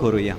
करूया.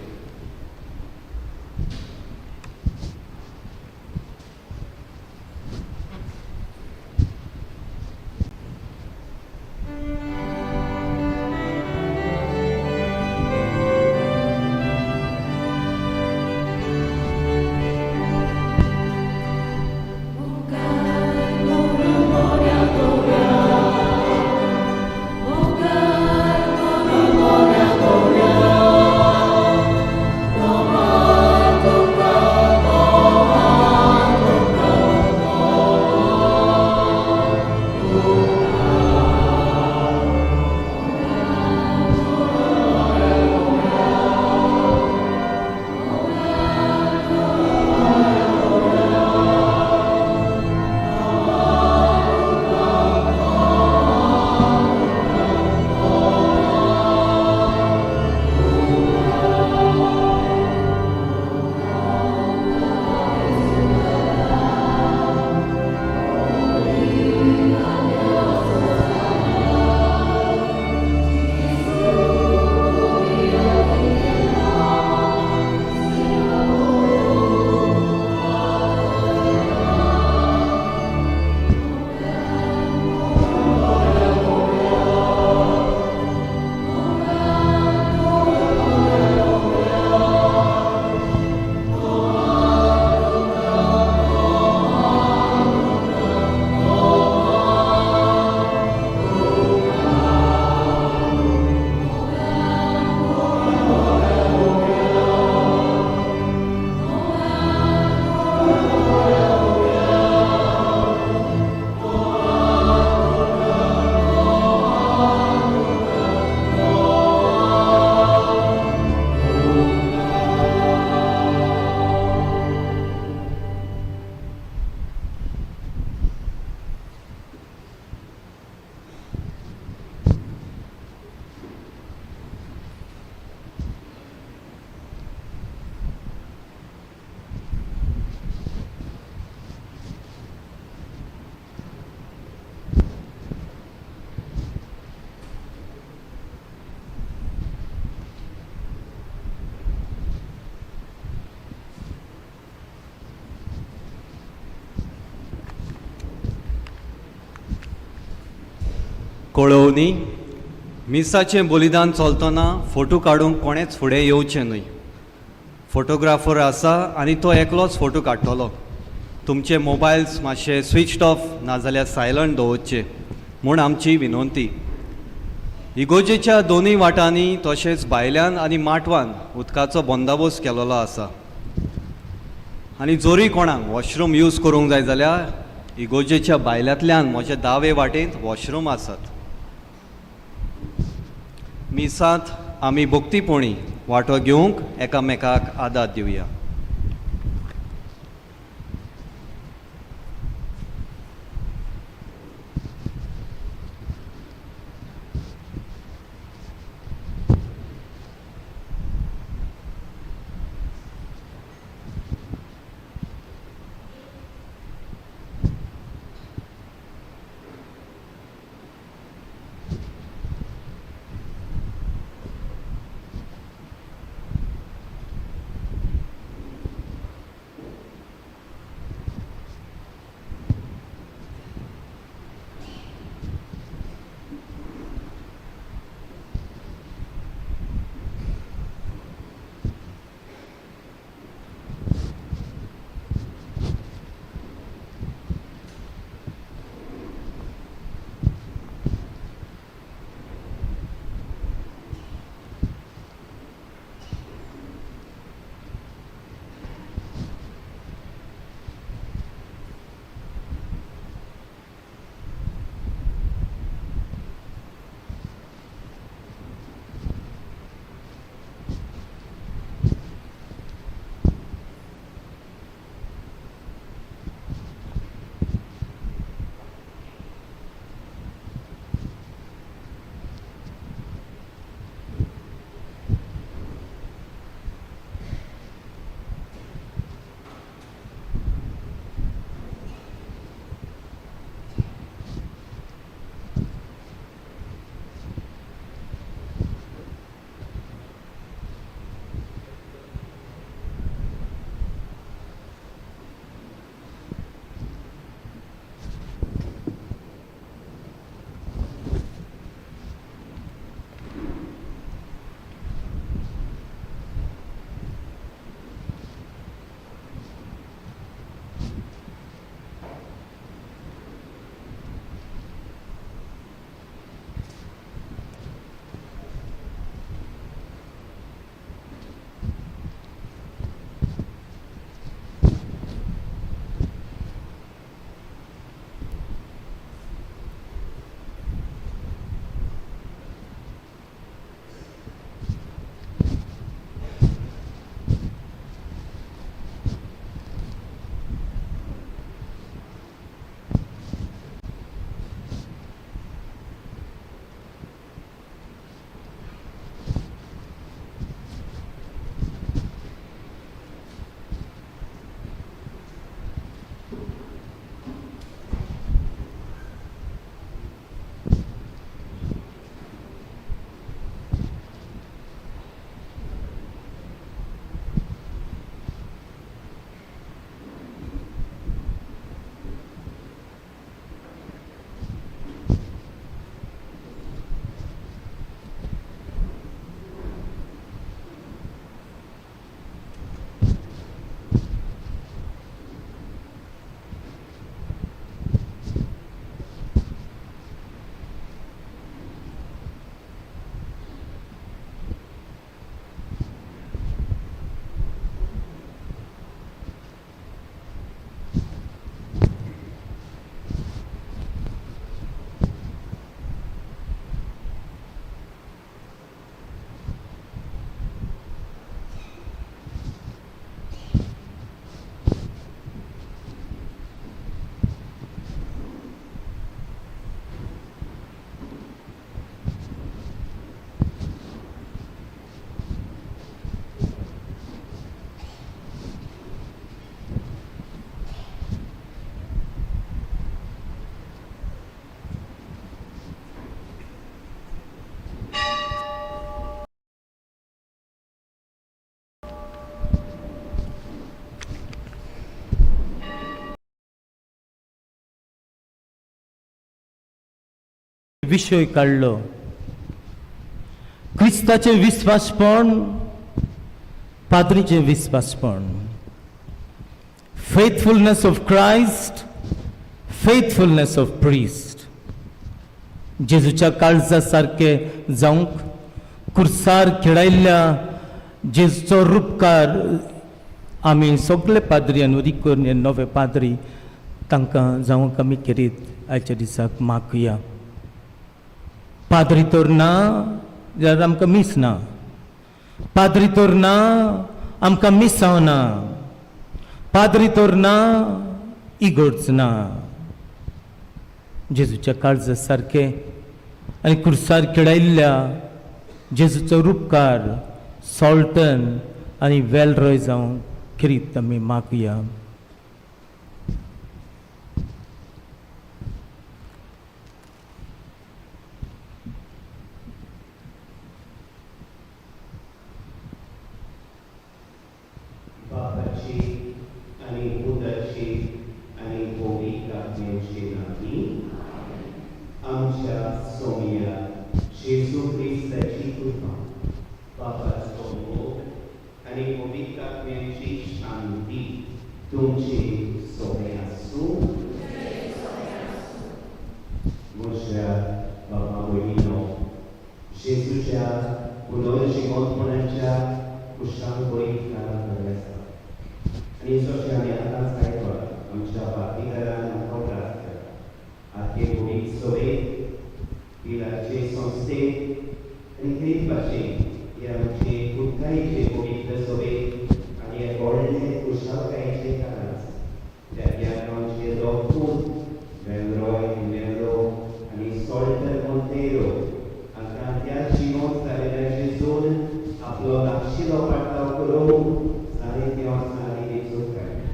कळोवनी मिसाचें बलिदान चलतना फोटो काडूंक कोणेच फुडें येवचें न्हय. फोटोग्राफर आसा आनी तो एकलोच फोटो काडटलो. तुमचे मोबायल्स मातशे स्विच्ड ऑफ नाजाल्यार सायलंट दवरचे म्हूण आमची विनंती. इगोजेच्या दोनूय वाटांनी तशेंच भायल्यान आनी माटवान उदकाचो बंदोबस्त केलेलो आसा. आनी जरूय कोणाक वॉशरूम यूज करूंक जाय जाल्यार इगोजेच्या भायल्यांतल्यान म्हज्या दावे वाटेंत वॉशरूम आसात. मिसांत आमी भक्तीपणी वांटो घेवंक एकामेकाक आदार दिवया. विशय काडलो. क्रिस्ताचें विस्वासपण, पाद्रीचें विस्वासपण, faithfulness of Christ, faithfulness of priest. जेजूच्या काळजा सारकें जावंक कुर्सार खेळायल्ल्या जेजूचो रुपकार आमी सगळे पाद्री आनी करून हे नवे पाद्री तांकां जावंक आमी खेरीत आयच्या दिसाक मागया. पाद्री तर ना जाल्यार आमकां मीस ना, पाद्री तर ना आमकां मिसांव ना, पाद्री तर ना इगर्ज ना. जेजूच्या काळजा सारकें आनी कुर्सार खेळायल्ल्या जेजूचो रुपकार सॉल्टन आनी वेलरॉय जावंक खेरीत आमी मागया. बापाची आनी पुताची आनी पवित्र आत्म्याची नांवी. आमच्या सोमया जेजू क्रिस्ताची कृपा, बापाचो मोग आनी पवित्र आत्म्याची शांती तुमची सोमे आसूं. म्हज्या बाबा भयणीनो, जेजूच्या पुनर्जिवंतपणाच्या कुशांक बरी आसा आनी जशें आमी आतांच आयकलां, आमच्या पाद्रीदारान आमकां उगडास केला, आखे भुमीक सभेत, पिलाचे संस्थेत आनी खेरीत भाशेन हे आमचे कुठ्ठाळीचे पवित्र सभेत आनी हे व्हडले कुशालकायेचे कारण आसा. त्या गांवचे दोग पूत वेलरॉय मेलो आनी सॉल्टन मोंतेरो हांकां त्या जिवंत जालेल्या जेजून आपलो लागशिलो पाटलाव करून जायते वर्सां आदी वेंचून काडले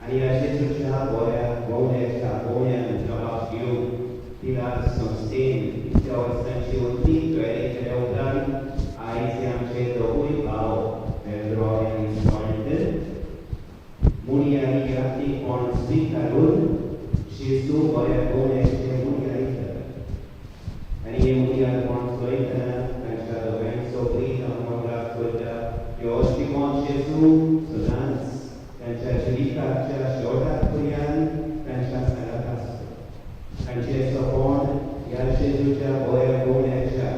आनी ह्या जेजूच्या बऱ्या गवण्याच्या गोवण्यान जबाब घेवन पिलार संस्थेन इतल्या वर्सांची अंतीम तयारी केल्या उपरांत आयज हे आमचे दोगूय भाव वेलरॉय आनी सॉल्टन मुनियारी यात्रीपण स्विकारून जेजू बऱ्या गवण्याचे मुनियारी जातात. आनी हे मुनियारपण चोयतना तांच्या दोगांयचो प्रीत आमकां उगडास करता ह्यो अश्टीकोन जेजू सदांच तांच्या जिविताच्या शेवटाक पर्यंत तांच्या सांगात आसता. तांचें सपन ह्या जेजूच्या बऱ्या गवण्याच्या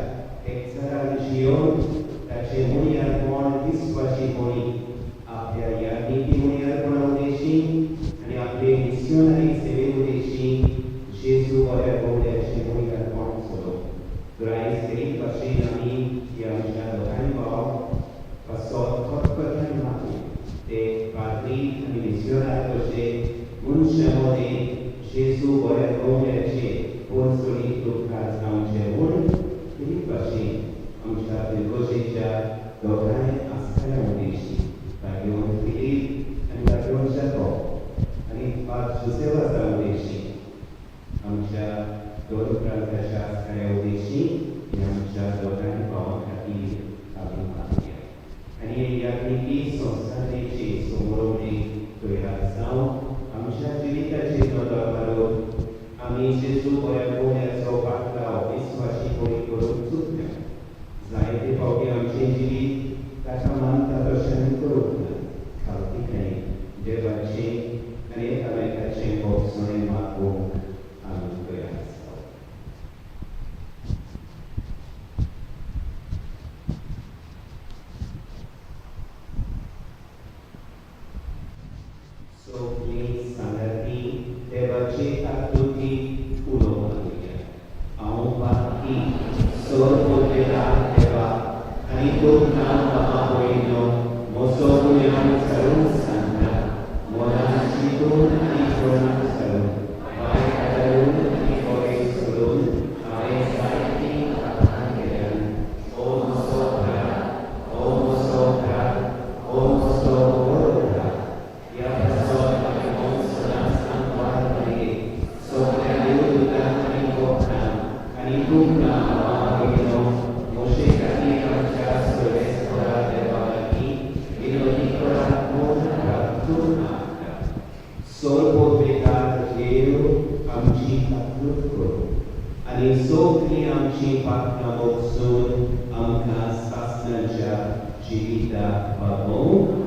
एकचारान जियोवन ताचें मुनियारपण विस्वाशीपणी आपल्या याज्ञिकी मुनियारपणा उद्देशी आनी आपले मिस्योनरी सेवे उद्देशी जेजू बऱ्या गवण्याचें मुनियारपण चलोवप. ग्रायस खेरीत भाशेन आमी ह्या आमच्या दोगांय भाव पासत खतखत्यान मागूया, ते पाद्री आनी मिस्योनार कशे मनशां मदें जेजू बऱ्या गवण्याचे पोरसोडीत उपकार जावचे म्हूण खेरीत भाशेन आमच्या फिरगोजेच्या दोगांय आसतल्या उद्देशी भाग्यवंत फिलीप आनी भाग्यवंत जाकोब आनी पाद जोसेफाचा उद्देशी, आमच्या दोन प्रांताच्या आसतल्या उद्देशी हे आमच्या दोगांय भावां खातीर आमी मागया. आनी हे याज्ञिकी संस्थानेची समोरवणी तयार जावन आमच्या जिविताची नदर मारून आमी जेजू बऱ्या गोवण्याचो पाटलाव विस्वाशीपणी करूंक चुकल्या. जायते फावटी आमचें जिवीत ताका मानता तशें आमी करूंक ना. खावतीकाय देवाचें आनी एकामेकाचें भोगसणें मागूंक आमी तयार जावं. सगळीं सांगाती देवाचे पातकां भोगसून आमकां सासणाच्या जिविताक पावोवं.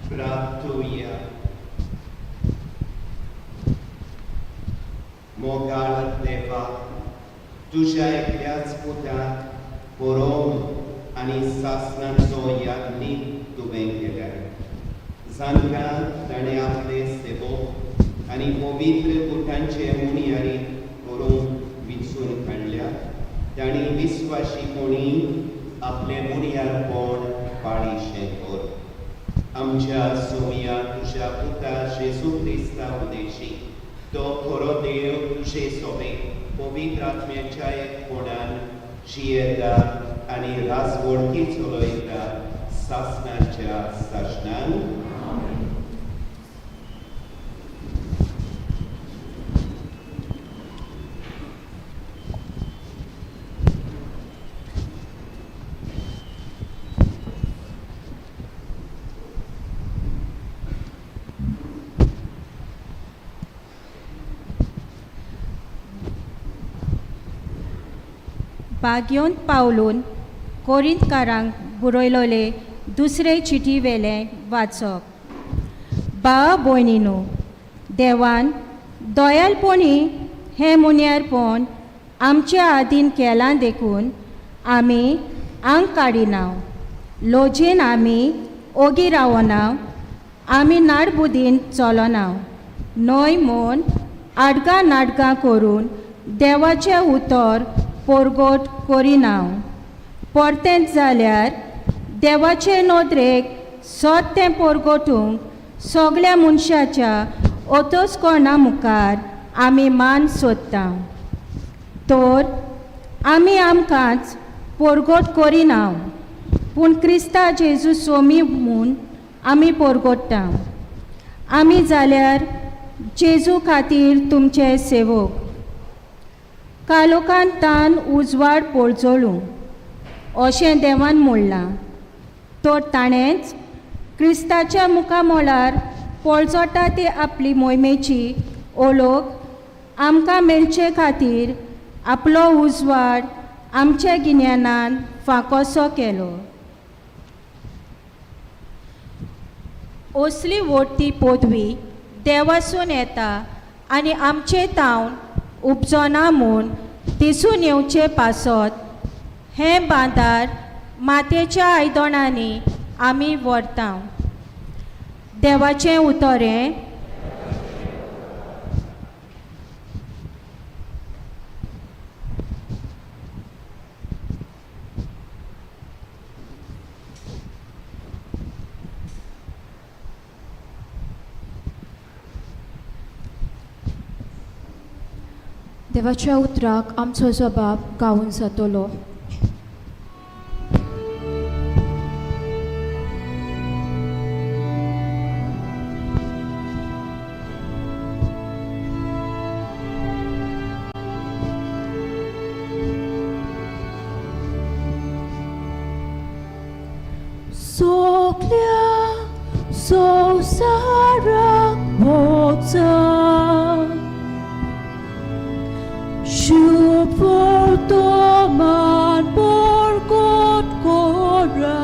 प्रार्थुया. मोगाळ देवा, तुज्या एकल्याच पुताक बरोवन आनी सासणाचो याज्ञीक तुवें केल्या, जांकां ताणें आपले सेवक आनी पवित्र पुतांचे मुनियारी करूंक विंचून काडल्या, तांणी विस्वाशीपणी आपलें मुनियारपण पाळीशें कर. आमच्या सोमया तुज्या पुता जेजू क्रिस्ता उदेशी, तो खरो देव, तुजे सोबे पवित्र आत्म्याच्या एकपणान जियेता आनी राजवडकी चलयता सासणाच्या सासणान. बाग्योन पावलून कोरिंतकारांक बरयलोले दुसरे चिटी वेलें वाचप. भावा भयणीनो, देवान दयालपणी हें मुन्यारपण आमच्या आदीन केलां देखून आमी आंग काडिना, लजेन आमी ओगी रावना, आमी नाडबुदीन चलना न्हय म्हूण आडगां नाटकां करून देवाचें उतर पोरगोट करिना. परतेंच जाल्यार देवाचे नदरेक सत तें पोरगोटूंक सगल्या मनशाच्या ओतोसकोणा मुखार आमी मान सोदता. तर आमी आमकांच पोरगोट करिना, पूण क्रिस्ता जेजू सोमी म्हूण आमी पोरगोट्टा. आमी जाल्यार जेजू खातीर तुमचे सेवक. कालोकान तान उजवाड पोळजळूं अशें देवान म्हणलां, तर ताणेंच क्रिस्ताच्या मुखामोलार पोळजोटा ती आपली मोहिमेची ओळख आमकां मेळचे खातीर आपलो उजवाड आमच्या गिन्यानान फांकोसो केलो. असली वोडटी पदवी देवासून येता आनी आमचे तावन उपजना म्हूण दिसून येवचे पासत हें बांदार मातयेच्या आयदनांनी आमी व्हरता. देवाचें उतर हें. देवाच्या उतराक आमचो जबाब गावून जातलो. सगल्या संवसाराक वचा शुभ वर्तमान बरगत करा.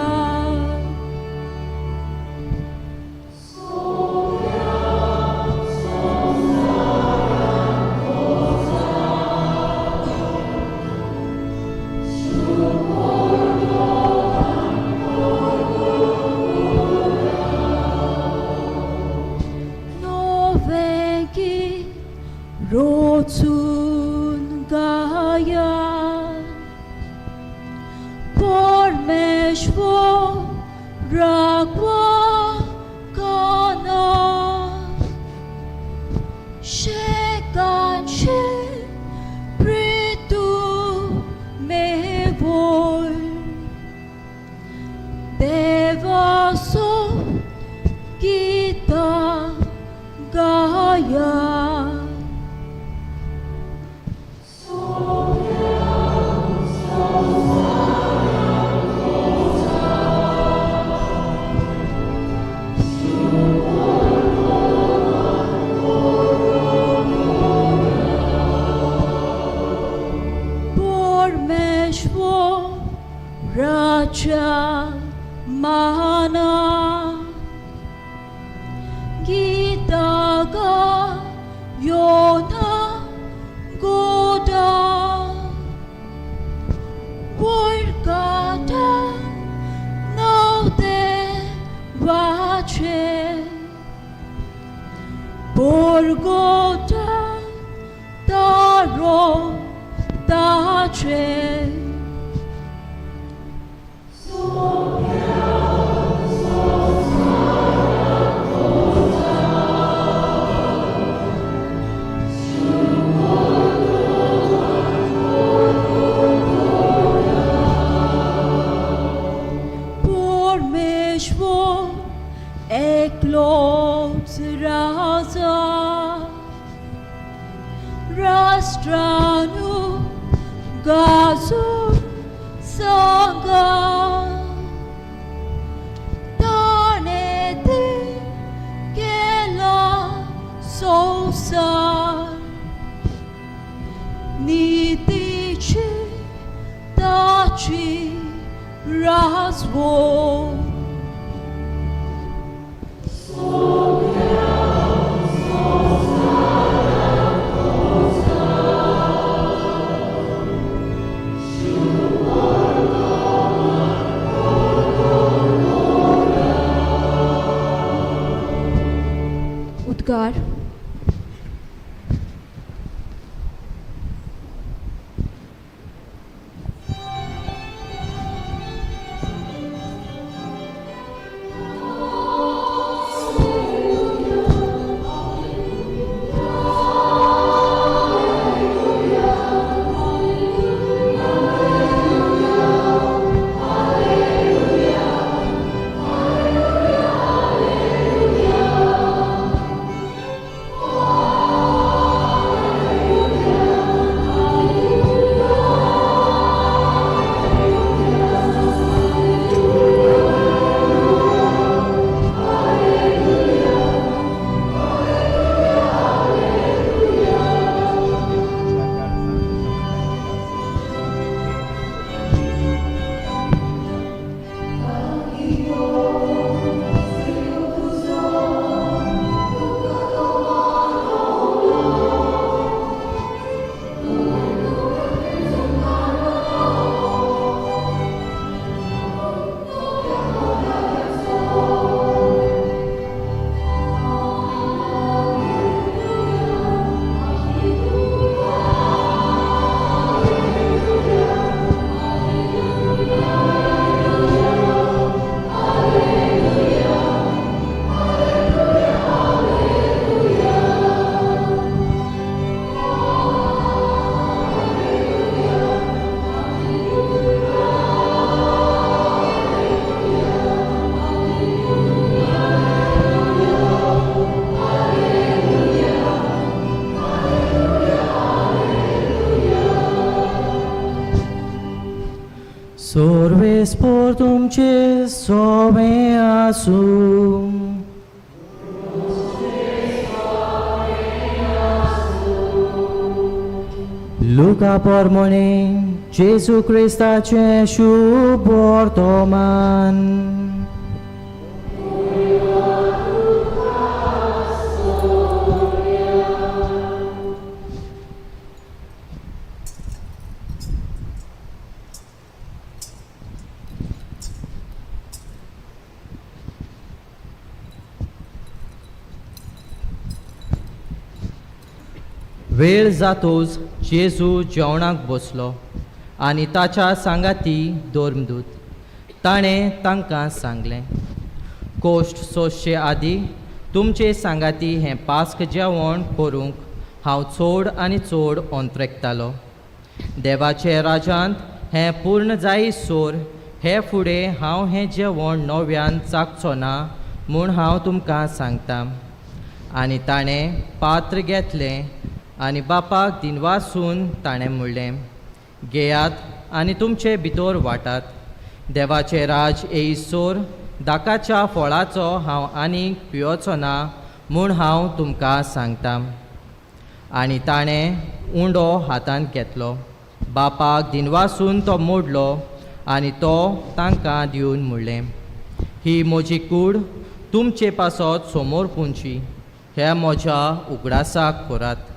नवें रोचून गाया परमेश्वर राखवा काना शेकांशे प्रितू मेवोय देवासो गीता गाया. परमेश्वर राजा माना गीता गायोना गोदा वरगाता नवदे वाचे बोरगोता तारो ताचे. एकलोच राजा राष्ट्रानु गाजून सांगा ताणें ते केला संवसार नितीची ताची राजवट. उद्गार. सोर्वेस्पोर तुमचे सोवे आसूं. लुका पोरमोणे जेजू क्रिस्ताचें शुभ वर्तमान. वेळ जातोच जेजू जेवणाक बसलो आनी ताच्या सांगाती धर्मदूत. ताणें तांकां सांगलें, कोश्ट सोंसचे आदीं तुमचे सांगाती हें पास्क जेवण करूंक हांव चड आनी चड अंत्रेकतालो. देवाचे राजांत हें पूर्ण जायसर हे फुडें हांव हें जेवण नव्यान चाखचो ना म्हूण हांव तुमकां सांगता. आनी ताणें पात्र घेतलें आनी बापाक दिनवासून ताणें म्हणलें, घेयात आनी तुमचे भितर वाटात. देवाचें राज येयसर दाकाच्या फळाचो हांव आनीक पियोचो ना म्हूण हांव तुमकां सांगता. आनी ताणें उंडो हातांत घेतलो, बापाक दिनवासून तो मोडलो आनी तो तांकां दिवन म्हणलें, ही म्हजी कूड तुमचे पासत समोर पुंची, हे म्हज्या उगडासाक करात.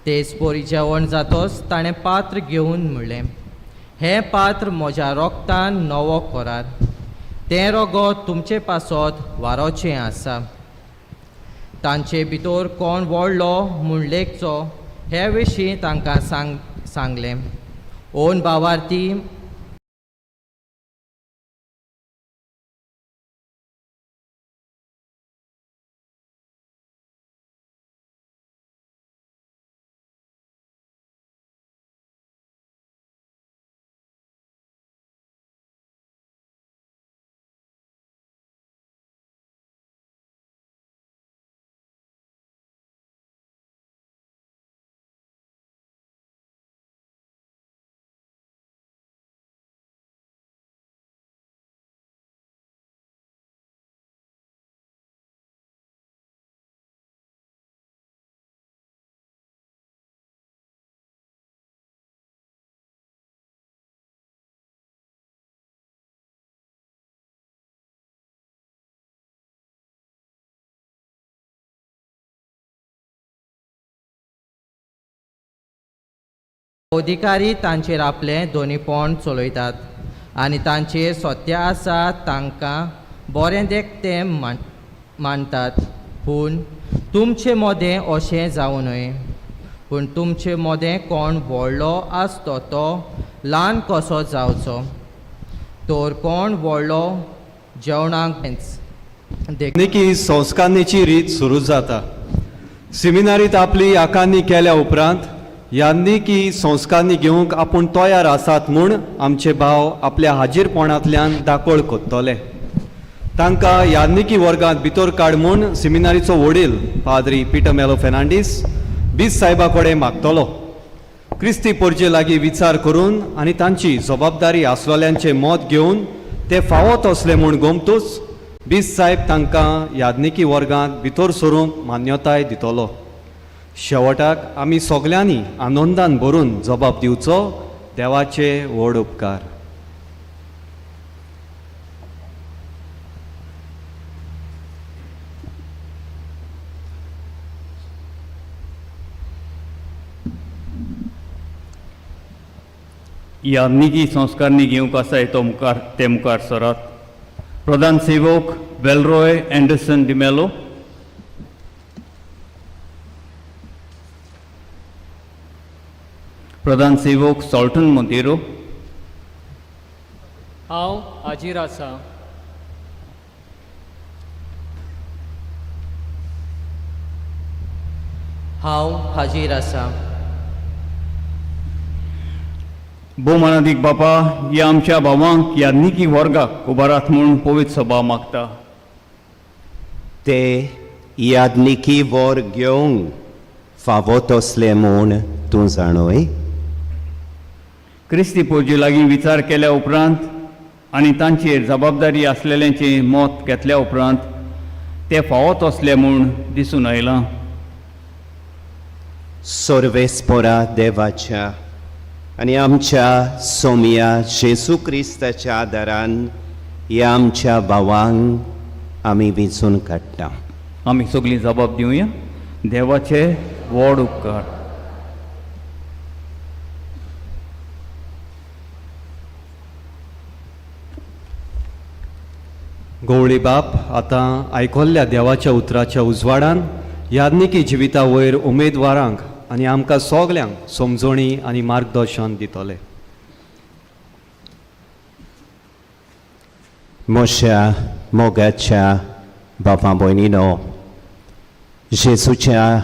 तेच परी जेवण जातोच ताणें पात्र घेवन म्हणलें, हें पात्र म्हज्या रोगतान नवो करार, तें रोगत तुमचे पासत वारोचें आसा. तांचे भितर कोण व्हडलो म्हूण लेखचो हे विशीं तांकां सांगलें. ओन भावार्थी अधिकारी तांचेर आपलें दोनीपण चलयतात आनी तांचेर सत्या आसा तांकां बरें देखतें मानतात. पूण तुमचे मदें अशें जावं न्हय. पूण तुमचे मदें कोण व्हडलो आसतो तो ल्हान कसो जावचो, तर कोण व्हडलो जेवणाक देख. याज्ञिकी संस्कारणीची रीत सुरू जाता. सिमिनारीत आपली आकारणी केल्या उपरांत याज्ञिकी संस्कारणी घेवंक आपूण तयार आसात म्हूण आमचे भाव आपल्या हाजीरपणांतल्यान दाखोळ कोत्तले. तांकां याज्ञिकी वर्गांत भितर काड म्हूण सिमिनारीचो वडील पाद्री पिटर मेलो फेर्नांडीस बीस साहेबा कडेन मागतलो. क्रिस्ती पोरजे लागीं विचार करून आनी तांची जबाबदारी आसलेल्यांचें मत घेवन ते फावो तसले म्हूण गोमतूच बीस साहेब तांकां याज्ञिकी वर्गांत भितर सरूंक मान्यताय दितलो. शेवटाक आमी सगल्यांनी आनंदान भरून जबाब दिवचो. देवाचे व्हड उपकार. याज्ञिकी संस्कारणी घेवंक आसाय तो मुखार ते मुखार सरात. प्रधान सेवक वेलरॉय एंडरसन डिमेलो. प्रधान सेवक सॉल्टन मोंतेरो. हांव हाजीर आसा. हांव हाजीर आसा. भोवमानादीक बापा, ह्या आमच्या भावांक याज्ञिकी वर्गाक उबारात म्हूण पवित्र सभा मागता. ते याज्ञिकी वर्ग घेवंक फावो तसले म्हूण तूं जाणोय. क्रिस्ती पोरजे लागीं विचार केल्या उपरांत आनी तांचेर जबाबदारी आसलेल्यांचें मत घेतल्या उपरांत ते फावो तसले म्हूण दिसून आयलां. सर्वेस्पोरा देवाच्या आनी आमच्या सोमया जेजू क्रिस्ताच्या आदारान ह्या आमच्या भावांक आमी वेंचून काडटा. आमी सगळीं जबाब दिवया. देवाचे व्हड उपकार. गवळी बाप आतां आयकल्ल्या देवाच्या उतराच्या उजवाडान याज्ञिकी जिविता वयर उमेदवारांक आनी आमकां सगल्यांक समजणी आनी मार्गदर्शन दितले. म्हज्या मोगाच्या बाबा भयणीनो, जेजूच्या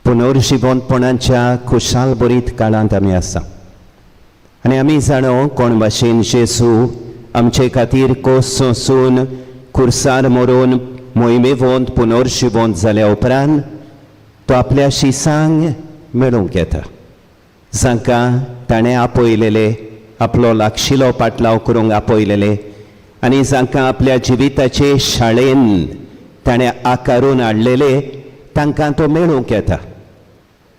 पुनर्जिवनपणाच्या खुशाल बरीत काळांत आमी आसा आनी आमी जाणो कोण भाशेन जेजू आमचे खातीर कोस सोंसून खुर्सार मरून मोहिमेवंत पुनर्जिवंत जाल्या उपरांत तो आपल्या शिसांक मेळूंक येता, जांकां ताणें आपयलेले, आपलो लागशिलो पाटलाव करूंक आपयलेले आनी जांकां आपल्या जिविताचे शाळेन ताणें आकारून हाडलेले तांकां तो मेळूंक येता.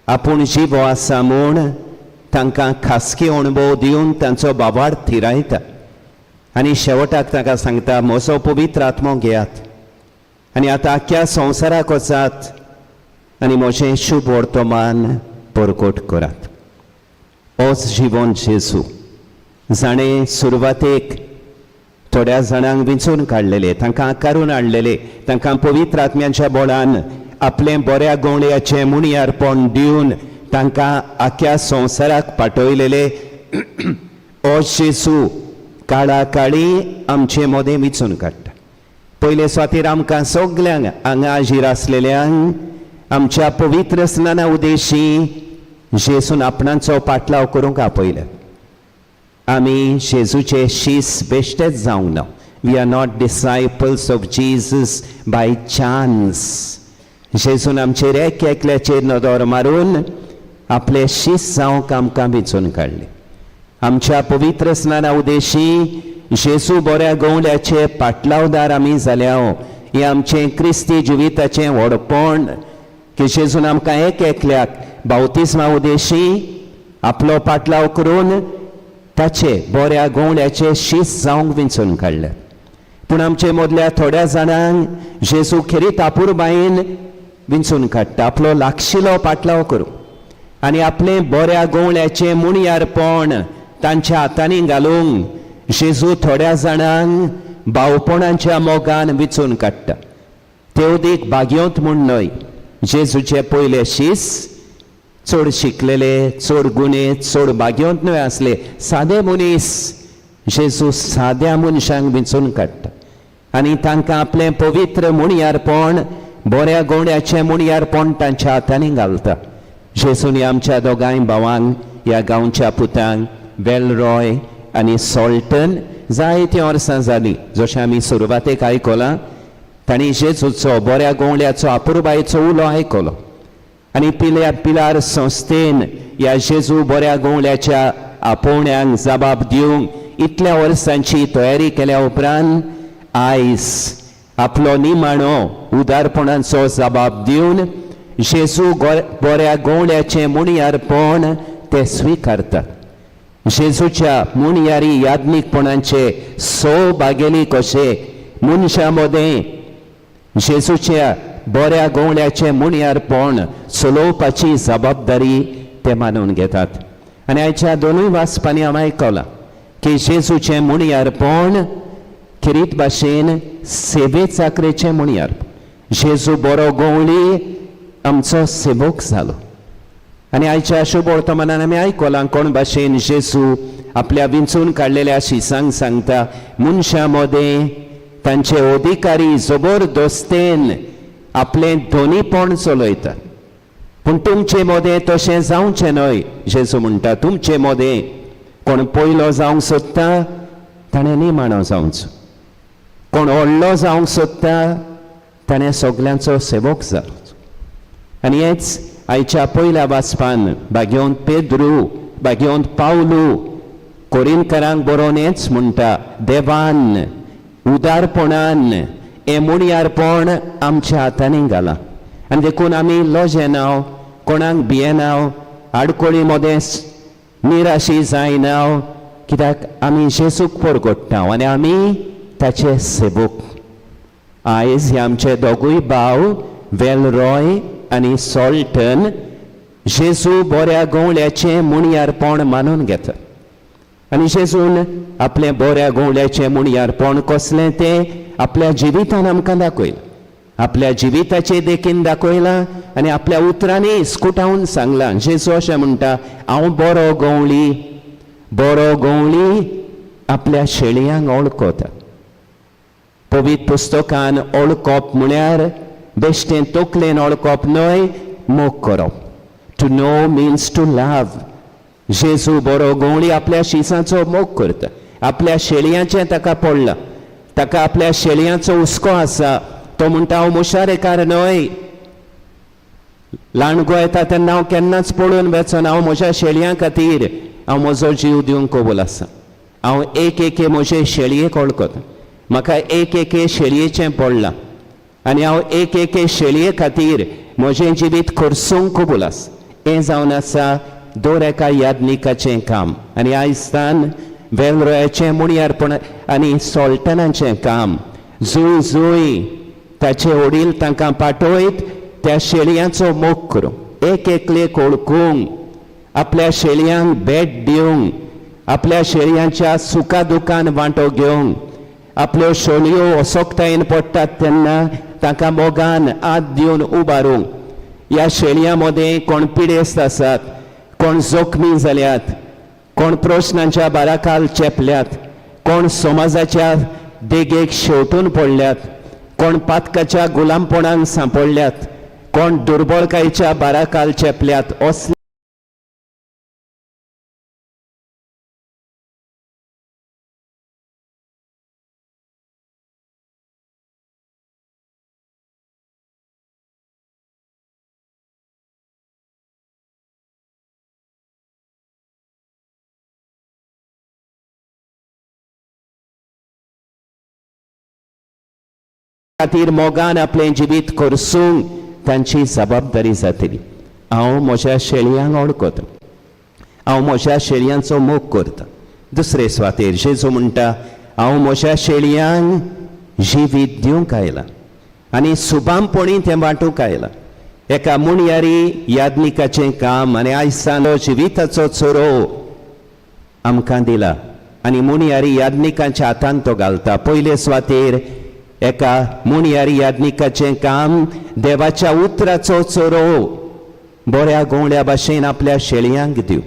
आपूण जिवो आसा म्हूण तांकां खासगी अणभव दिवन तांचो बाबाड थिरायता आनी शेवटाक तांकां सांगता, म्हजो पवित्र आत्मो घेयात आनी आतां आख्ख्या संवसाराक वचात आनी म्हजें शुभ वर्तमान परकोट करात. होच जिवन जेजू जाणें सुरवातेक थोड्या जाणांक विंचून काडलेले, तांकां आकारून हाडलेले, तांकां पवित्र आत्म्यांच्या बळान आपलें बऱ्या गवळयाचें मुणयार्पण दिवन तांकां आख्ख्या संवसाराक पाठयलेले, हो जेजू काळा काळी आमचे मदें विंचून काडटा. पयले सुवातेर आमकां सगल्यांक हांगा हाजीर आसलेल्यांक आमच्या पवित्र स्नाना उदेशी जेजून आपणाचो पाटलाव करूंक आपयले. आमी जेजूचे शीस बेश्टेच जावंक ना. We are not disciples of Jesus by chance. जेजून आमचेर एक एकल्याचेर नदर मारून आपले शीस जावंक आमकां वेंचून काडले. आमच्या पवित्र स्नाना उदेशी जेजू बऱ्या गवळ्याचे पाटलावदार आमी जाल्या. हें आमचें क्रिस्ती जिविताचें व्हडपण की जेजून आमकां एक एकल्याक बावतिस्मा उदेशी आपलो पाटलाव करून ताचे बऱ्या गवळ्याचे शीस जावंक वेंचून काडले. पूण आमचे मदल्या थोड्या जाणांक जेजू खेरीत आपुरबायेन विंचून काडटा, आपलो लागशिलो पाटलाव करूं. आनी आपलें बऱ्या गवळ्याचें मुणयारपण तांच्या हातांनी घालूंक जेजू थोड्या जाणांक भावपणाच्या मोगान विचून काडटा. तेवदीक भाग्योंत म्हूण न्हय, जेजूचे पयले शीस चड शिकलेले, चड गुणे, चड भाग्योंत न्हय आसले, सादे मनीस. जेजू साद्या मनशांक विंचून काडटा आनी तांकां आपलें पवित्र मुणयारपण, बऱ्या गोंड्याचें मुणयारपण तांच्या हातांनी घालता. जेजून आमच्या दोगांय भावांक, ह्या गांवच्या पुतांक, वेलरॉय आनी सॉल्टन, जायतीं वर्सां जालीं, जशें आमी सुरवातेक आयकलां, तांणी जेजूचो बऱ्या गोंवड्याचो अपुरबायेचो उलो आयकलो आनी पिल्या पिलार संस्थेन ह्या जेजू बऱ्या गोंवड्याच्या आपोवण्यांक जबाब दिवंक इतल्या वर्सांची तयारी केल्या उपरांत आयज आपलो निमाणो उदारपणाचो जबाब दिवन जेजू बऱ्या गोंवड्याचें मुणयारपण ते स्विकारतात. जेजूच्या मुणयारी याज्ञीकपणाचे स बागेली कशे मनशां मदें जेजूच्या बऱ्या गोंवड्याचें मुणयारपण चलोवपाची जबाबदारी ते मानून घेतात. आनी आयच्या दोनूय वाचपांनी हांव आयकलां की जेजूचें मुणयारपण खेरीत भाशेन सेवे चाकरेचें मुणयारपण. जेजू बरो गोंवळी आमचो सेवक जालो. आनी आयच्या शुभ वर्तमानान आमी आयकलां कोण भाशेन जेजू आपल्या विंचून काडलेल्या शिसांक सांगता, मनशां मदें तांचे अधिकारी जबरदस्तेन आपलें धोनीपण चलयतात, पूण तुमचे मदें तशें जावचें न्हय. जेजू म्हणटा, तुमचे मदें कोण पयलो जावंक सोदता ताणें निमाणो जावचो, कोण व्हडलो जावंक सोदता ताणें सगल्यांचो सेवक जावचो. आनी हेच आयच्या पयल्या वाचपान भाग्योंत पेद्रू, भाग्योंत पावलू कोरिनकरांक बरोवन हेच म्हणटा, देवान उदारपणान हें मुणयारपण आमच्या हातांनी घालां आनी देखून आमी लजेनाव, कोणाक भियेनाव, आडकोळी मदें निराशी जायनाव, कित्याक आमी जेजूक परगट्टा आनी आमी ताचे सेवक. आयज हे आमचे दोगूय भाव वेलरॉय आनी सॉल्टन जेजू बऱ्या गवळ्याचें मुणयारपण मानून घेतात आनी जेजून आपलें बऱ्या गवळ्याचें मुणयारपण कसलें तें आपल्या जिवितान आमकां दाखयलां, आपल्या जिविताचे देखीन दाखयलां आनी आपल्या उतरांनी स्कुटावन सांगलां. जेजू अशें म्हणटा, हांव बरो गवळी, बरो गवळी आपल्या शेळयांक वळखता. पवित्र पुस्तकान वळखप म्हळ्यार बेश्टें तकलेन वळखप न्हय, मोग करप. To know means to love. जेजू बरो गवळी आपल्या शिसांचो मोग करता, आपल्या शेळयांचें ताका पडलां, ताका आपल्या शेळयांचो हुस्को आसा. तो म्हणटा, हांव मुशारेकार न्हय, लांडगो येता तेन्ना हांव केन्नाच पळोवन वचना, हांव म्हज्या शेळयां खातीर हांव म्हजो जीव दिवंक कबूल आसा. हांव एक एके म्हजे शेळयेक वळखता, म्हाका एक एके शेळयेचें पडलां आनी हांव एक एके शेळये खातीर म्हजें जिवीत खर्चूंक कबूल आसा. हें जावन आसा दर एका याज्ञिकाचें काम. आनी आयज वेलरोयाचें मुणयारपण आनी सॉल्टनाचें काम, जुंय जुंय ताचे वडील तांकां पाठयत त्या शेळयांचो मोग करूंक, एक एकलेक वळखूंक, आपल्या शेळयांक भेट दिवंक, आपल्या शेळयांच्या सुखा दुखान वांटो घेवंक, आपल्यो शेळयो असोकतायेन पडटात तेन्ना तांकां मोगान हात दिवन उबारूंक. ह्या शेळयां मदें कोण पिडेस्त आसात, कोण जखमी जाल्यात, कोण प्रश्नांच्या बाराखाल चेपल्यात, कोण समाजाच्या देगेक शेवटून पडल्यात, कोण पातकाच्या गुलामपणाक सांपडल्यात, कोण दुर्बळकायेच्या बाराखाल चेपल्यात, असले खातीर मोगान आपलें जिवीत खर्चूंक तांची जबाबदारी जातली. हांव म्हज्या शेळयांक वळखता, हांव म्हज्या शेळयांचो मोग करता. दुसरे सुवातेर जेजू म्हणटा, हांव म्हज्या शेळयांक जिवीत दिवंक आयलां आनी सुबामपणी तें वांटूंक आयलां. एका मुणयारी याज्ञिकाचें काम आनी आयज सावन जिविताचो चोरो आमकां दिला आनी मुणयारी याज्ञिकांच्या हातान तो घालता. पयले सुवातेर एका मुणयारी याज्ञिकाचें काम देवाच्या उतराचो चोरो बऱ्या गोंवड्या भाशेन आपल्या शेळयांक दिवं.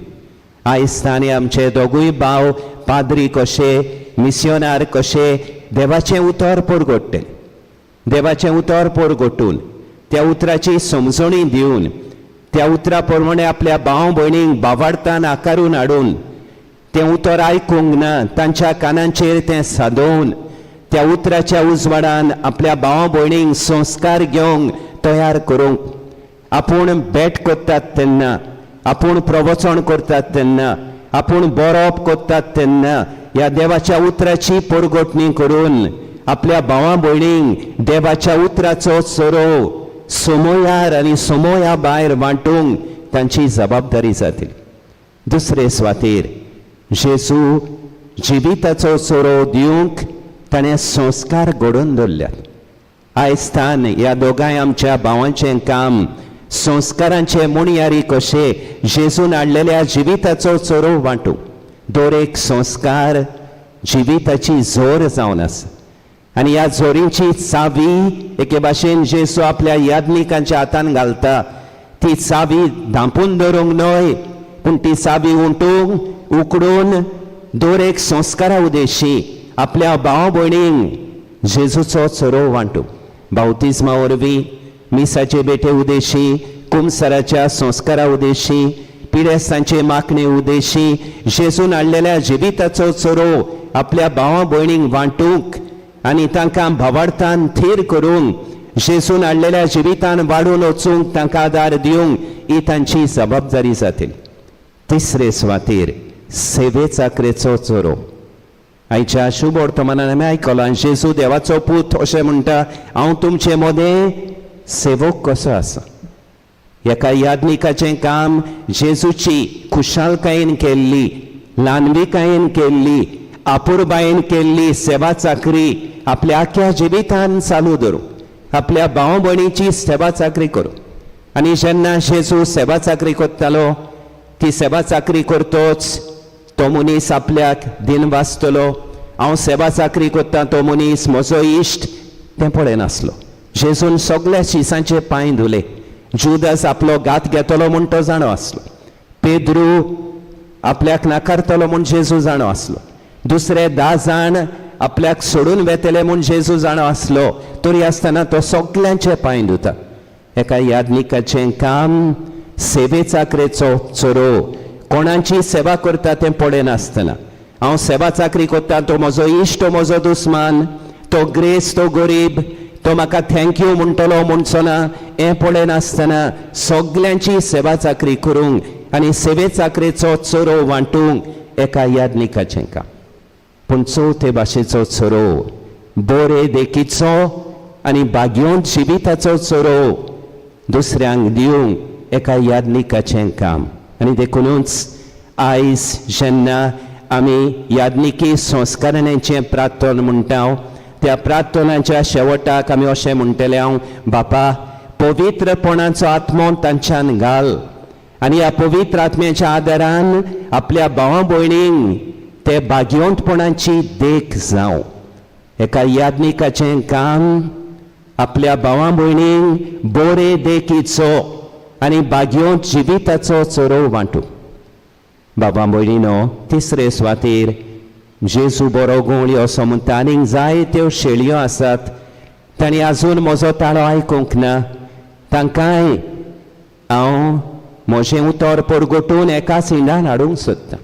आयज ताणें आमचे दोगूय भाव पाद्री कशे, मिसियोनार कशे देवाचें उतर परगट्टले. देवाचें उतर परगटून त्या उतराची समजणी दिवन त्या उतरा प्रमाणे आपल्या भाव भयणींक बावाडतान आकारून हाडून तें उतर आयकूंक ना तांच्या कानांचेर तें सादोवन त्या उतराच्या उजवाडान आपल्या भाव भयणींक संस्कार घेवंक तयार करूंक आपूण भेट करतात तेन्ना, आपूण प्रवचन करतात तेन्ना, आपूण बरोवप करतात तेन्ना ह्या देवाच्या उतराची परगटणी करून आपल्या भावा भयणींक देवाच्या उतराचो सोरो समयार आनी समया भायर वांटूंक तांची जबाबदारी जातली. दुसरे सुवातेर जेजू जिविताचो सोरो दिवंक ताणें संस्कार घडोवन दवरल्यात. आयज तान ह्या दोगांय आमच्या भावांचें काम संस्कारांचे मुणयारी कशे जेजून हाडलेल्या जिविताचो चोरो वांटू. दर एक संस्कार जिविताची जोर जावन आसा आनी ह्या जोरींची चावी एके भाशेन जेजू आपल्या याज्ञिकांच्या हातान घालता. ती चावी धांपून दवरूंक न्हय, पूण ती चावी उंटूंक उकडून दर एक संस्कारा उदेशी आपल्या भाव भयणींक जेजूचो चोरो वांटू. बावतिज्मा वरवीं, मिसाचे बेटे उदेशी, कुमसराच्या संस्कारा उदेशी, पिडेस्तांचे मागणे उदेशी जेजून हाडलेल्या जिविताचो चोरो आपल्या भावा भयणींक वांटूंक आनी तांकां भावार्थान थीर करूंक जेजून हाडलेल्या जिवितान वाडून वचूंक तांकां आदार दिवंक ही तांची जबाबदारी जातली. तिसरे सुवातेर सेवेचाकरेचो चोरो. आयच्या शुभ वर्तमानान आमी आयकलां जेजू देवाचो पूत अशें म्हणटा, हांव तुमचे मदें सेवक कसो आसा. एका याज्ञिकाचें काम जेजूची खुशालकायेन केल्ली, ल्हानविकायेन केल्ली, आपुरबायेन केल्ली सेवा चाकरी आपल्या आख्या जिवितान चालू दवरूं, आपल्या भाव भयणीची सेवा चाकरी करूं. आनी जेन्ना जेजू सेवा चाकरी करतालो ती सेवा चाकरी करतोच तो मनीस आपल्याक दिन वाचतलो, हांव सेवा चाकरी करता तो मनीस म्हजो इश्ट तें पळयनासलो. जेजून सगळ्या शिसांचे पांय धुले. जुदास आपलो घात घेतलो म्हूण तो जाणो आसलो. पेद्रू आपल्याक नाकारतलो म्हूण जेजू जाणो आसलो. दुसरे 10 जाण आपल्याक सोडून वेतले म्हूण जेजू जाणो आसलो. तरी आसतना तो सगल्यांचे पांय धुता. एका याज्ञिकाचें काम सेवेचाकरेचो चोरो. कोणाची सेवा करता तें पळयनासतना हांव सेवा चाकरी करता तो म्हजो इश्ट, तो म्हजो दुस्मान, तो ग्रेस, तो गरीब, तो म्हाका thank you म्हणटलो म्हणचो ना हें पळयनासतना सगल्यांची सेवा चाकरी करूंक आनी सेवे चाकरेचो चोरो वांटूंक एका याज्ञिकाचें काम. पूण चवथे भाशेचो चोरो बरे देखीचो आनी भाग्योंत जिविताचो चोरो दुसऱ्यांक दिवंक एका याज्ञिकाचें काम. आनी देखुनूच आयज जेन्ना आमी याज्ञिकी संस्करणाचें प्रार्थन म्हणटा त्या प्रार्थनाच्या शेवटाक आमी अशें म्हणटले, हांव बापा पवित्रपणाचो आत्मो तांच्यान घाल आनी ह्या पवित्र आत्म्याच्या आदारान आपल्या भावा भयणींक ते भाग्यवंतपणाची देख जावं. एका याज्ञिकाचें काम आपल्या भावा भयणींक बरे देखीचो आनी भाग्यवंत जिविताचो चोरो वांटू. बाबा भयणीनो, तिसरे सुवातेर जेजू बरो गोंवळी असो म्हणटा, आनीक जायत्यो शेळयो आसात तांणी आजून म्हजो ताळो आयकूंक ना, तांकांय हांव म्हजें उतर परगटून एकाच इंडान हाडूंक सोदतां.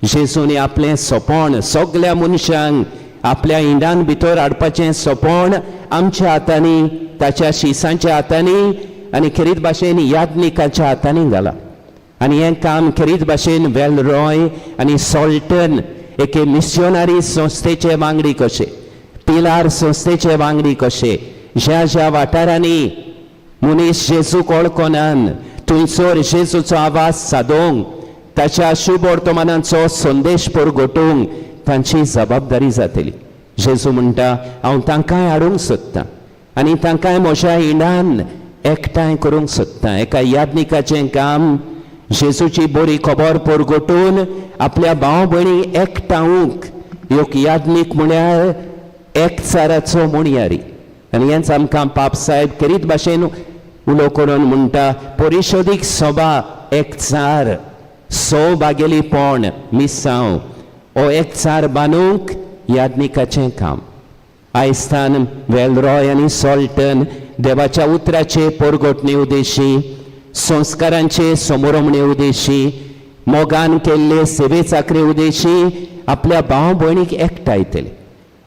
जेजून आपलें सोंपण सगल्या मनशांक आपल्या इंडान भितर हाडपाचें सोंपण आमच्या हातांनी, ताच्या शिसांच्या हातांनी आनी खेरीत भाशेन याज्ञिकाच्या हातांनी घालां. आनी हें काम खेरीत भाशेन वेलरॉय आनी सॉल्टन एके मिशनरी संस्थेचे वांगडी कशे, पिलार संस्थेचे वांगडी कशे, ज्या ज्या वाठारांनी मनीस जेजूक वळखनान थंयसर जेजूचो आवाज सादोवंक, ताच्या शुभ वर्तमानाचो संदेश परगटूंक तांची जबाबदारी जातली. जेजू म्हणटा, हांव तांकांय हाडूंक सोदतां आनी तांकांय म्हज्या इंडान एकठांय करूंक सोदता. एका याज्ञिकाचें काम जेजूची बरी खबर परगटून आपल्या भाव भयणी एकठावूंक. एक याज्ञीक म्हळ्यार एकचाराचो मुणयारी. आनी हेंच आमकां पाप साहेब खेरीत भाशेन उलो करून म्हणटा, परिशोदीक सभा एकचार सो बागेलीपण मिसांव हो एकचार बांदूंक याज्ञिकाचें काम. आयस्तान वेलरॉय आनी सॉल्टन देवाच्या उतराचे परगटणे उदेशी, संस्कारांचे समोरमणे उदेशी, मोगान केल्ले सेवे चाकरे उदेशी आपल्या भाव भयणीक एकठांयतले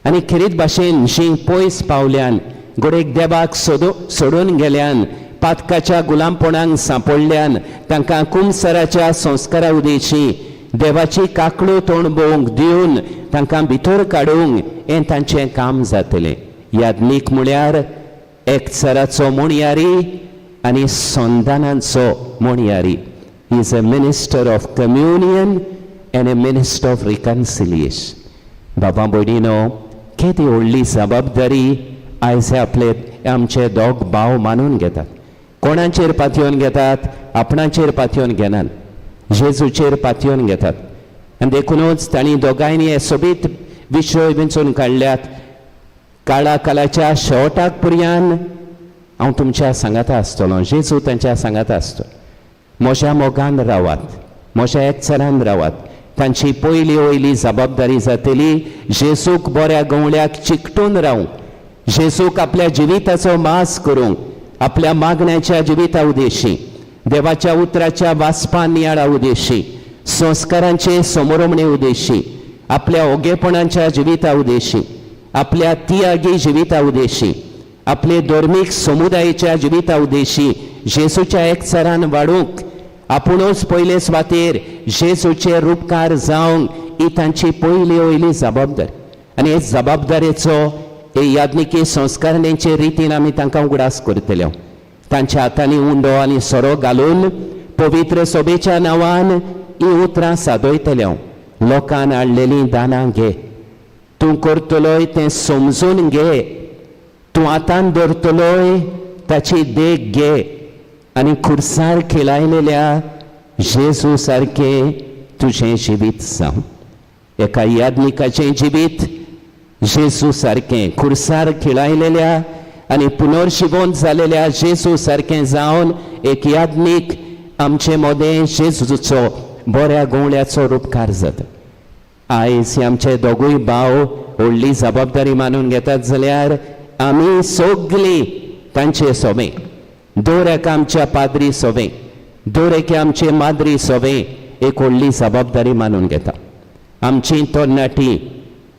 आनी खेरीत भाशेन शीं पयस पावल्यान, घडयेक देवाक सोडून गेल्यान, पातकाच्या गुलामपणाक सांपडल्यान तांकां कुमसराच्या संस्कारा उदेशी देवाची काकडो तोंड दिवन तांकां भितर काडूंक हें तांचें काम जातलें. याज्ञीक म्हळ्यार एकचाराचो मुणयारी आनी संधानाचो मुणयारी. He is a minister of communion and a minister of reconciliation. बाबा भयणीनो, केदी व्हडली जबाबदारी आयज आपले आमचे दोग भाव मानून घेतात. कोणाचेर पातयेवन घेतात? आपणाचेर पातयेवन घेनात, जेजूचेर पातयेवन घेतात. आनी देखुनूच तांणी दोगांयनी हे सोबीत विशय वेंचून काडल्यात. काळा कालाच्या शेवटाक पर्यान हांव तुमच्या सांगाता आसतलो, जेजू तांच्या सांगाता आसतलो. म्हज्या मोगान रावात, म्हज्या एकचारान रावात. तांची पयली वयली जबाबदारी जातली जेजूक बऱ्या गवळ्याक चिकटून रावूंक, जेजूक आपल्या जिविताचो मास करूंक, आपल्या मागण्याच्या जिविता उदेशी, देवाच्या उतराच्या वाचपा नियाळा उदेशी, संस्कारांचे समोरमणे उदेशी, आपल्या ओगेपणाच्या जिविता उदेशी, आपल्या तियागी जिविता उदेशी, आपले धर्मीक समुदायेच्या जिविता उदेशी जेजूच्या एकचारान वाडूंक, आपुणूच पयले सुवातेर जेजूचे रुपकार जावंक ही तांची पयली वयली जबाबदारी. आनी हे जबाबदारेचो हे याज्ञिकी संस्कारणेचे रितीन आमी तांकां उगडास करतले. तांच्या हातांनी उंडो आनी सोरो घालून पवित्र सोबेच्या नांवान ही उतरां सादयतले. लोकान हाडलेलीं दानां घे, तूं करतलोय तें समजून घे, तूं हातान धरतलोय ताची देख घे आनी खुर्सार खेळायलेल्या जेजू सारकें तुजें जिवीत जावं. एका याज्ञिकाचें जिवीत जेजू सारकें खुर्सार खेळायलेल्या आनी पुनर्शिवोन जालेल्या जेजू सारकें जावन एक याज्ञीक आमचे मदें जेजूचो बऱ्या गवळ्याचो रुपकार जाता. आयज आमचे दोगूय भाव व्हडली जबाबदारी मानून घेतात जाल्यार आमी सगळीं तांचे सोबे, दर एका आमच्या पाद्री सोबे, दर एके आमचे माद्री सोबे एक व्हडली जबाबदारी मानून घेता. आमची तरणाटी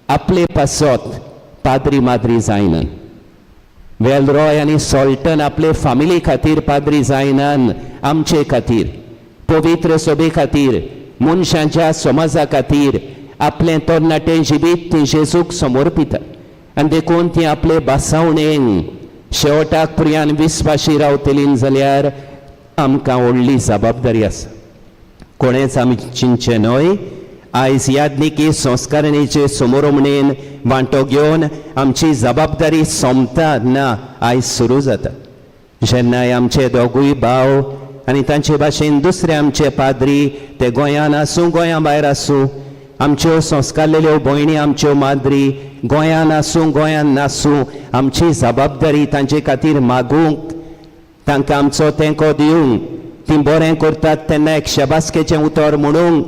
आपले पासत पाद्री माद्री जायनात, वेलरॉय आनी सॉल्टन आपले फामिली खातीर पाद्री जायनात, आमचे खातीर, पवित्र सोबे खातीर, मनशांच्या समाजा खातीर आपलें तरणाटें जिवीत ती जेजूक समर्पिता. आनी देखून ती आपले बासावणेन शेवटाक पर्यान विस्वाशी रावतली जाल्यार आमकां व्हडली जबाबदारी आसा. कोणेच आमी चिंतचें न्हय. आयज याज्ञिकी संस्कारणेचे समोरमणेन वांटो घेवन आमची जबाबदारी सोंपता ना, आयज सुरू जाता. जेन्नाय आमचे दोगूय भाव आनी तांचे भाशेन दुसरे आमचे पाद्री, ते गोंयान आसूं गोंया भायर आसूं, आमच्यो संस्कारलेल्यो भयणी आमच्यो माद्री गोंयान आसूं गोंयान नासूं, आमची जबाबदारी तांचे खातीर मागूंक, तांकां आमचो तेंको दिवंक, तीं बरें करतात तेन्ना एक शबासकेचें उतर म्हणूंक,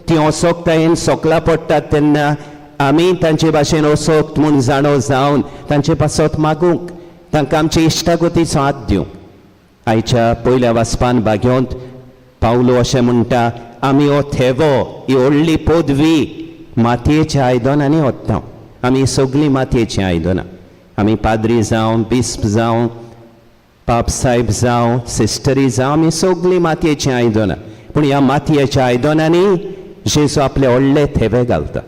तीं असोकतायेन सोकला पडटात तेन्ना आमी तांचे भाशेन असोक्त म्हूण जाणो जावन तांचे पासत मागूंक, तांकां आमचे इश्टागतीचो हात दिवंक. आयच्या पयल्या वाचपान भाग्योंत पावलो अशें म्हणटा, आमी हो थेवो ही व्हडली पदवी मातयेच्या आयदनांनी ओत्ता. आमी सगळीं मातयेचीं आयदनां. आमी पाद्री जावं, बिस्प जावं, पाप साहेब जावं, सिस्टरी जावं, आमी सगळीं मातयेचीं आयदनां. पूण ह्या मातयेच्या आयदनांनी जेजू आपले व्हडले थेवे घालता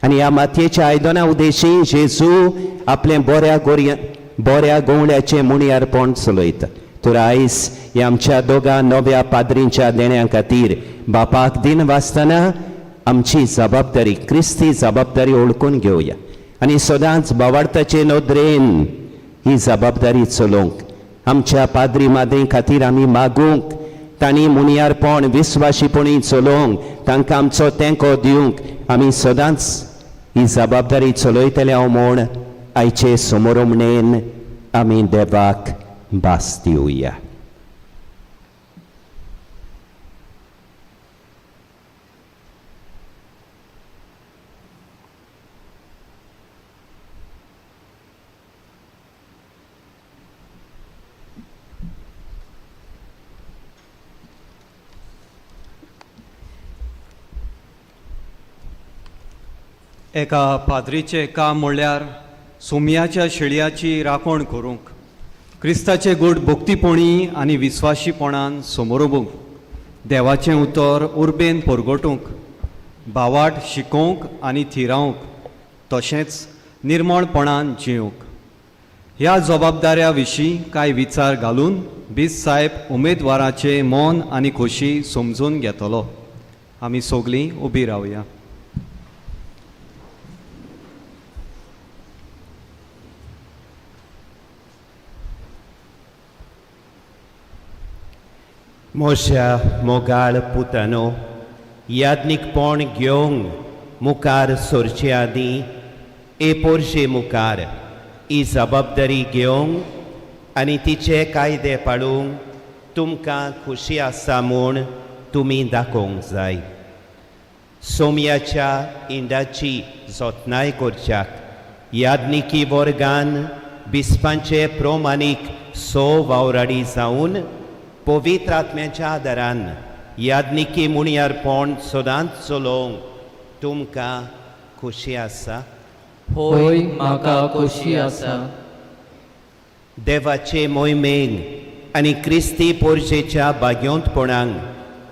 आनी ह्या मातयेच्या आयदनां उदेशी जेजू आपलें बऱ्या गवळ्याचें मुणयारपण चलयता. तर आयज ह्या आमच्या दोगां नव्या पाद्रींच्या देण्या खातीर बापाक दिन वाचतना आमची जबाबदारी, क्रिस्ती जबाबदारी ओळखून घेवया आनी सदांच बावार्थाचे नदरेन ही जबाबदारी चलोवंक आमच्या पाद्री माद्री खातीर आमी मागूंक, तांणी मुनियारपण विस्वाशीपणी चलोवंक, तांकां आमचो तेंको दिवंक आमी सदांच ही जबाबदारी चलयतले हांव म्हूण आयचे समोरमणेन आमी देवाक भास दिवया. एका पाद्रीचें काम म्हणल्यार सोमयाच्या शेळयाची राखण करूंक, क्रिस्ताचें गूट भक्तीपणी आनी विस्वाशीपणान समोरोवंक, देवाचें उतर उर्बेन परगटूंक, भावाट शिकोवंक आनी थिरावंक, तशेंच निर्मळपणान जिवंक. ह्या जबाबदाऱ्या विशीं कांय विचार घालून बीस साहेब उमेदवाराचें मन आनी खोशी समजून घेतलो. आमी सगलीं उबी रावया. मोश्या मोगाळ पुतानो, याज्ञिकपण घेवंक मुखार सरचे आदीं ए पोरशे मुखार ही जबाबदारी घेवंक आनी तिचे कायदे पाळूंक तुमकां खोशी आसा म्हूण तुमी दाखोवंक जाय. सोमयाच्या इंडाची जतनाय करच्याक याज्ञिकी वर्गान बिस्पांचे प्रमाणीक सो वावराडी जावन पवित्र आत्म्याच्या आदारान याज्ञिकी मुणयारपण सदांच चलोवंक तुमकां खोशी आसा. होय, म्हाका खोशी आसा. देवाचे मोहिमेक आनी क्रिस्ती पोरजेच्या भाग्योंतपणांक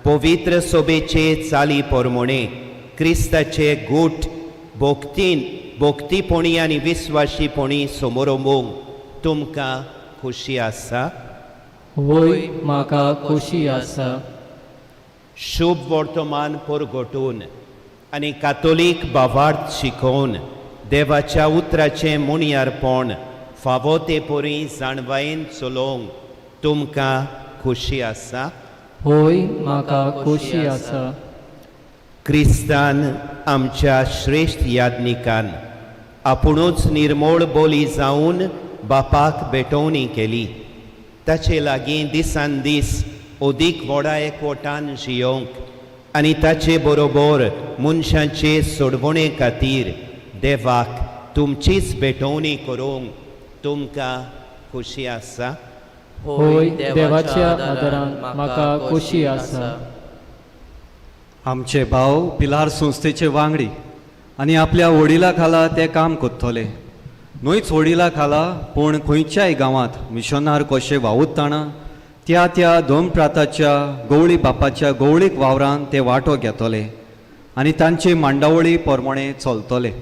पवित्र सोबेचे चाली पोरमोणे क्रिस्ताचे गूट भोक्तीन भोक्तीपणी आनी विस्वाशीपणी समोरोमोंक तुमकां खोशी आसा. होय, म्हाका खोशी आसा. शुभ वर्तमान परगटून आनी कातोलीक भावार्थ शिकोवन देवाच्या उतराचें मुणयारपण फावो ते परी जाणवायेन चलोवंक तुमकां खोशी आसा. होय, म्हाका खोशी आसा. क्रिस्तान आमच्या श्रेश्ठ याज्ञिकान आपुणूच निर्मोळ बोली जावन बापाक भेटवणी केली. ताचे लागीं दिसान दीस अदीक व्हडा एकवटान जियोवंक आनी ताचे बरोबर मनशांचे सोडवणे खातीर देवाक तुमचीच भेटवणी करूंक तुमकां खोशी आसा. होय, देवाच्या आदारान म्हाका खोशी आसा. आमचे भाव पिलार संस्थेचे वांगडी आनी आपल्या वडिला खाला ते काम करतले. न्हयच वडिला खाला पूण खंयच्याय गांवांत मिशनार कशें वावुरतना त्या त्या दोन प्राताच्या गवळी बापाच्या गवळीक वावरान ते वांटो घेतले आनी तांचे मांडावळी प्रमाणे चलतले.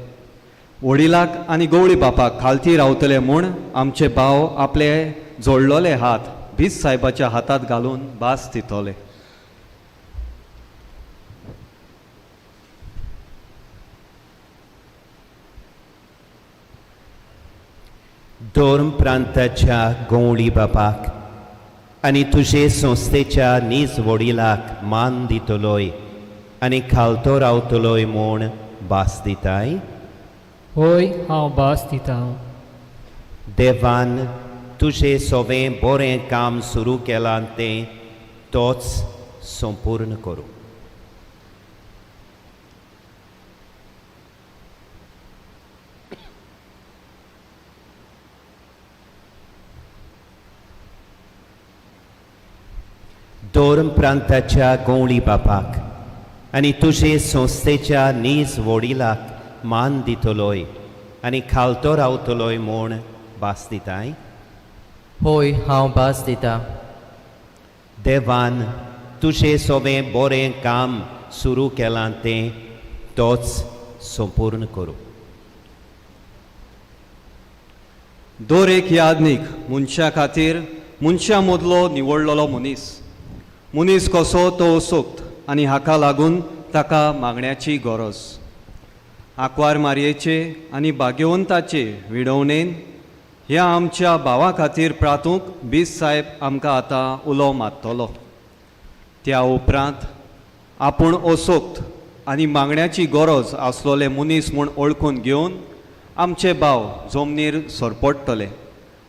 वडिलाक आनी गवळी बापाक खालती रावतले म्हूण आमचे भाव आपले जोडलोले हात बीस साहेबाच्या हातांत घालून भास दितले. धर्म प्रांताच्या गवळी बापाक आनी तुजे संस्थेच्या नीज वडिलाक मान दितलोय आनी खालतो रावतलोय म्हूण भास दिताय. होय, हांव भास दितां. देवान तुजें सगळें बरें काम सुरू केलां तें तोच संपूर्ण करूं. धर्म प्रांताच्या गवळी बापाक आनी तुजे संस्थेच्या नीज वडिलाक मान दितलोय आनी खालतो रावतलोय म्हूण भास दिताय. होय, हांव भास दितां. देवान तुजें सगळें बरें काम सुरू केलां तें तोच संपूर्ण करूं. दर एक याज्ञीक मनशा खातीर मनशा मदलो निवडलेलो मनीस, मनीस कसो तो असोक्त आनी हाका लागून ताका मागण्याची गरज. आंकवार मारयेचे आनी भाग्यवंताचे विडवणेन ह्या आमच्या भावा खातीर प्रातूंक बीस साहेब आमकां आतां उलो मारतलो. त्या उपरांत आपूण असोक्त आनी मागण्याची गरज आसलोले मनीस म्हूण ओळखून घेवन आमचे भाव जमनीर सरपडटले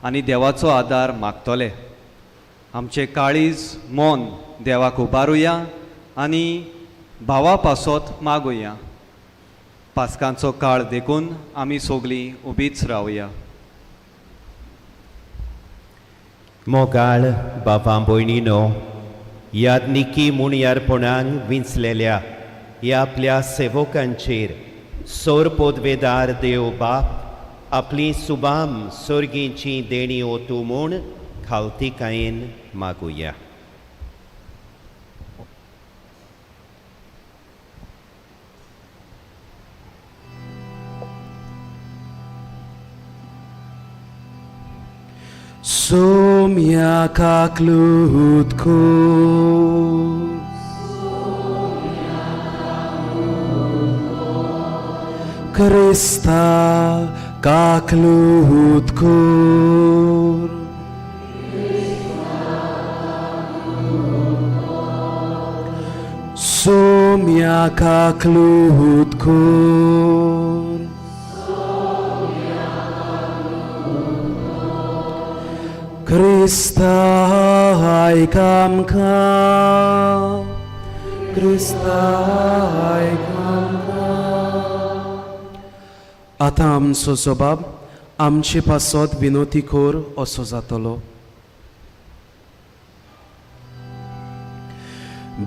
आनी देवाचो आदार मागतले. आमचे काळीज मन देवाक उबारुया आनी भावा पासत मागुया. पास्कांचो काळ देखून आमी सगळीं उबीच रावया. मोगाळ बाबा भयणीनो, यादनिकी मुणयारपणान विंचलेल्या ह्या आपल्या सेवकांचेर सोर पोदवेदार देव बाप आपली सुबाम सोर्गींची देणी ओतू म्हूण खावतिकायेन मागुया. Somia kaklut kos. Krista kaklut kor. Somia kaklut kor. Krista ay kamka, Krista ay kamka. आतां आमचो जबाब आमचे पासत विनोती कोर असो जातलो.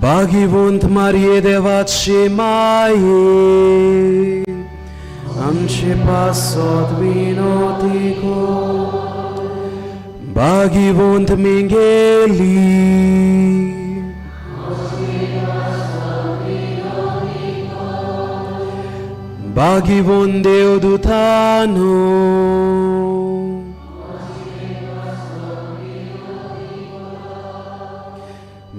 भागीवंत मारये देवाची माये, आमचे पासत विनोती कोर. भागीवंत मिंगेली, भागीवंत देवदूतानो,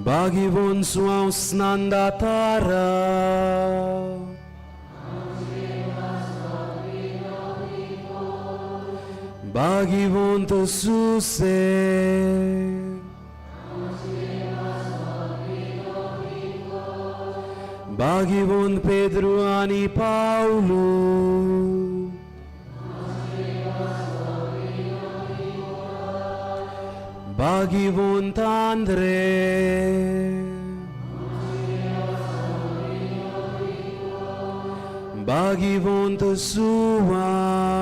भागीवंत सुवांव स्नानदातारा, भागीवंत सुसे, भागीवंत पेद्रू आनी पावलू, भागीवंत आंद्रे, भागीवंत सुवांव,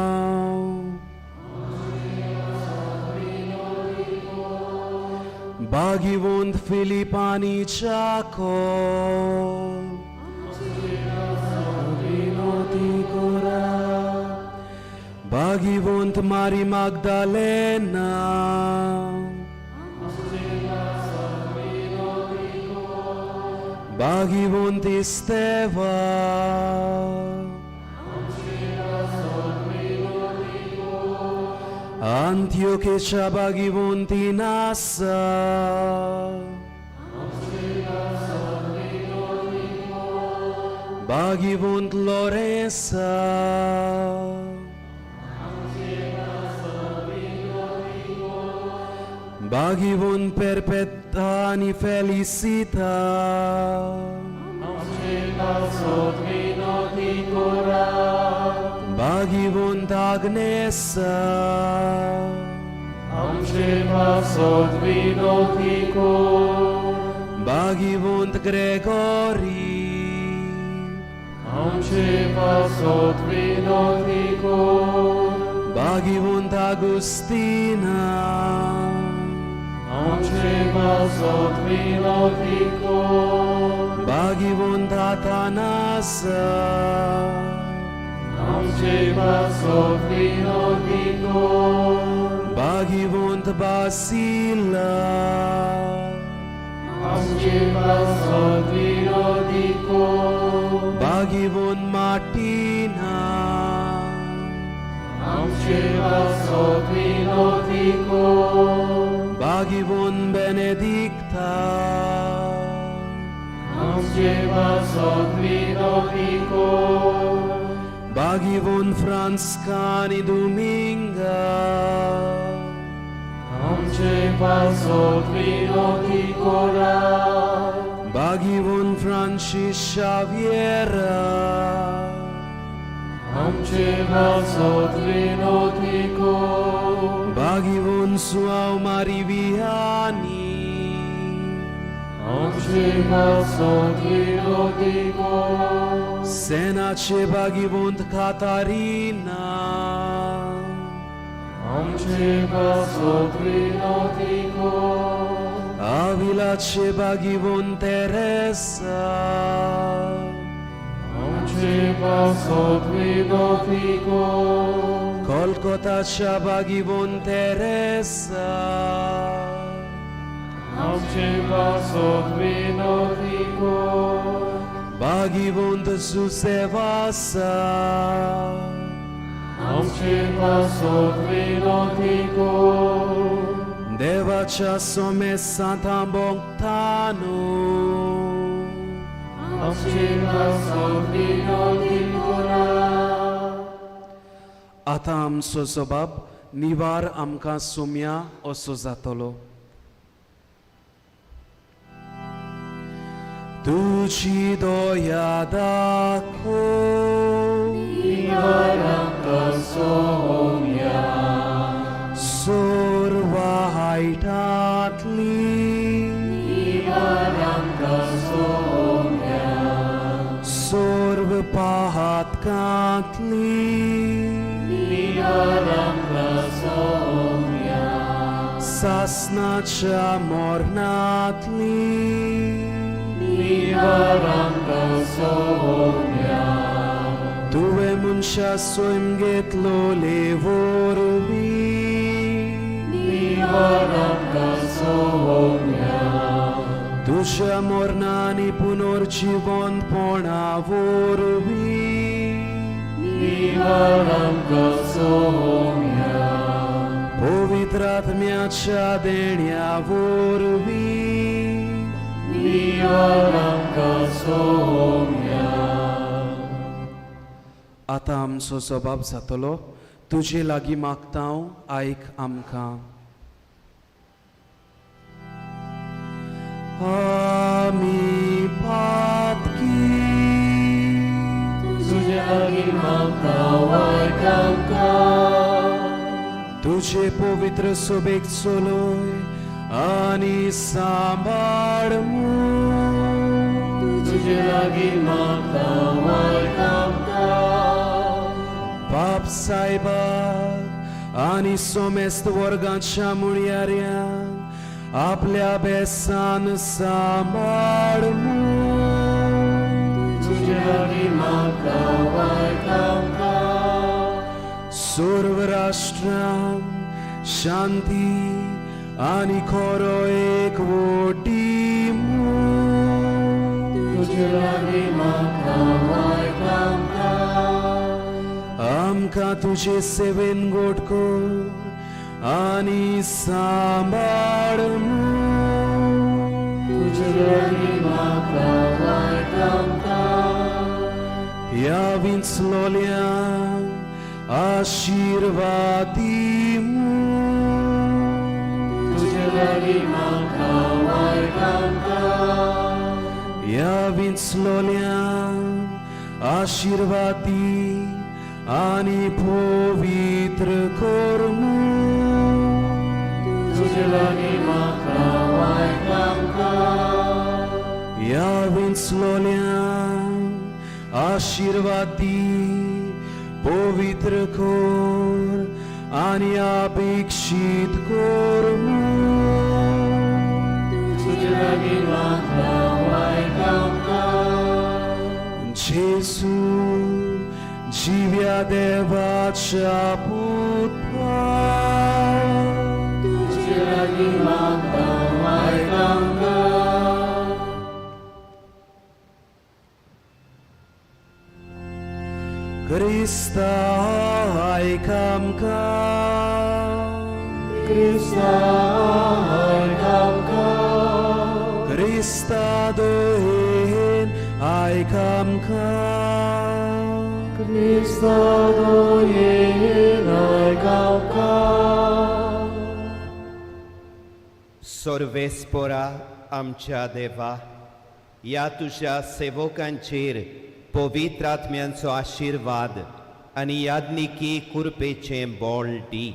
भागीवंत फिलिप आनी चाको, विनोती कोरा, भागीवंत मारी मागदालेना, भागीवंत इस्तेवा, Antiochecia भागीवंत Nassa, भागीवंत Lorenza, भागीवंत Perpetua आनी Felicita, भागीवंत Agnesa, भागीवंत Gregory, भागीवंत Agustina, भागीवंत Athanasa, भागीवंत Basila, भागीवंत Martina, भागीवंत Benedicta, बागिवोन फ्रांस्कानी दुमिंगा, आमचे पासत विनोती कोरात. बागिवोन फ्रांसीस शाव्येरा, आमचे पासत विनोती कोर. बागिवोन सुआव मारी विहानी, आमचे पासत विनोती कोर. सेनाचे बागिवोंत कातारिना, आमचे पासत विनोती कोर. आविलाचे बागिवोन तेरेसा, आमचे पासत विनोती कोर. कोलकोताच्या बागिवोन तेरेसा, आमचे पासत विनोती कोर. बागिवोंत सुसेवासा, आमचे पासत विनोती कोर. देवाच्या सोमेसांता भोगतानो, आमचे पासत विनोती कोरात. आतां आमचो जबाब निवार आमकां सोम्या असो जातलो. तुजी दया दाखो, निवार आमकां सोम्या. सोर्वा हायटांतली, निवार आमकां सोम्या. सोर्व पाहातकांतली, निवार आमकां सोम्या. सासनाच्या मोरनांतली, निवार आमकां सोम्या. तुवें मनशा स्वयं घेतलोले वरवीं, निवार आमकां सोम्या. तुज्या मोरनांनी पुनर्जिवंतपणा वरवीं, निवार आमकां सोम्या. पवित्र आत्म्याच्या देण्या वरवीं, निवार आमकां सोम्या. आतां आमचो जबाब जातलो. तुजे लागीं मागता हांव, आयक आमकां. आमी पातकी, तुजे लागीं मागता आयक आमकां. तुजे पवित्र सोबेक चलय आनी सांबाळ म्हूण. तुजे लागीं मागता आयक आमकां. बाप सायबाक आनी सोमेस्त वर्गाच्या मुळयाऱ्यांक आपल्या बेसान सांबाळ म्हूण. तुजे लागीं मागता आयक आमकां. सर्व राष्ट्रांक शांती आनी खरो एकवटी म्हूण. तुजे लागीं मागता आयक आमकां. आमकां तुजे सेवेन गोड कर आनी सांबाळ म्हूण. तुजे लागीं मागता आयक आमकां. ह्या विंचलोल्यांक आशिर्वादी म्हूण. तुजे लागीं मागता आयक आमकां. ह्या विंचलोल्यांक आशिर्वादी आनी पवित्र कर म्हूण. तुजे लागीं मागता आयक आमकां. ह्या विंचलोल्यांक आशिर्वादी पवित्र कर आनी अपेक्षीत कर म्हूण. तुजे लागीं मागता आयक आमकां. जेजू जिव्या देवाच्या पुता, तुजे लागीं मागता आयक आमकां. क्रिस्ता आयक आमकां. क्रिस्ता आयक आमकां. क्रिस्ता दयेन आयक आमकां. क्रिस्ता दयेन आयक आमकां. सर्वेस्पोरा आमच्या देवा, ह्या तुज्या सेवकांचेर पवित्र आत्म्यांचो आशिर्वाद आनी याज्ञिकी कुरपेचें बळ दी.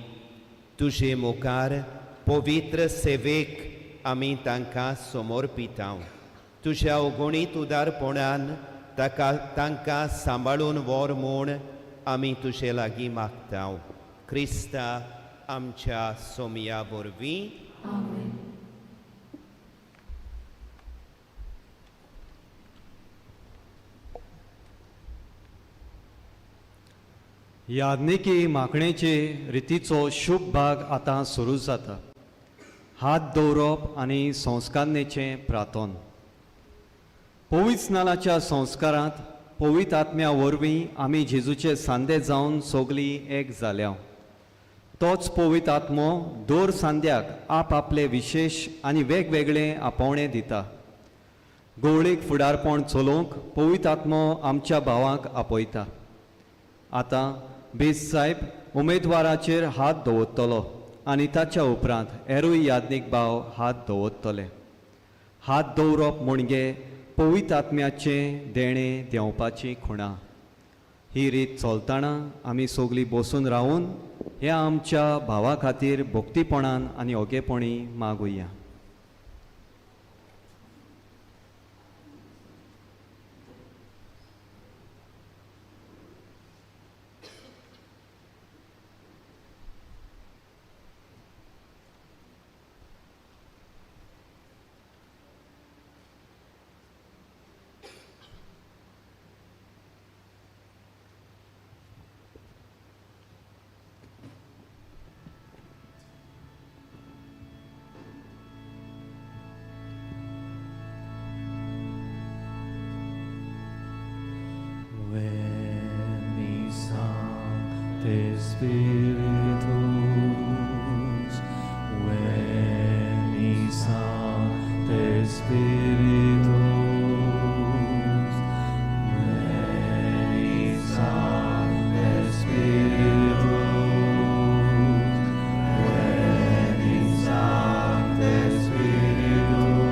तुजे मुखार पवित्र सेवेक आमी तांकां समर्पितां. तुज्या अगणीत उदारपणान ताका तांकां सांबाळून व्हर म्हूण आमी तुजे लागीं मागता, क्रिस्ता आमच्या सोमया वरवीं. याज्ञिकी मागणेचे रितीचो शुभ भाग आतां सुरू जाता. हात दवरप आनी संस्कारणेचें प्रार्थन. पवित्र नालाच्या संस्कारांत पवित्र आत्म्या वरवीं आमी जेजूचे सांदे जावन सगलीं एक जाल्या. तोच पवित्र आत्मो दर सांद्याक आप आपले विशेश आनी वेगवेगळे आपोवणें दिता. गवळीक फुडारपण चलोवंक पवित्र आत्मो आमच्या भावांक आपयता. आतां बेज साहेब उमेदवाराचेर हात दवरतलो आनी ताच्या उपरांत हेरूय याज्ञीक भाव हात दवरतले. हात दवरप म्हणजे पवित्र आत्म्याचें देणें देंवपाची खुणा. ही रीत चलतना आमी सगलीं बसून रावून ह्या आमच्या भावा खातीर भक्तीपणान आनी ओगेपणी मागुया. Veni Sancte Spiritus, veni Sancte Spiritus, veni Sancte Spiritus, veni Sancte Spiritus,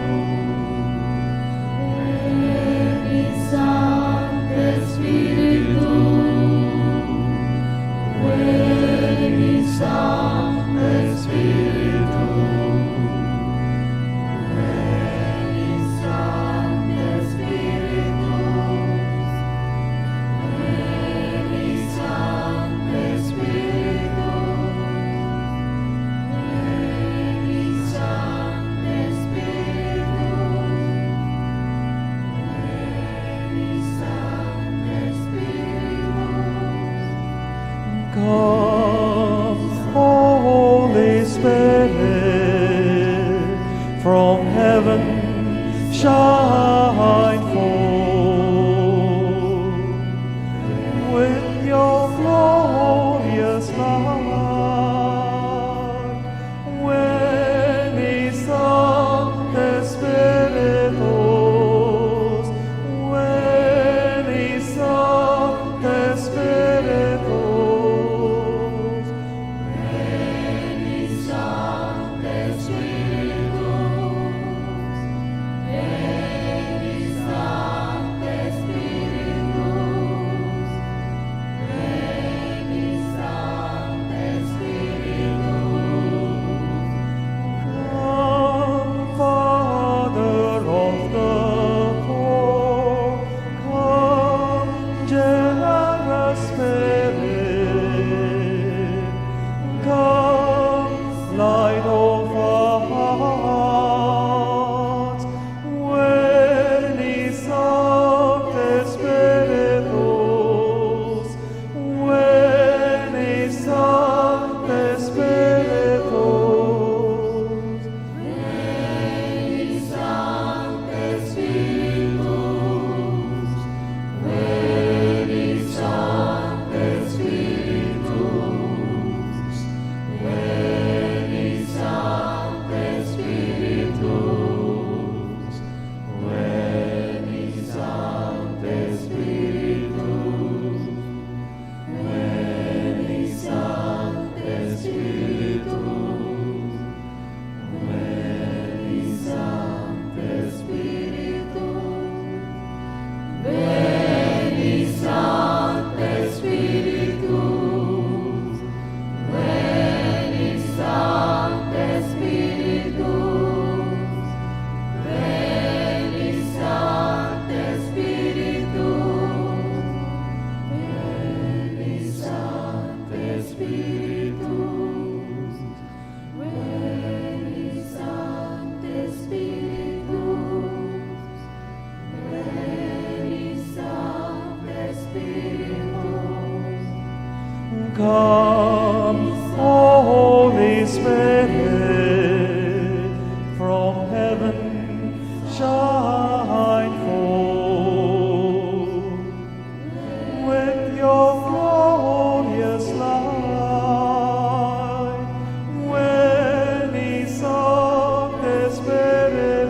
Veni Sancte Spiritus, veni Sancte Spiritus, veni Sancte Spiritus, veni Sancte Spiritus, veni Sancte Spiritus. Veni Sancte Spiritus. Come, Holy Spirit, from heaven shine forth with your glorious light. Veni Sancte Spiritus, veni Sancte Spiritus. Veni Sancte Spiritus, veni Spiritus, Veni Sancte Spiritus. Come, O Holy Spirit, from heaven shine forth with your glorious light. Veni Sancte Spiritus,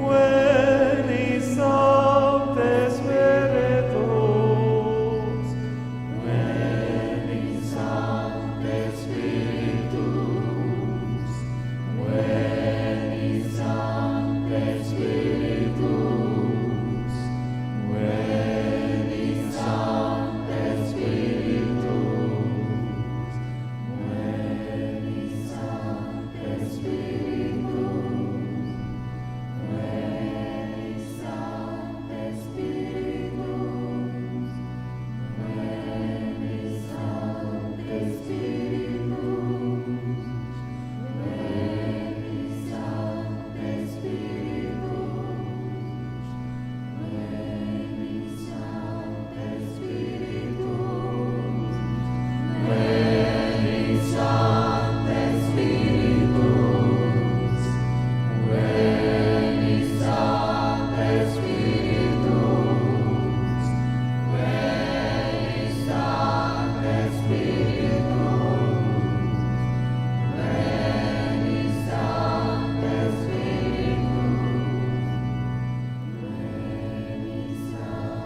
Veni Sancte Spiritus. Veni Sancte Spiritus, Veni Sancte Spiritus, Veni Sancte Spiritus, Veni Sancte Spiritus, Veni Sancte Spiritus. Veni Sancte Spiritus, Veni Sancte Spiritus, Veni Sancte Spiritus, Veni Sancte Spiritus, Veni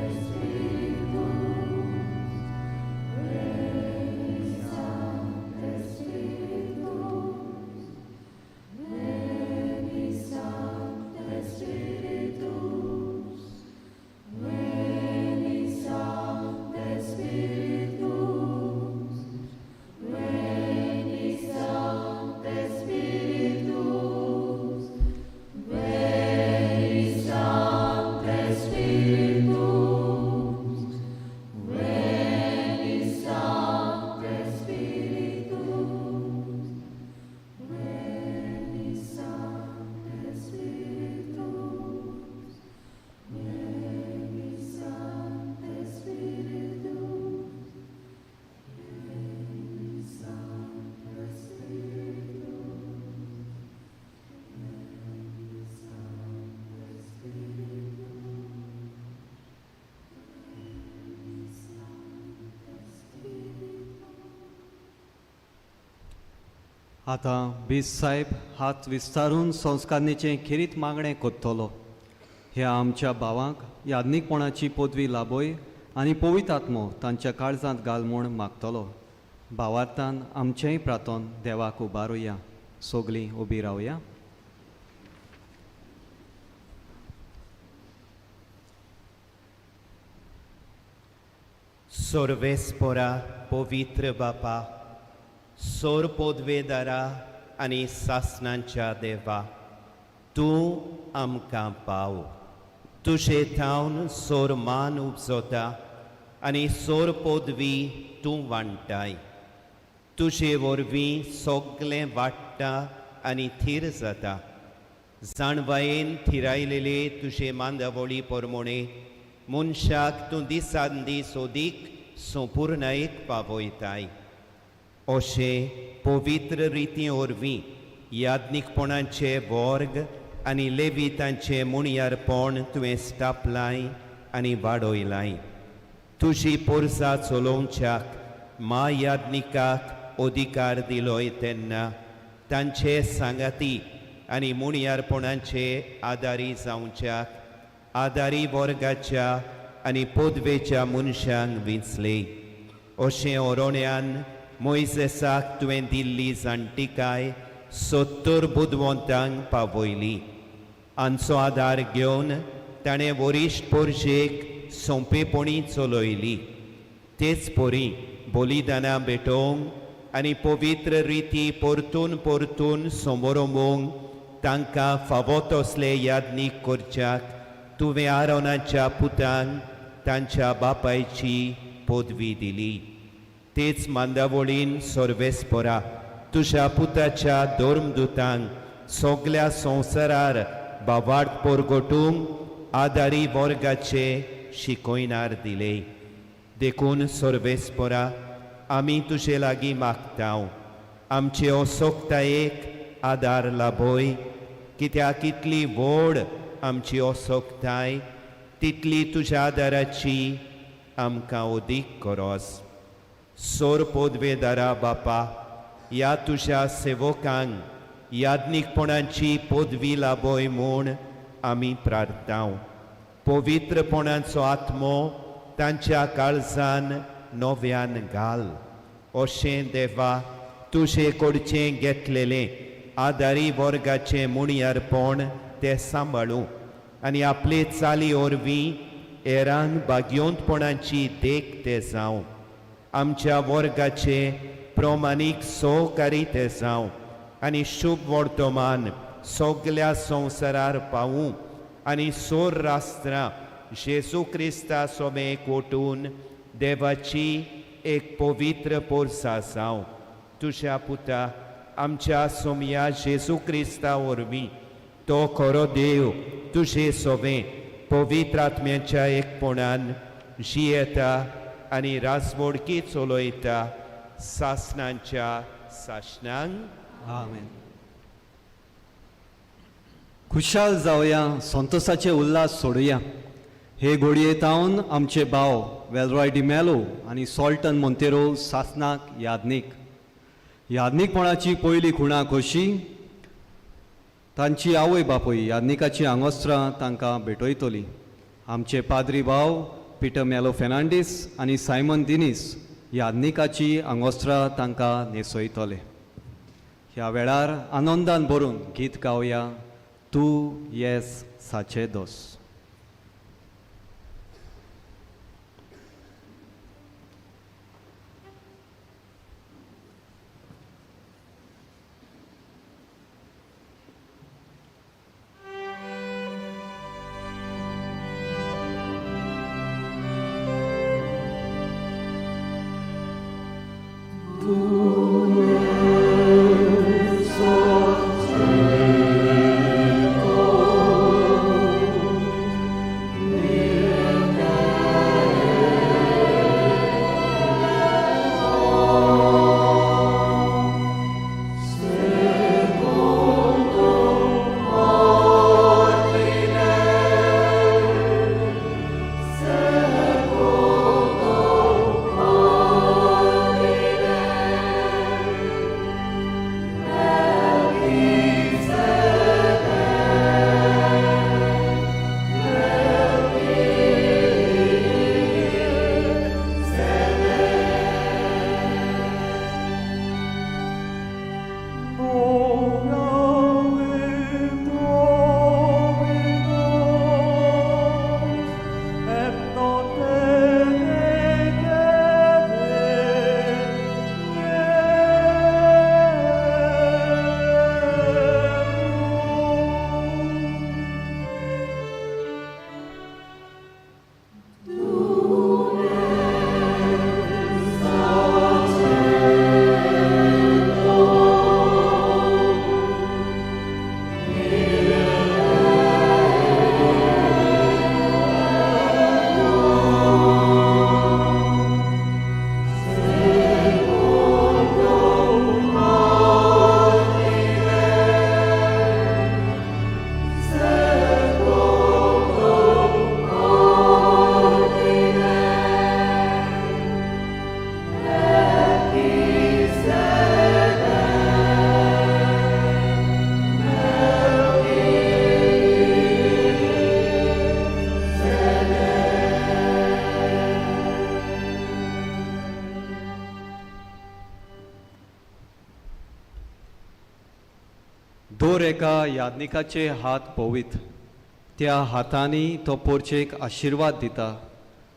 Sancte Spiritus. Veni Sancte Spiritus, Veni Sancte Spiritus, Veni Sancte Spiritus, Veni Sancte Spiritus, Veni Sancte Spiritus. Veni Sancte Spiritus, Veni Sancte Spiritus, Veni Sancte Spiritus, Veni Sancte Spiritus, Veni Sancte Spiritus. Veni Sancte Spiritus, Veni Sancte Spiritus, Veni Sancte Spiritus, Veni Sancte Spiritus. आतां बीस साहेब हात विस्तारून संस्कारणीचें खेरीत मागणें कोत्तलो. ह्या आमच्या भावांक याज्ञीकपणाची पदवी लाभय आनी पवित्र आत्मो तांच्या काळजांत घाल म्हूण मागतलो. भावार्थान आमचेंय प्रार्थन देवाक उबारुया. सगलीं उबी रावया. सोर्वेस्पोरा पवित्र बापा, सोर पोदवेदारा आनी सासणांच्या देवा, तूं आमकां पाव. तुजे थावन सोर मान उपजता आनी सोर पदवी तूं वांटाय. तुजे वरवीं सगलें वाडटा आनी थीर जाता. जाणवायेन थिरायलेले तुजे मांदावळी परमोणे मनशाक तूं दिसान दीस अदीक संपुर्णायेक पावयताय. अशें पवित्र रिती वरवीं याज्ञिकपणाचे वर्ग आनी लेवितांचें मुणयारपण तुवें स्थापलाय आनी वाडयलाय. तुजी पोरसा चलोवच्याक म्हायाज्ञिकाक अधिकार दिलोय तेन्ना तांचे सांगाती आनी मुणयारपणाचे आदारी जावच्याक आदारी वर्गाच्या आनी पदवेच्या मनशांक विंचले. अशें ओरोण्यान मोयजेसाक तुवें दिल्ली जाणटिकाय 70 बुदवंतांक पावयली. हांचो आदार घेवन ताणें वरिश्ठ पोरजेक सोंपेपणी चलयली. तेच परी बलिदानां भेटोवंक आनी पवित्र रिती परतून परतून समोरमोवंक तांकां फावो तसले याज्ञीक करच्याक तुवें आरोनाच्या पुतांक तांच्या बापायची पदवी दिली. तेच मांदावळीन सर्वेस्परा तुज्या पुताच्या धर्मदुतांक सगल्या संवसारार बावाट पोरगोटूंक आदारी वर्गाचे शिकयणार दिले. देखून सर्वेस्परा आमी तुजे लागीं मागता, आमचे असोक्तायेक आदार लाभय, कित्याक इतली व्हड आमची असोक्ताय तितली तुज्या आदाराची आमकां अदीक गरज. सोर पदवेदारा बापा, ह्या तुज्या सेवकांक याज्ञीकपणाची पदवी लाभय म्हूण आमी प्रार्थांव. पवित्रपणाचो आत्मो तांच्या काळजान नव्यान घाल, अशें देवा तुजे कडचें घेतलेलें आदारी वर्गाचें मुणयारपण ते सांबाळूं आनी आपले चाली वरवीं हेरांक भाग्योंतपणाची देख ते जावं. आमच्या वर्गाचे प्रमाणीक सहकारी ते जावं आनी शुभ वर्तमान सगल्या संवसारार पावूं आनी सोर राष्ट्रां जेजू क्रिस्ता सोमे कोटून देवाची एक पवित्र पोरसा जावं. तुज्या पुता आमच्या सोमया जेजू क्रिस्ता वरवीं तो खरो देव तुजे सोबे पवित्र आत्म्याच्या एकपणान जियेता आनी राजवडकी चलयता सासणांच्या सासणांक. आमेन. खुशाल जावया, संतोषाचे उल्हास सोडुया. हे घोडये तावन आमचे भाव वेलरॉय डिमेलो आनी सॉल्टन मोंतेरो सासनाक यादनीक यादनीकपणाची पयली खुणा खोशी तांची आवय बापूय यादनिकाची आंगोस्त्रां तांकां भेटयतली. आमचे पाद्री भाव पिटर मेलो फेर्नांडीस आनी सायमन दिनीस यादनिकाची आंगोस्त्रां तांकां न्हेसयतले. ह्या वेळार आनंदान भरून गीत गावया, तूं येस साचे दोस. दर एका याज्ञिकाचे हात पवित्र, त्या हातांनी तो पोरचेक आशिर्वाद दिता,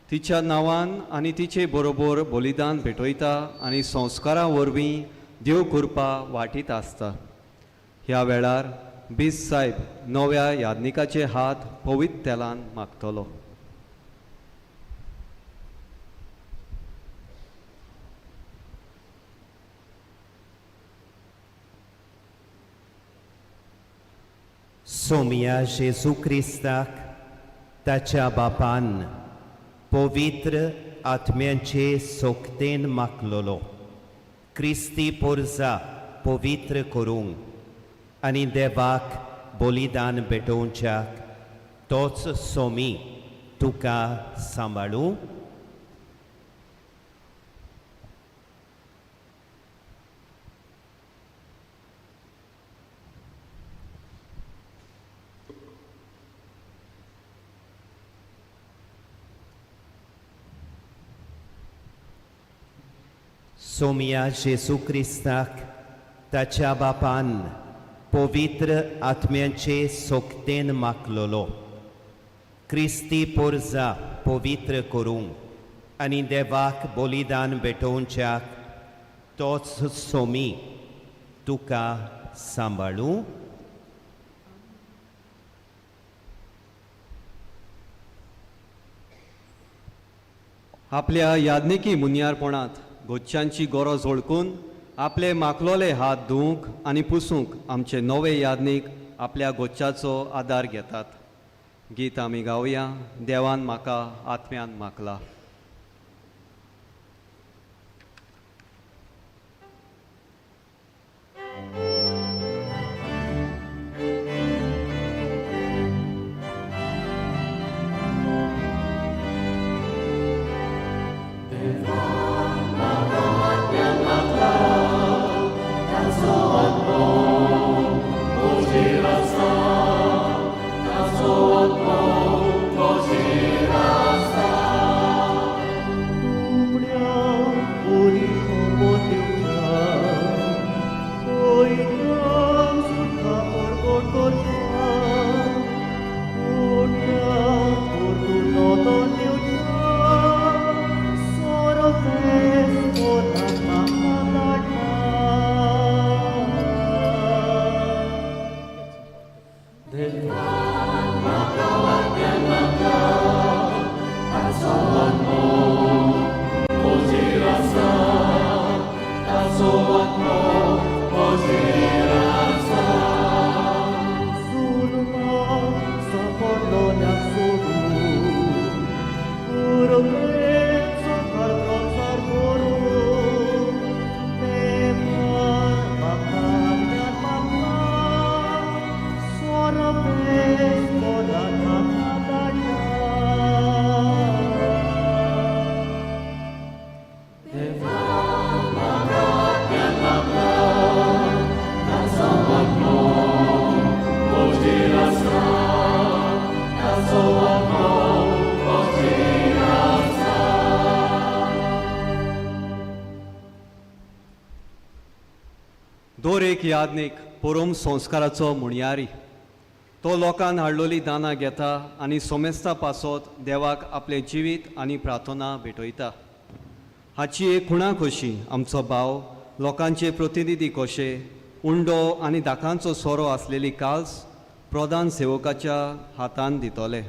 तिच्या नांवान आनी तिचे बरोबर बलिदान भेटयता आनी संस्कारां वरवीं देव कृपा वाटीत आसता. ह्या वेळार बीस साहेब नव्या याज्ञिकाचे हात पवित्र तेलान मागतलो. सोमया जेजू क्रिस्ताक ताच्या बापान पवित्र आत्म्यांचे सोकतेन मागलोलो क्रिस्ती पोरजा पवित्र करूंक आनी देवाक बलिदान भेटोवच्याक तोच सोमी तुका सांबाळूं. सोमया जेजू क्रिस्ताक ताच्या बापान पवित्र आत्म्यांचे सोकतेन मागलोलो क्रिस्ती पोरजा पवित्र करूंक आनी देवाक बलिदान भेटोवच्याक तोच सोमी तुका सांबाळूं. आपल्या याज्ञिकी मुनियारपणांत गोच्यांची गरज वळखून आपले माकलोले हात धुवंक आनी पुसूंक आमचे नवे याज्ञीक आपल्या गोच्चाचो आदार घेतात. गीत आमी गावया, देवान म्हाका आत्म्यान मागला. दर एक याज्ञीक पोरोम संस्काराचो मुणयारी तो लोकान हाडलोली दानां घेता आनी सोमेस्ता पासत देवाक आपलें जिवीत आनी प्रार्थना भेटयता. हाची एक खुणा कशी आमचो भाव लोकांचे प्रतिनिधी कशे उंडो आनी दाकांचो सोरो आसलेली काल्स प्रधान सेवकाच्या हातान दितले.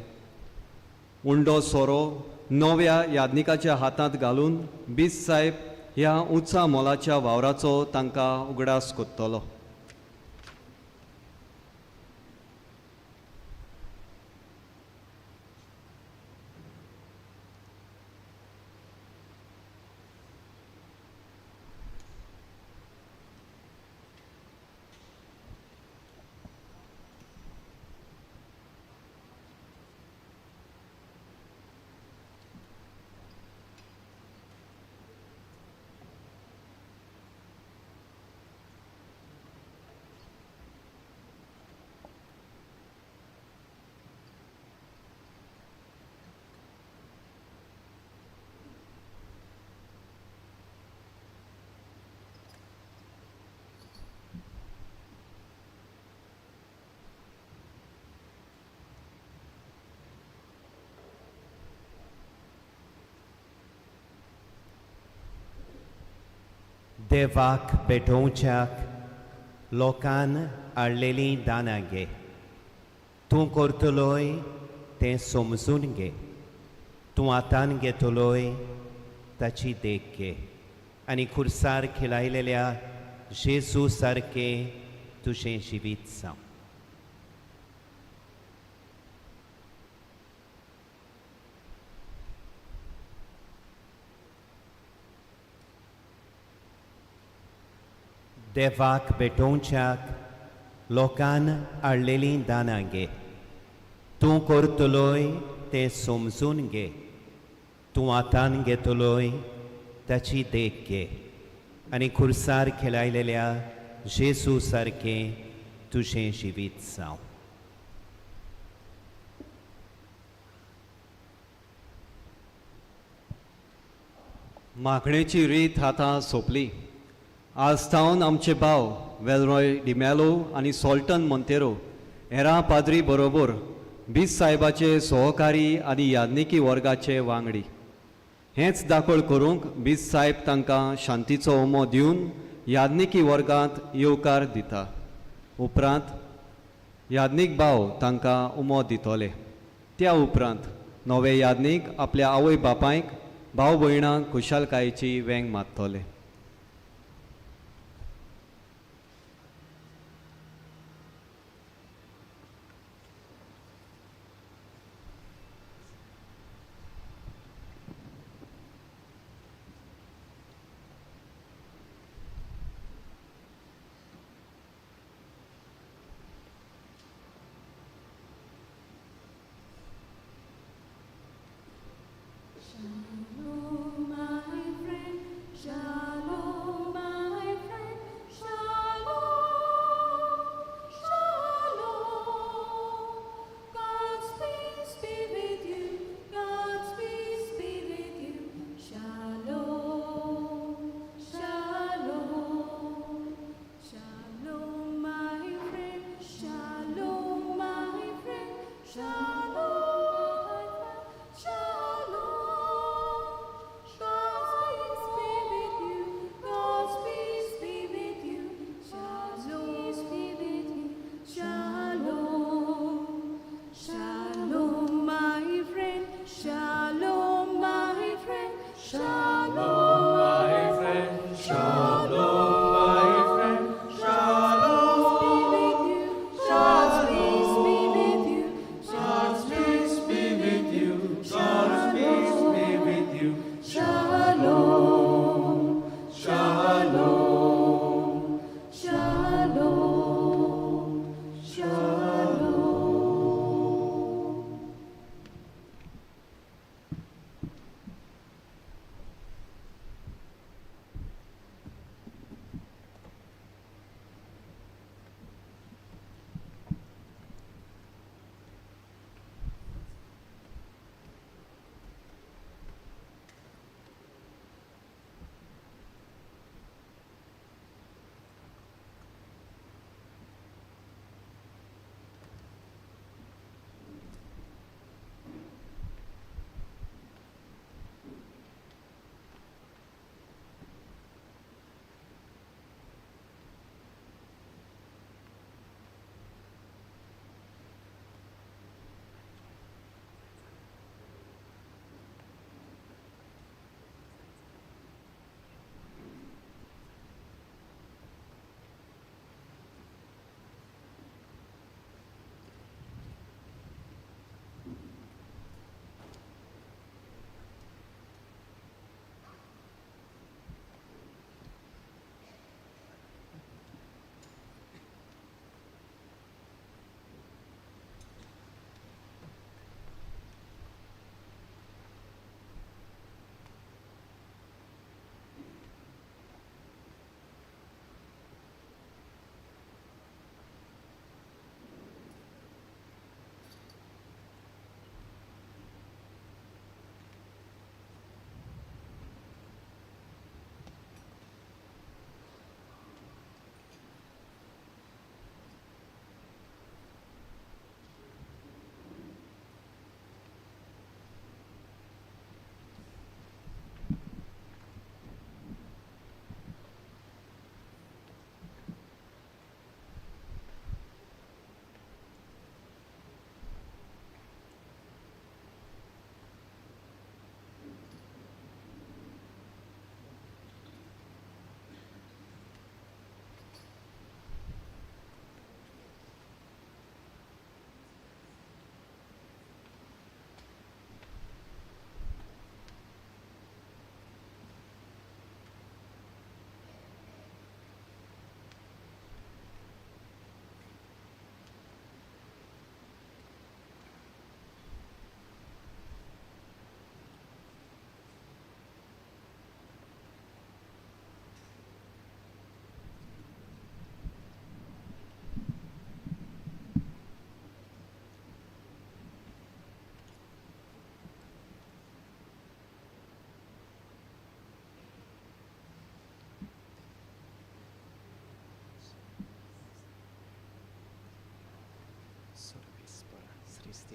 उंडो सोरो नव्या याज्ञिकाच्या हातांत घालून बीस साहेब ह्या उंचा मोलाच्या वावराचो तांकां उगडास कोत्तलो. देवाक भेटोवच्याक लोकान हाडलेलीं दानां घे. तूं करतलोय तें समजून घे. तूं हातान घेतलोय ताची देख घे आनी खुर्सार खिलायलेल्या जेजू सारकें तुजें जिवीत जावं. देवाक भेटोवच्याक लोकान हाडलेलीं दानां घे. तूं करतलोय तें समजून घे, तूं हातान घेतलोय ताची देख घे आनी खुर्सार खेळायलेल्या जेजू सारकें तुजें जिवीत जावं. मागणेची रीत आतां सोंपली. आज सावन आमचे भाव वेलरॉय डिमेलो आनी सॉल्टन मोंतेरो हेरां पाद्री बरोबर बीस साहेबाचे सहकारी आनी याज्ञिकी वर्गाचे वांगडी. हेंच दाखल करूंक बीस साहेब तांकां शांतीचो उमो दिवन याज्ञिकी वर्गांत येवकार दिता. उपरांत याज्ञीक भाव तांकां उमो दितले. त्या उपरांत नवे याज्ञीक आपल्या आवय बापायक भाव भयणांक खुशालकायेची वेंग मारतले. Shalom, my friend, shalom.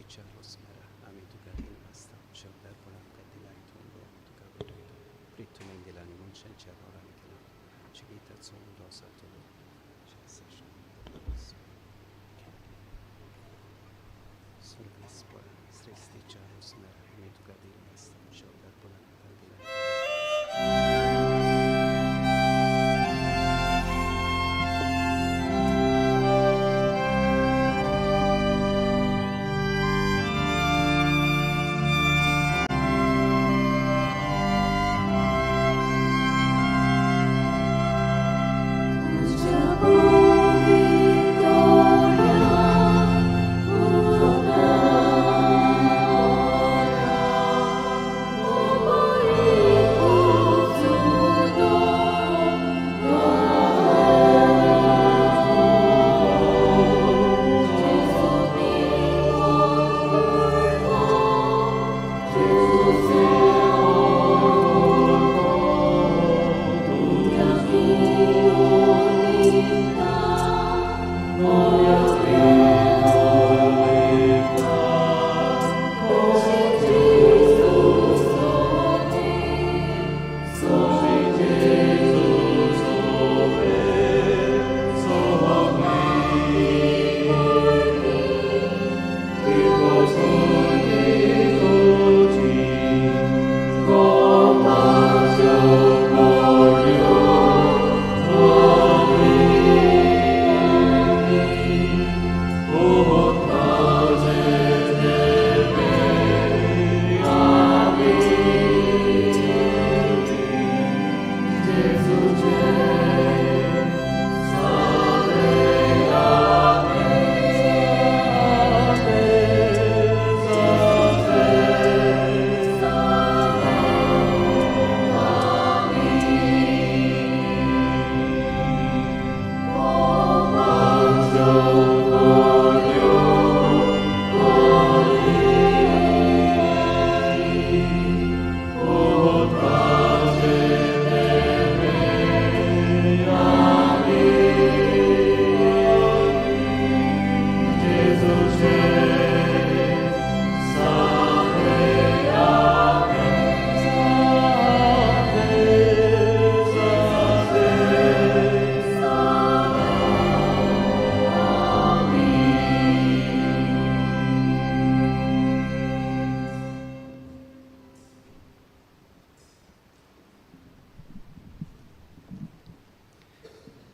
सृश्टीच्या रोसमेरा आमी तुका दिनवासता शब्दारपण आमकां दिला हितून आमी तुका भेटयता प्रिथुमेन दिला आनी मनशांच्या दोरांनी केला जिविताचो उदो जातलो. सर्वेस्पर सृश्टीच्या रोसमेरा आमी तुका दिनवासता शब्दारपण आमकां दिला. तुझ्या पवित्र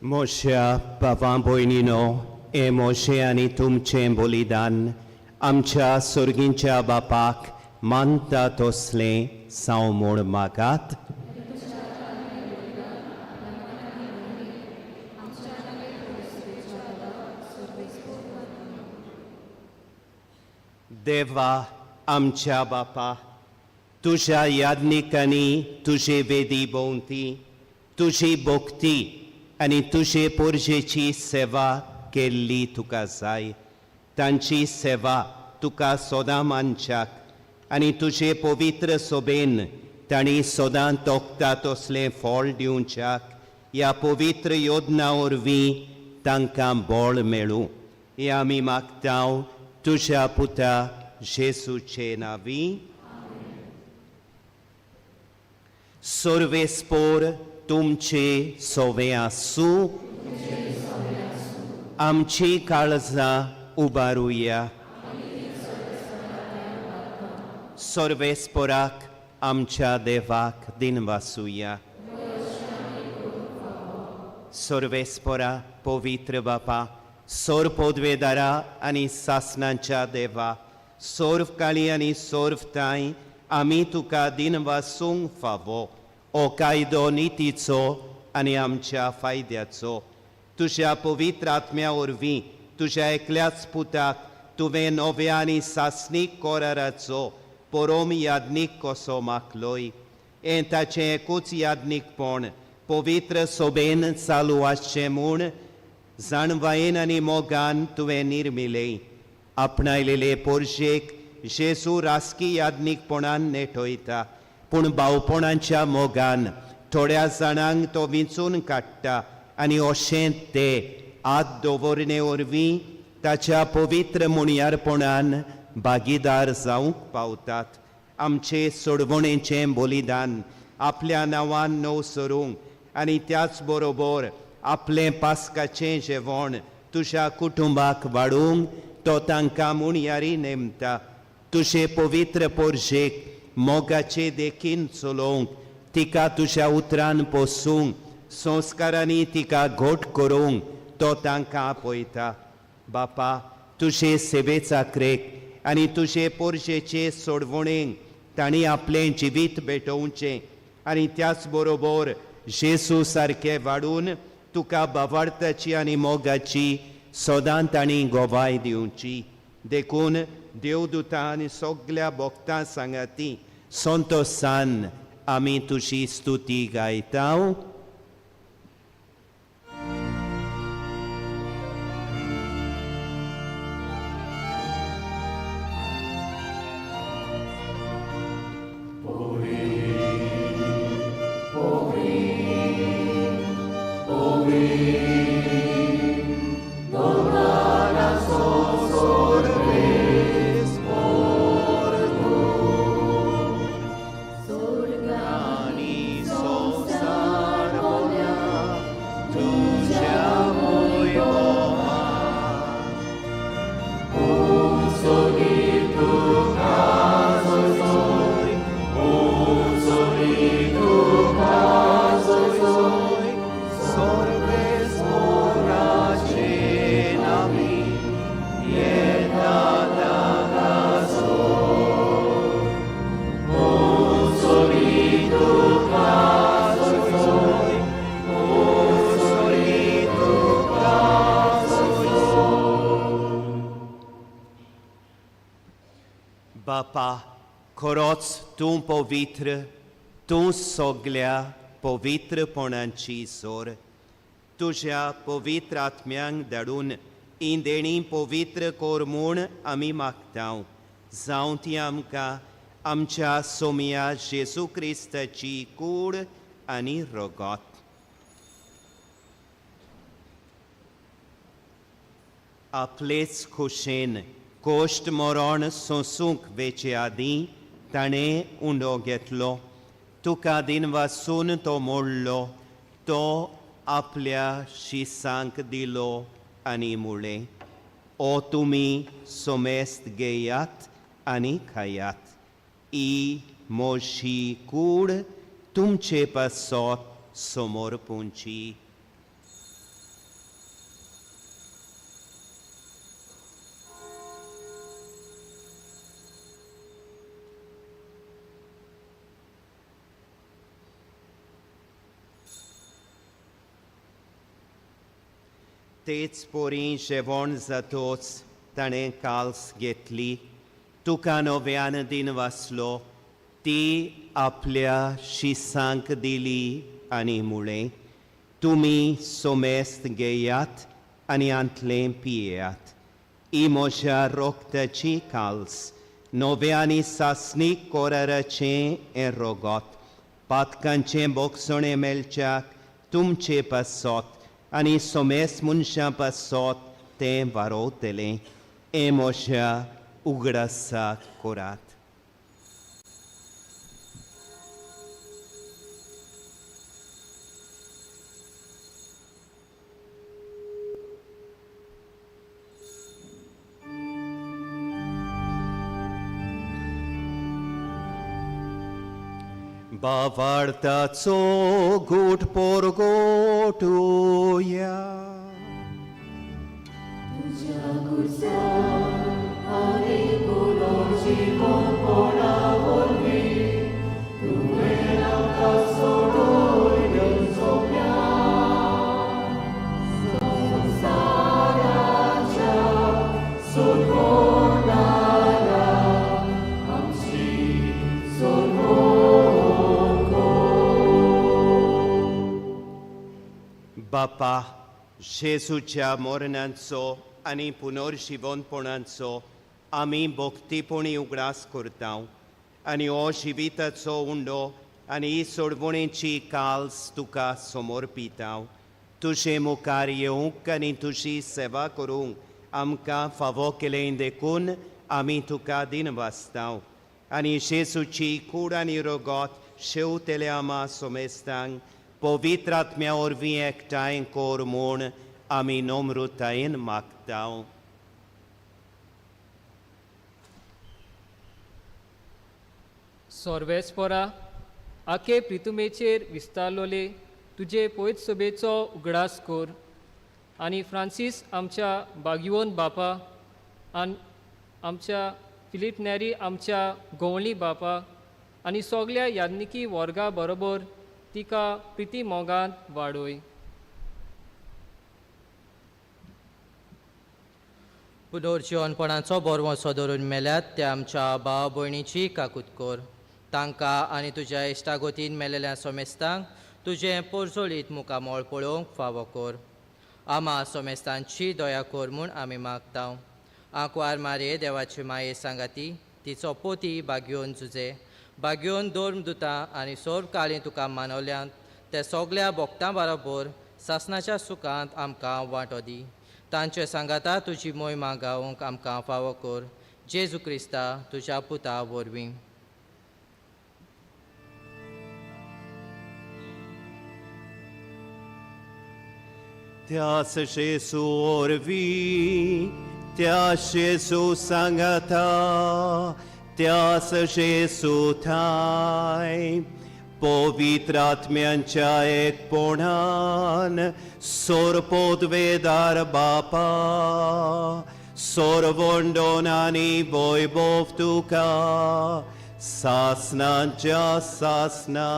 मोश्या भावां भयणीनो, हें मोशे आनी तुमचें बलिदान आमच्या सोर्गींच्या बापाक मानता तसलें जावं म्हूण मागात. देवा आमच्या बापा, तुज्या याज्ञिकांनी तुजे वेदी भोंवती तुजी भक्ती आनी तुजे पोरजेची सेवा केल्ली तुका जाय. तांची सेवा तुका सदां मानच्याक आनी तुजे पवित्र सोबेन तांणी सदां तोखता तसलें फळ दिवच्याक ह्या पवित्र योजना वरवीं तांकां बळ मेळूं, हें आमी मागता तुज्या पुता जेसूचे नांवी. सर्वेस्पोर तुमचे सोवे आसूं. आमची काळजां उबारुया. सर्वेस्पोराक आमच्या देवाक दिनवासुया. सर्वेस्पोरा पवित्र बापा, सोर पदवेदारा आनी सासनाच्या देवा, सोर्व काळी आनी सोर्व तांय आमी तुका दिनवासूंक फावो. ओ कायदो नितीचो आनी आमच्या फायद्याचो. तुज्या पवित्र आत्म्या वरवीं तुज्या एकल्याच पुताक तुवें नव्या आनी सासणीक कोराराचो परोम याज्ञीक कसो मागलोय. हें ताचें एकूच याज्ञीकपण पवित्र सोबेन चालू आसचें म्हूण जाणवायेन आनी मोगान तुवें निर्मिलें. आपणायलेले पोरजेक जेजू राजकी याज्ञीकपणान नेटयता, पूण भावपणाच्या मोगान थोड्या जाणांक तो विंचून काडटा आनी अशें ते आत दवरणे वरवीं ताच्या पवित्र मुणयारपणान भागीदार जावंक पावतात. आमचे सोडवणेचें बलिदान आपल्या नांवान नव सरूंक आनी त्याच बरोबर आपलें पास्काचें जेवण तुज्या कुटुंबाक वाडूंक तो तांकां मुणयारी नेमता. तुजे पवित्र पोरजेक मोगाचे देखीन चलोवंक, तिका तुज्या उतरान पोसूंक, संस्कारांनी तिका घट करूंक तो तांकां आपयता. बापा, तुजे सेवे चाकरेक आनी तुजे पोरजेचे सोडवणेक तांणी आपलें जिवीत भेटोवचें आनी त्याच बरोबर जेजू सारके वाडून तुका बावार्थाची आनी मोगाची सदां तांणी गवाय दिवची. देखून देवदूतां आनी सगल्या भक्तां सांगाती संतोसान आमी तुजी स्तुती गायता. बापा, खरोच तूं पवित्र, तूं सगल्या पवित्रपणाची सोर. तुज्या पवित्र आत्म्यांक धाडून ही देणी पवित्र कर म्हूण आमी मागता. जावं ती आमकां आमच्या सोमया जेजू क्रिस्ताची कूड आनी रगत. आपलेच खोशेन कोश्ट मरण सोंसूंक वेचे आदीं ताणें उंडो घेतलो, तुका दिनवासून तो मोडलो, तो आपल्या शिसांक दिलो आनी मुळें, ओ तुमी सोमेस्त घेयात आनी खायात, ही म्हजी कूड तुमचे पासत समोर पुंची. तेच पोरी जेवण जातोच ताणें काल्स घेतली, तुका नव्यान दिन वाचलो, ती आपल्या शिसांक दिली आनी मुळें, तुमी सोमेस्त घेयात आनी आंतलें पियेयात, ही म्हज्या रोगताची काल्स, नव्या आनी सासणीक कोराराचें हें रोगत, पातकांचें बोगसणें मेळच्याक तुमचे पासत आनी सोमेस मनशां पासत तें वारोवतलें. हें म्हज्या उगडासाक करात. बावार्थाचो गूट पोरगोटुया. तुज्या खुर्सार आनी पुनर्जिवनपणा वरवीं तुवें आमकां सोडयलें सोंप्या संवसाराच्या सोडवणारा आमची सोडवण कर. बापा, जेजूच्या मरणाचो आनी पुनर्जिवनपणाचो आमी भक्तीपणी उगडास करता आनी हो जिविताचो उंडो आनी ही सोडवणेची काल्स तुका समर्पिता. तुजे मुखार येवंक आनी तुजी सेवा करूंक आमकां फावो केलें देखून आमी तुका दिनवासताव आनी जेजूची कूड आनी रगत शेवतेल्या आमा सोमेस्तांक पवित्र आत्म्या वरवीं एकठांय कर म्हूण आमी नम्रतायेन मागताव. सोर्वेस्पोरा आखे प्रितुमेचेर विस्तारलोले तुजे पयत सभेचो उगडास कर आनी फ्रांसीस आमच्या बागिवोन बापा आनी आमच्या फिलीप नेरी आमच्या गोवणी बापा आनी सगल्या याज्ञिकी वर्गा बरोबर तिका प्रिती मोगांत वाडोय. पुनर्जिवनपणाचो बरवसो धरून मेल्यात त्या आमच्या भाव भयणीची काकूत कर. तांकां आनी तुज्या इश्टागोतीन मेलेल्या सोमेस्तांक तुजें पोरजोळीत मुखामळ पळोवंक फावो कर. आमा सोमेस्तांची दया कर म्हूण आमी मागता. आंकवार मारये देवाची माये सांगाती तिचो पोती बागयोवन जुजे बागयोवन दोर्म दुता आनी सोर्व काळी तुका मानवल्यांत ते सगल्या भोक्तां बरोबर सासणाच्या सुखांत आमकां वांटो दी. तांचे सांगाता तुजी मोहिमा गावंक आमकां फावो कर. जेजू क्रिस्ता तुज्या पुता वरवीं. त्यास जेजू वरवीं, त्या जेजू सांगाता, त्यास जेजू थांय पवित्र आत्म्यांच्या एकपणान सोरपोदवेदार बापा सोरवंडोन आनी वैभव तुका सासनाच्या सासना.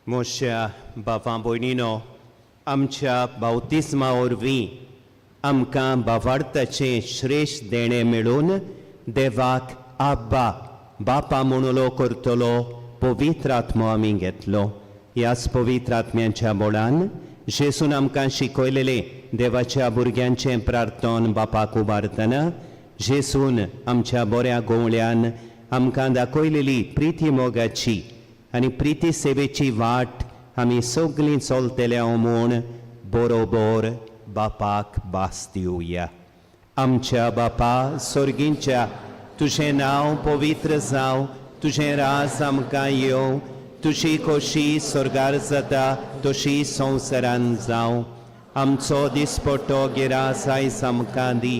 मोश्या बाबा भयणीनो, आमच्या बावतिस्मा वरवीं आमकां बावार्थाचें श्रेश्ठ देणें मेळून देवाक आब्बा बापा म्हणलो करतलो पवित्र आत्मो आमी घेतलो. ह्याच पवित्र आत्म्यांच्या बोळान जेसून आमकां शिकयलेलें देवाच्या भुरग्यांचें प्रार्थन बापाक उबारतना जेसून आमच्या बऱ्या गोवळ्यान आमकां दाखयलेली प्रिती मोगाची आनी प्रिती सेवेची वाट आमी सगळीं चलतल्या म्हूण बरोबर बापाक भास दिवया. आमच्या बापा सोर्गींच्या, तुजें नांव पवित्र जावं, तुजें राज आमकां येवं, तुजी खोशी स्वर्गार जाता तशी संवसारान जावं. आमचो दिसपट्टो गिरास आयज आमकां दी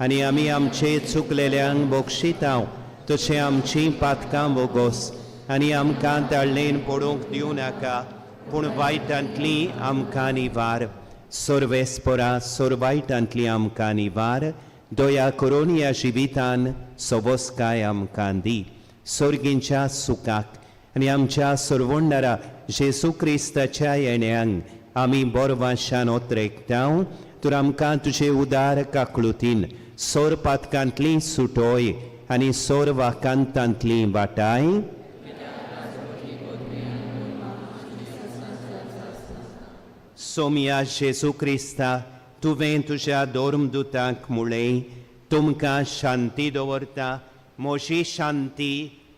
आनी आमी आमचे चुकलेल्यांक बक्षितांव तशें आमचीं पातकां बोगोस आनी आमकां ताळ्ळेन पडूंक दिवं नाका पूण वायटांतली आमकां निवार. सोर्वेस्पोरा सोरवायटांतली आमकां निवार. दया करून ह्या जिवितान सोबोसकाय आमकां दी सोर्गींच्या सुखाक आनी आमच्या सोरवणदारा जेजू क्रिस्ताच्या येण्यांक आमी बोरवाशान ओतरेकतांव. तर आमकां तुजे उदार काकळुतीन सोर पातकांतली सुटोय आनी सोर वाकांतांतली वाटाय. सोमया जेजू क्रिस्ता, तुवें तुज्या धर्मदुतांक मुळें तुमकां शांती दवरता, म्हजी शांती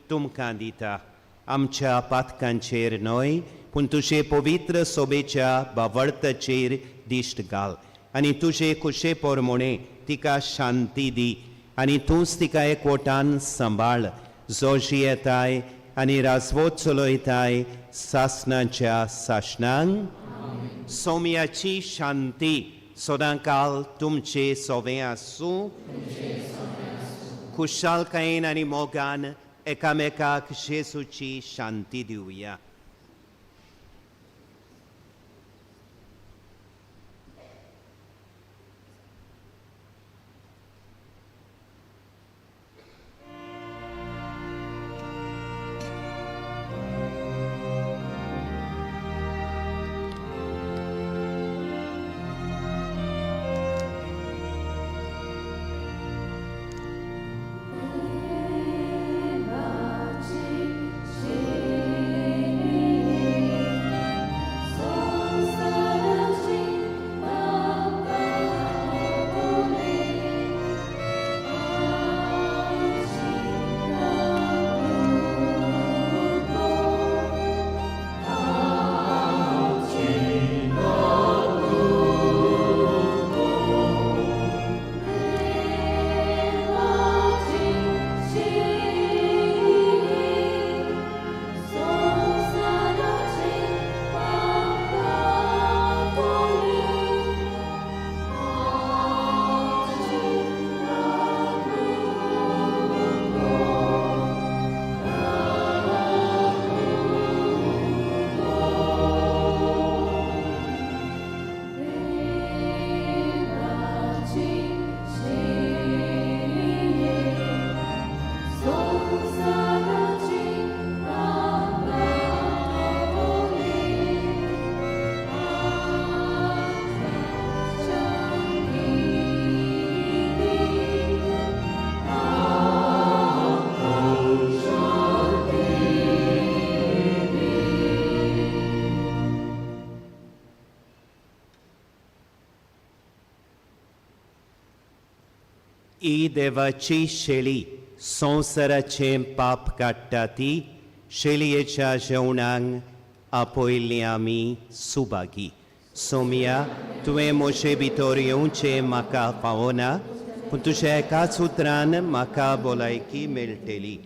तुमकां दिता. आमच्या पातकांचेर न्हय पूण तुजे पवित्र सोबेच्या बावळताचेर दिश्ट घाल आनी तुजे खुशे पोरमोणे तिका शांती दी आनी तूंच तिका एकवटान सांबाळ, जो जियेताय आनी राजवत चलयताय सासणाच्या सासणांक. सोम्याची शांती सदांकाल तुमचे सोवे आसूं. खुशालकायेन आनी मोगान एकामेकाक जेजूची शांती दिवया. देवाची ही देवाची शेळी संवसाराचें पाप काडटा ती शेळयेच्या जेवणाक आपयल्ली आमी सुभागी. सोमया, तुवें म्हजे भितर येवचें म्हाका फावना, पूण तुज्या एकाच उतरान म्हाका भलायकी मेळटली.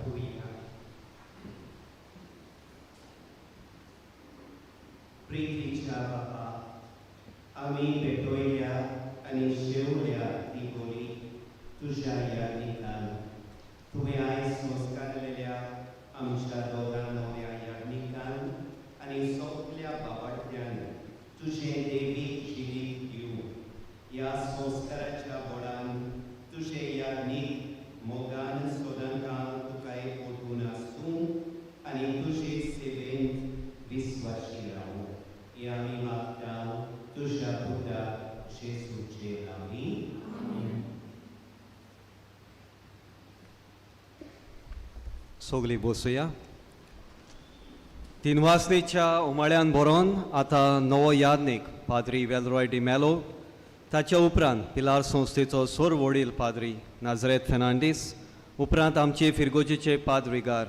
आपुया. प्रितीच्या बापा, आमी भेटोयल्या आनी शेवल्या ती गोली तुज्या यादींतल्यान तुवें आयज संस्कारलेल्या आमच्या दोगां नव्या यादनिकान आनी सगल्या बाबाट्यान तुजें देवीक जिवीत दिवं. ह्या संस्काराच्या बोडान तुजें यादनीक मोगान सदांकाळ तुकाय ओटून आसूं आनी तुजे सेवेंत विस्वाशी रावूं. हे आमी मागता तुज्या पुता जेजूचे नांवी. सगळीं बसुया. तीन वाजणीच्या उमाळ्यान बरोवन आतां नवो यादनीक पाद्री वेलरॉय डिमेलो, ताच्या उपरांत पिलार संस्थेचो सोर वडील पाद्री नाजरेत फेर्नांडीस, उपरांत आमचे फिरगोजीचे पाद्रीगार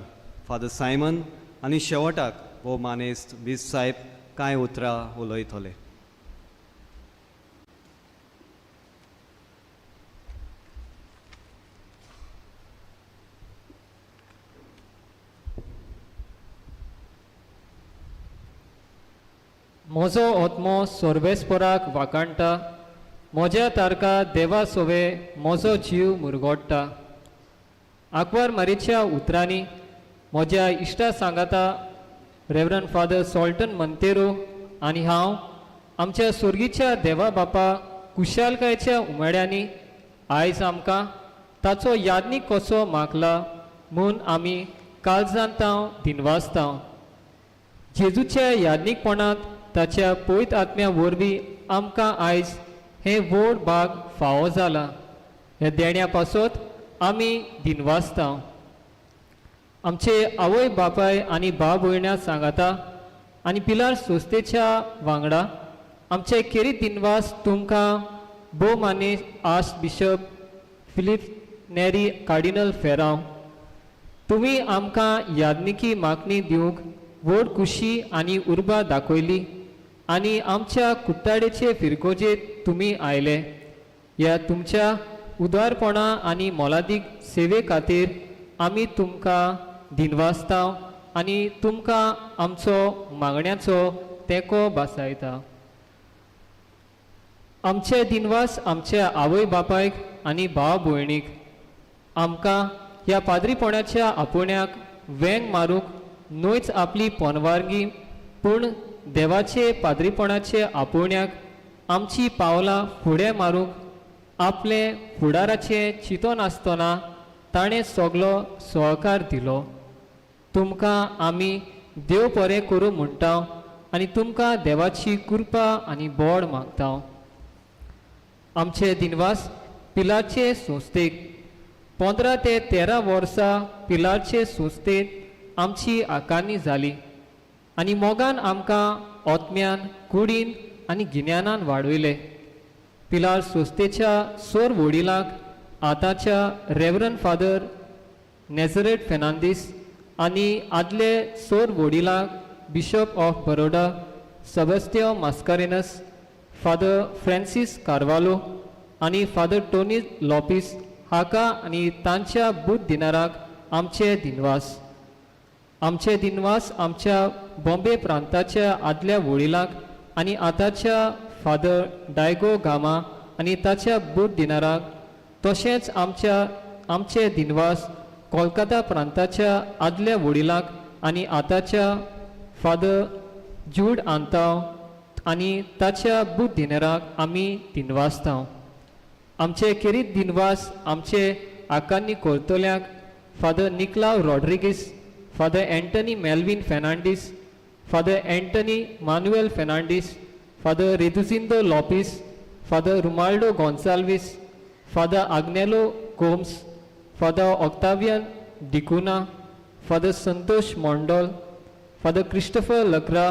फादर सायमन आनी शेवटाक भोव मानेस्त बीस साहेब कांय उतरां उलयतले. म्हजो आत्मो सर्वेस्पराक वाकाणटा, म्हज्या तारका देवा सोवे म्हजो जीव मुरगोडटा. आंकवार मारीच्या उतरांनी म्हज्या इश्टा सांगाता रेवरन फादर सॉल्टन मंतेरो आनी हांव आमच्या सोर्गीच्या देवा बापा कुशालकायेच्या उमेड्यांनी आयज आमकां ताचो यादनीक कसो मागला म्हूण आमी काळजांत दिनवासता. जेजूच्या यादनीकपणांत ताच्या पयत आत्म्या वरवीं आमकां आयज हें व्हड भाग फावो जाला. ह्या देण्या पासत आमी दिनवासता. आमचे आवय बापाय आनी भाव भयण्या सांगाता आनी पिलार संस्थेच्या वांगडा आमचे खेरीत दिनवास तुमकां भोव माने archbishop Filipe Neri cardinal Ferrao, तुमी आमकां यादनिकी मागणी दिवंक व्हड खुशी आनी उर्बा दाखयली आनी आमच्या कुट्टाडेचे फिरगोजेत तुमी आयले. ह्या तुमच्या उदारपणा आनी मोलादीक सेवे खातीर आमी तुमकां दिनवासता आनी तुमकां आमचो मागण्याचो तेंको भासायता. आमचे दिनवास आमच्या आवय बापायक आनी भाव भयणीक आमकां ह्या पाद्रीपणाच्या आपोवण्याक वेंग मारूंक न्हयच आपली पोनवारगी पूण देवाचे पाद्रीपणाचे आपोवण्याक आमची पावलां फुडें मारूंक आपले फुडाराचें चिंतून आसतना ताणें सगलो सहकार दिलो. तुमकां आमी देव बरें करूं म्हणटा आनी तुमकां देवाची कृपा आनी बोड मागता. आमचे दिनवास पिलारचे संस्थेक 15 ते 13 वर्सां पिलारचे संस्थेंत आमची आकारणी जाली आनी मोगान आमकां आत्म्यान कुडीन आनी गिन्यानान वाडयले. पिलार संस्थेच्या सोर वडिलांक आतांच्या रेवरन फादर नेझरेट फेर्नांदीस आनी आदले सोर वडिलांक bishop of Baroda Sebastiao Mascarenhas, father Francis Carvalho आनी फादर टोनी लोपीस हाका आनी तांच्या बूत दिनाराक आमचे दिनवास. आमचे दिनवास आमच्या बॉम्बे प्रांताच्या आदल्या वडिलांक आनी आतांच्या फादर डायगो गामा आनी ताच्या बूत दिनाराक, तशेंच आमचे दिनवास कोलकाता प्रांताच्या आदल्या वडिलांक आनी आतांच्या फादर जूड आंताव आनी ताच्या बूत दिनाराक आमी दिनवासता. आमचे खेरीत दिनवास आमचे आकान्नी करतल्यांक father Nicolaus Rodrigues, father Anthony Melvin Fernandes, father Anthony Manuel Fernandes, father Reduzindo Lopes, father Romaldo Gonsalves, father Agnelo Gomes, father Octavian D'Cunha, father Santosh Mondal, father Christopher Lakra,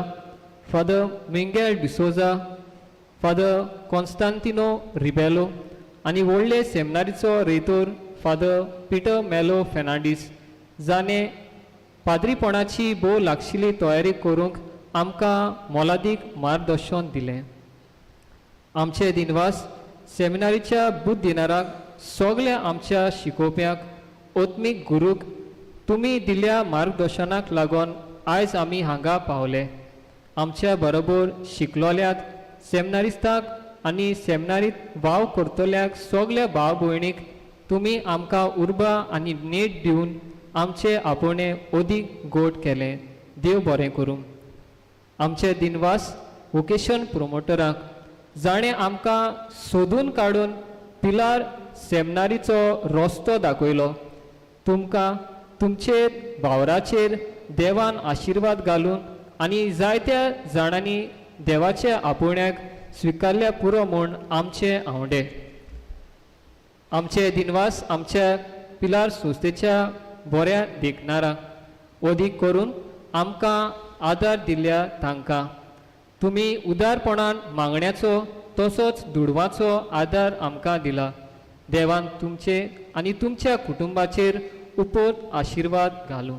father Mingel D'Souza, father Constantino Rebelo आनी व्हडले सेमिनारीचो रेतोर father Peter मेलो फेर्नांडीस जाणें पाद्रीपणाची भोव लागशिल्ली तयारी करूंक आमकां मोलादीक मार्गदर्शन दिलें. आमचे दिनवास सेमिनारीच्या बूत दिनाराक सगल्या आमच्या शिकोवप्यांक, आत्मीक गुरूक, तुमी दिल्ल्या मार्गदर्शनाक लागून आयज आमी हांगा पावले. आमच्या बरोबर शिकलोल्यात सेमिनारिस्ताक आनी सेमिनारीत वाव करतल्याक सगल्या भाव भयणीक तुमी आमकां उर्बा आनी नेट दिवन आमचे आपोवणें अदीक गोड केलें. देव बरें करूं. आमचे दिनवास वोकेशन प्रोमोटराक जाणें आमकां सोदून काडून पिलार सेमिनारीचो रस्तो दाखयलो. तुमकां तुमचेर वावराचेर देवान आशिर्वाद घालून आनी जायत्या जाणांनी देवाच्या आपोवण्याक स्विकारल्या पुरो म्हूण आमचे आंवडे. आमचे दिनवास आमच्या पिलार संस्थेच्या बऱ्या देखणारांक अदीक करून आमकां आदार दिल्ल्या तांकां. तुमी उदारपणान मागण्याचो तसोच दुडवाचो आदार आमकां दिला. देवान तुमचे आनी तुमच्या कुटुंबाचेर उपत आशिर्वाद घालूं.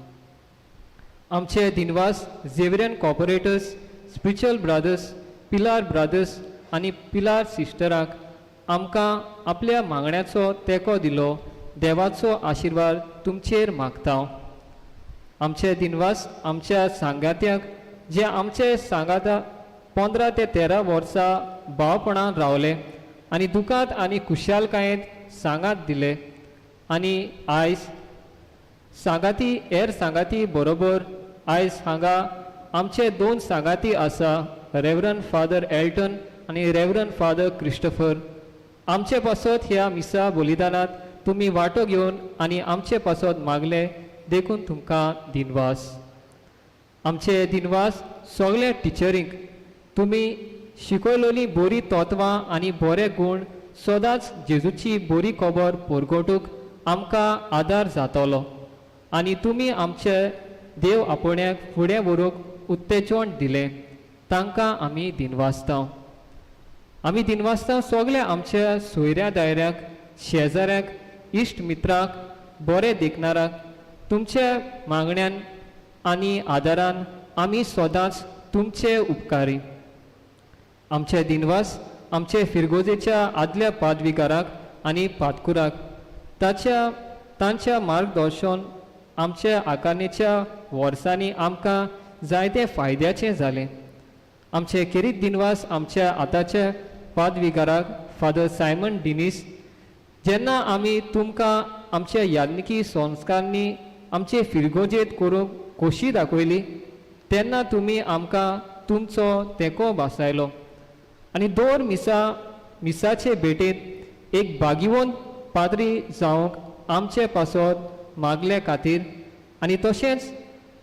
आमचे दिनवास Xaverian cooperators, spiritual brothers, Pilar brothers आनी पिलार सिस्टरांक आमकां आपल्या मागण्याचो तेंको दिलो. देवाचो आशिर्वाद तुमचेर मागता. आमचे दिनवास आमच्या सांगात्यांक जे आमचे सांगाता 15 ते 13 वर्सां भावपणान रावले आनी दुखांत आनी खुशालकायेंत सांगात दिले आनी आयज सांगाती हेर सांगाती बरोबर आयज हांगा आमचे 2 सांगाती आसा, रेवरंड फादर एल्टन आनी रेवरंड फादर क्रिस्टोफर. आमचे पासत ह्या मिसा बलिदानांत तुमी वांटो घेवन आनी आमचे पासत मागले देखून तुमकां दिनवास. आमचे दिनवास सगल्या टिचरींक, तुमी शिकयलोली बरी तत्वां आनी बरे गूण सदांच जेजूची बरी खबर परगटूंक आमकां आदार जातलो आनी तुमी आमचे देव आपोवण्याक फुडें व्हरूंक उत्तेजन दिलें तांकां आमी दिनवासता. आमी दिनवासता सगल्या आमच्या सोयऱ्या दायऱ्याक, शेजाऱ्याक, इश्ट मित्रांक, बरे देखणाराक. तुमच्या मागण्यान आनी आदारान आमी सदांच तुमचे उपकारी. आमचे दिनवास आमचे फिरगोजेच्या आदल्या पादविकाराक आनी पादकुराक, ताच्या तांच्या मार्गदर्शन आमच्या आकारणेच्या वर्सांनी आमकां जायते फायद्याचें जालें. आमचे खेरीत दिनवास आमच्या आतांच्या पादविगाराक फादर सायमन डिनीस, जेन्ना आमी तुमकां आमच्या याज्ञिकी संस्कारांनी आमचे फिरगोजेंत करूंक खोशी दाखयली तेन्ना तुमी आमकां तुमचो तेंको भासायलो आनी दर मिसाचे भेटेंत एक भागिवंत पाद्री जावंक आमचे पासत मागले खातीर आनी तशेंच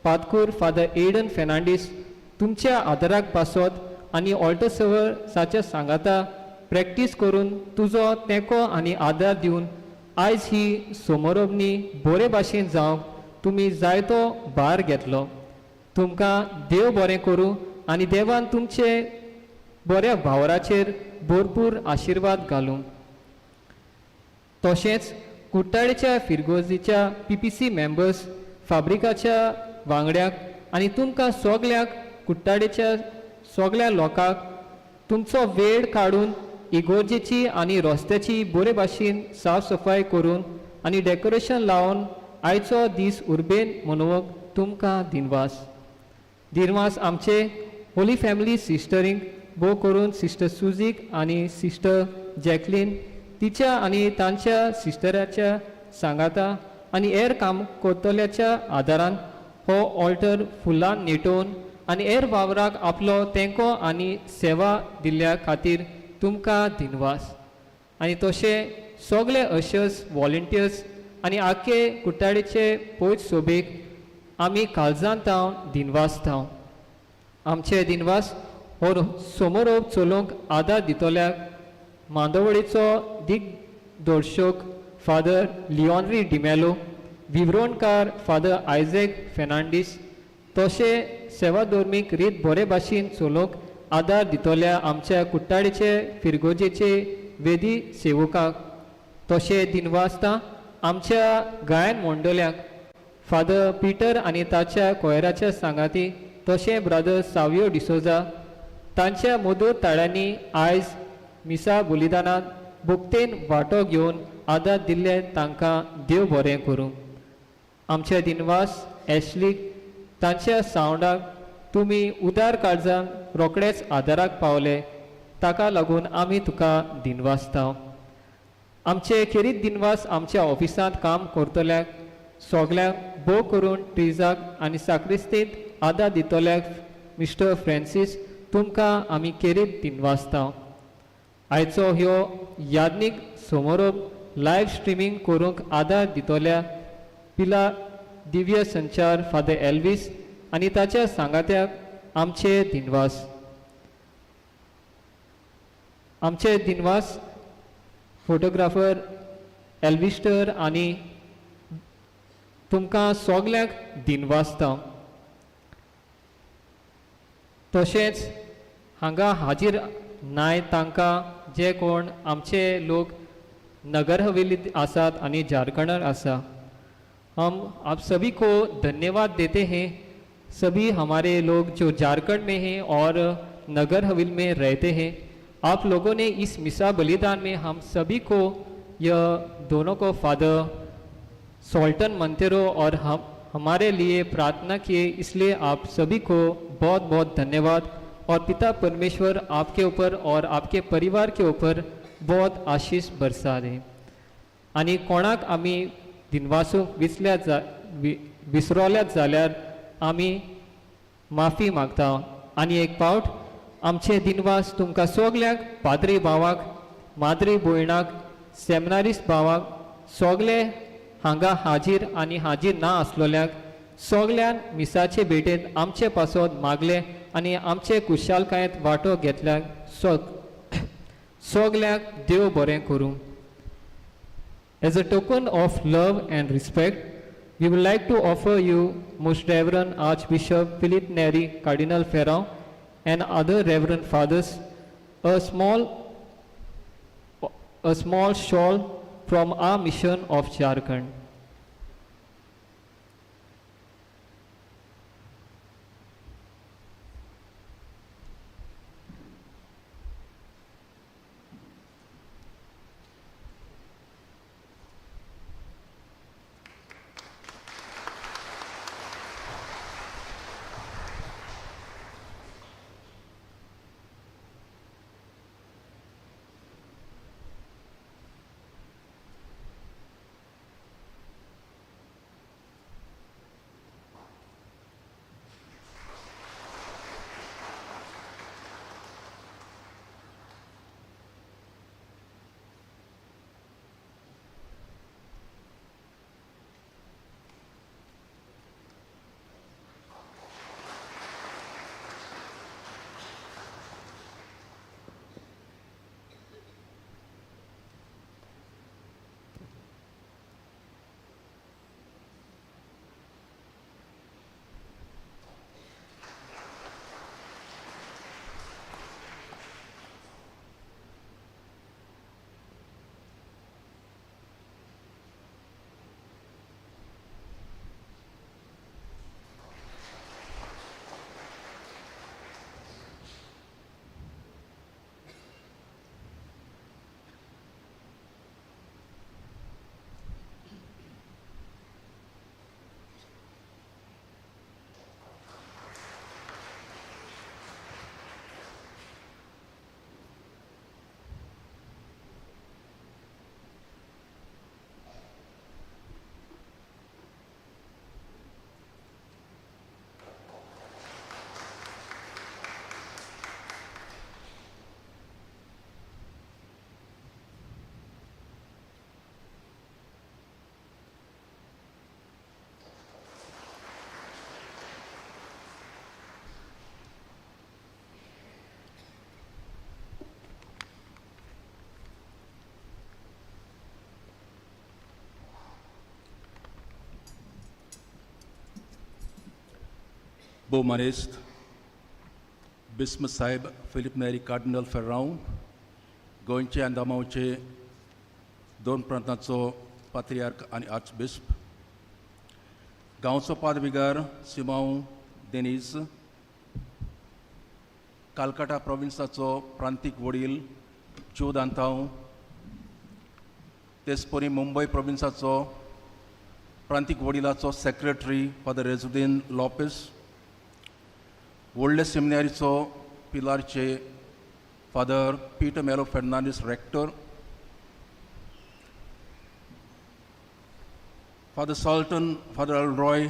पादकूर फादर एडन फेर्नांडीस तुमच्या आदाराक पासत आनी ऑल्टसवर्साच्या सांगाता प्रॅक्टीस करून तुजो तेंको आनी आदार दिवन आयज ही सोमरोबणी बरे भाशेन जावंक तुमी जायतो भार घेतलो. तुमकां देव बरें करूं आनी देवान तुमचे बऱ्या भावराचेर भरपूर आशिर्वाद घालूं. तशेंच कुट्टाळेच्या फिरगोजीच्या PPC members, फाब्रिकाच्या वांगड्याक आनी तुमकां सगल्यांक कुट्टाळेच्या सगल्या लोकांक तुमचो वेळ काडून इगोर्जेची आनी रस्त्याची बरे भाशेन साफ सफाय करून आनी डेकोरेशन लावन आयचो दीस उर्बेन मनोवंक तुमकां दिनवास. दिनवास आमचे होली फॅमिली सिस्टरींक, भोव करून सिस्टर सुजीक आनी सिस्टर जॅकलीन, तिच्या आनी तांच्या सिस्टराच्या सांगाता आनी हेर काम करतल्याच्या आदारान हो ऑल्टर फुलान नेटोवन आनी हेर वावराक आपलो तेंको आनी सेवा दिल्ल्या खातीर तुमकां दिनवास. आनी तशें सगळे अशर्स, वॉलंटियर्स आनी आख्खे कुट्टाळेचे पयच सोबेक आमी काळजांत तावन दिनवासता. आमचे दिनवास हो सोमोरोप चलोवंक आदार दितल्याक मांदोवळीचो दिग्दर्शक फादर लिओनरी डिमेलो, विवरणकार फादर आयझॅक फेर्नांडीस, तशें सेवाधर्मीक रीत बरे भाशेन चलोवंक आदार दितल्या आमच्या कुट्टाळेचे फिरगोजेचे वेदी सेवकाक, तशें दिनवासता आमच्या गायन मंडळाक फादर पिटर आनी ताच्या कोयराच्या सांगाती, तशें ब्रदर सावियो डिसोजा तांच्या मधूर ताळ्यांनी आयज मिसा बलिदानांत भोक्तेन वांटो घेवन आदार दिल्ले तांकां देव बरें करूं. आमचे दिनवास एशलीक तांच्या सावंडाक तुमी उदार काळजान रोखडेच आदाराक पावले, ताका लागून आमी तुका दिनवासता. आमचे खेरीत दिनवास आमच्या ऑफिसांत काम करतल्याक सगल्यांक, भोव करून ट्रिजाक आनी साक्रिस्तींत आदार दितल्याक मिस्टर फ्रांसीस, तुमकां आमी खेरीत दिनवासता. आयचो ह्यो याज्ञीक समारोप लायव्ह स्ट्रिमींग करूंक आदार दितल्या पिला दिव्य संचार फादर एल्वीस आनी ताच्या सांगात्याक आमचे दिनवास. आमचे दिनवास फोटोग्राफर एल्विस्टर आनी तुमकां सगल्यांक दिनवासता. तशेंच हांगा हाजीर नाय तांकां जे कोण आमचे लोक नगर हवेलीत आसात आनी झारखंडार आसा, हम आप सभी को धन्यवाद देते हैं. सभी हमारे लोग जो झारखंड में हैं और नगर हवेली में रहते हैं, आप लोगों ने इस मिसा बलिदान में हम सभी को यह दोनों को फादर सॉल्टन मंतेरो और हम हमारे लिए प्रार्थना किए, इसलिए आप सभी को बहुत बहुत धन्यवाद. और पिता परमेश्वर आपके ऊपर और आपके परिवार के ऊपर बहुत आशीष बरसा दे. आनी कोणाक आमी दिनवासूंक विसल्या जा विसरोल्यात जाल्यार आमी माफी मागता. आनी एक पावट आमचे दिनवास तुमकां सगल्यांक, पाद्री भावाक, माद्री भयणाक, सेमिनारिस्ट भावाक, सगले हांगा हाजीर आनी हाजीर ना आसलेल्यांक, सगल्यान मिसाचे भेटेंत आमचे पासत मागले आनी आमचे कुशालकायेंत वांटो घेतल्याक सगल्यांक देव बरें करूं. As a token of love and respect, we would like to offer you, Most Reverend Archbishop Philip Neri, Cardinal Ferrao, and other Reverend Fathers, a small shawl from our mission of Jharkhand. भोवमानेस्त बिस्म साहेब Filipe Neri cardinal Ferrao, गोंयचे आनी दामांवचे दोन प्रांतांचो पात्रियार्क आनी archbishop, गांवचो पादविगार सिमांव देनीस, कालकाटा प्रोविन्साचो प्रांतीक वडील ज्योद आंतांव, तेचपरी मुंबय प्रोविन्साचो प्रांतीक वडिलाचो सेक्रेटरी फादर रेजुदीन लोपेस, व्हडले सेमिनारीचो पिलारचे Father Peter Melo Fernandes rector, Father Salton, Father Alroy,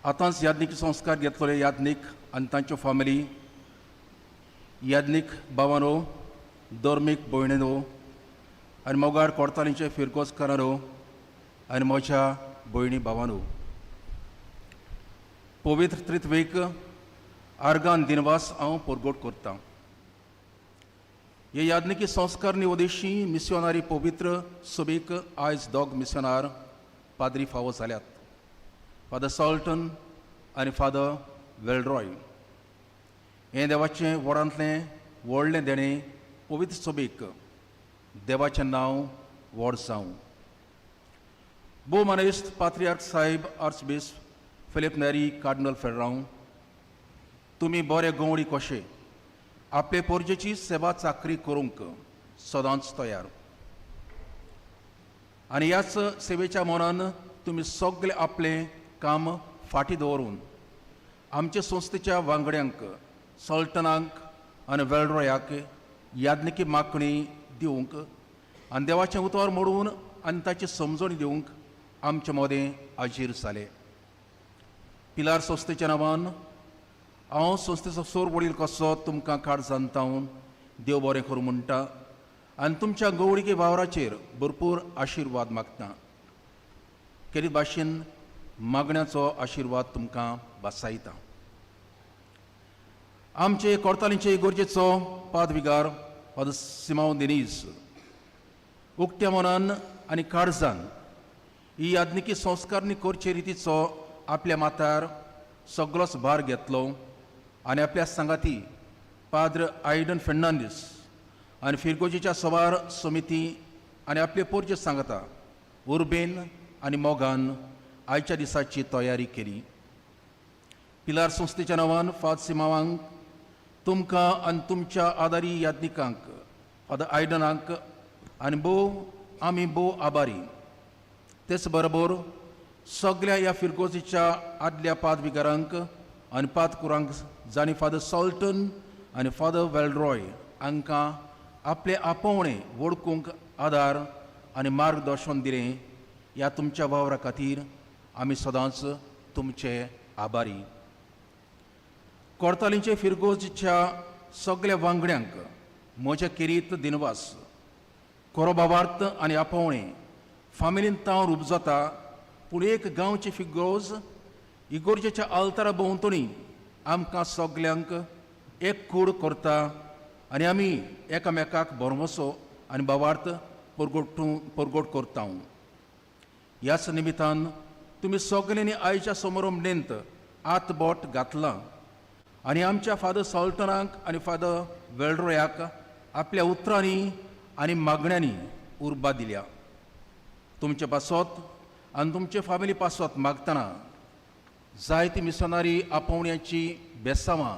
आतांच याज्ञिक संस्कार घेतलेले याज्ञिक आनी तांच्यो फामिली, याज्ञिक भावानो, धर्मीक भयणीनो आनी मोगार कोडतालींचे फिरगोजकारानो आनी म्हज्या भयणी भावानो, पवित्र त्रित्वेक आर्गान दिनवास हांव परगट करतां. हे याज्ञिकी संस्कार निवदेशी मिस्योनारी पवित्र सभेक आयज दोग मिस्योनार पाद्री फावो जाल्यात, फादर सॉल्टन आनी फादर वेलरॉय. हें देवाचें व्हडांतलें व्हडलें देणें पवित्र सभेक. देवाचें नांव व्हड जावं. भोव मानेस्त पात्रियार्क साहेब आर्चबिस्प फिलीप नेरी कार्डिनल फेर्रांव, तुमी बरे गंवडी कशे आपले पोरजेची सेवा चाकरी करूंक सदांच तयार आनी ह्याच सेवेच्या मनान तुमी सगळे आपलें काम फाटीं दवरून आमचे संस्थेच्या वांगड्यांक सल्टनांक आनी वेलरोयाक याज्ञिकी मागणी दिवंक आनी देवाचें उतर मोडून आनी ताची समजणी दिवंक आमचे मदें आजीर जाले. पिलार संस्थेच्या नांवान हांव संस्थेचो सोर वडील कसो तुमकां काळजान जावन देव बरें करूं म्हणटा आनी तुमच्या गवळिके वावराचेर भरपूर आशिर्वाद मागता. केरी भाशेन मागण्याचो आशिर्वाद तुमकां बासायता. आमचे कोर्तालींचे इगर्जेचो पादविगार फादर सिमांव दिनीज उक्त्या मनान आनी काळजान ही याज्ञिकी संस्कारणी करचे रितीचो आपल्या माथ्यार सगळोच भार घेतलो आनी आपल्या सांगाती पाद्र आयडन फेर्नांदीस आनी फिरगोजेच्या सवार समिती आनी आपले पोरजे सांगता उर्बेन आनी मोगान आयच्या दिसाची तयारी केली. पिलार संस्थेच्या नांवान फाद सिमावांक तुमकां आनी तुमच्या आदारी याज्ञिकांक फादर आयडनाक आनी भोव आमी भोव आभारी. तेच बरोबर सगळ्या ह्या फिरगोजीच्या आदल्या पादविगारांक आनी पादकुरांक जांणी फादर सॉल्टन आनी फादर वेलरॉय हांकां आपले आपोवणें वळखूंक आदार आनी मार्गदर्शन दिलें ह्या तुमच्या वावरा खातीर आमी सदांच तुमचे आभारी. कोर्तालींचे फिरगोजीच्या सगळ्या वांगड्यांक म्हज्या खेरीत दिनवास. खरो भावार्थ आनी आपोवणें फामिलीन तांव रूप जाता, पूण एक गांवची फिगोज इगोर्जेच्या आल्तारा भोंवतणी आमकां सगल्यांक एक कूड करता आनी आमी एकामेकाक भरवंसो आनी भावार्थ परगट करता. ह्याच निमितान तुमी सगल्यांनी आयच्या समारंभणेंत आत बोट घातलां आनी आमच्या फादर सॉल्टनाक आनी फादर वेलरोयाक आपल्या उतरांनी आनी मागण्यांनी उर्बा दिल्या. तुमचे पासत आनी तुमचे फामिली पासत मागतना जायती मिसनारी आपोवण्याची बेसांवां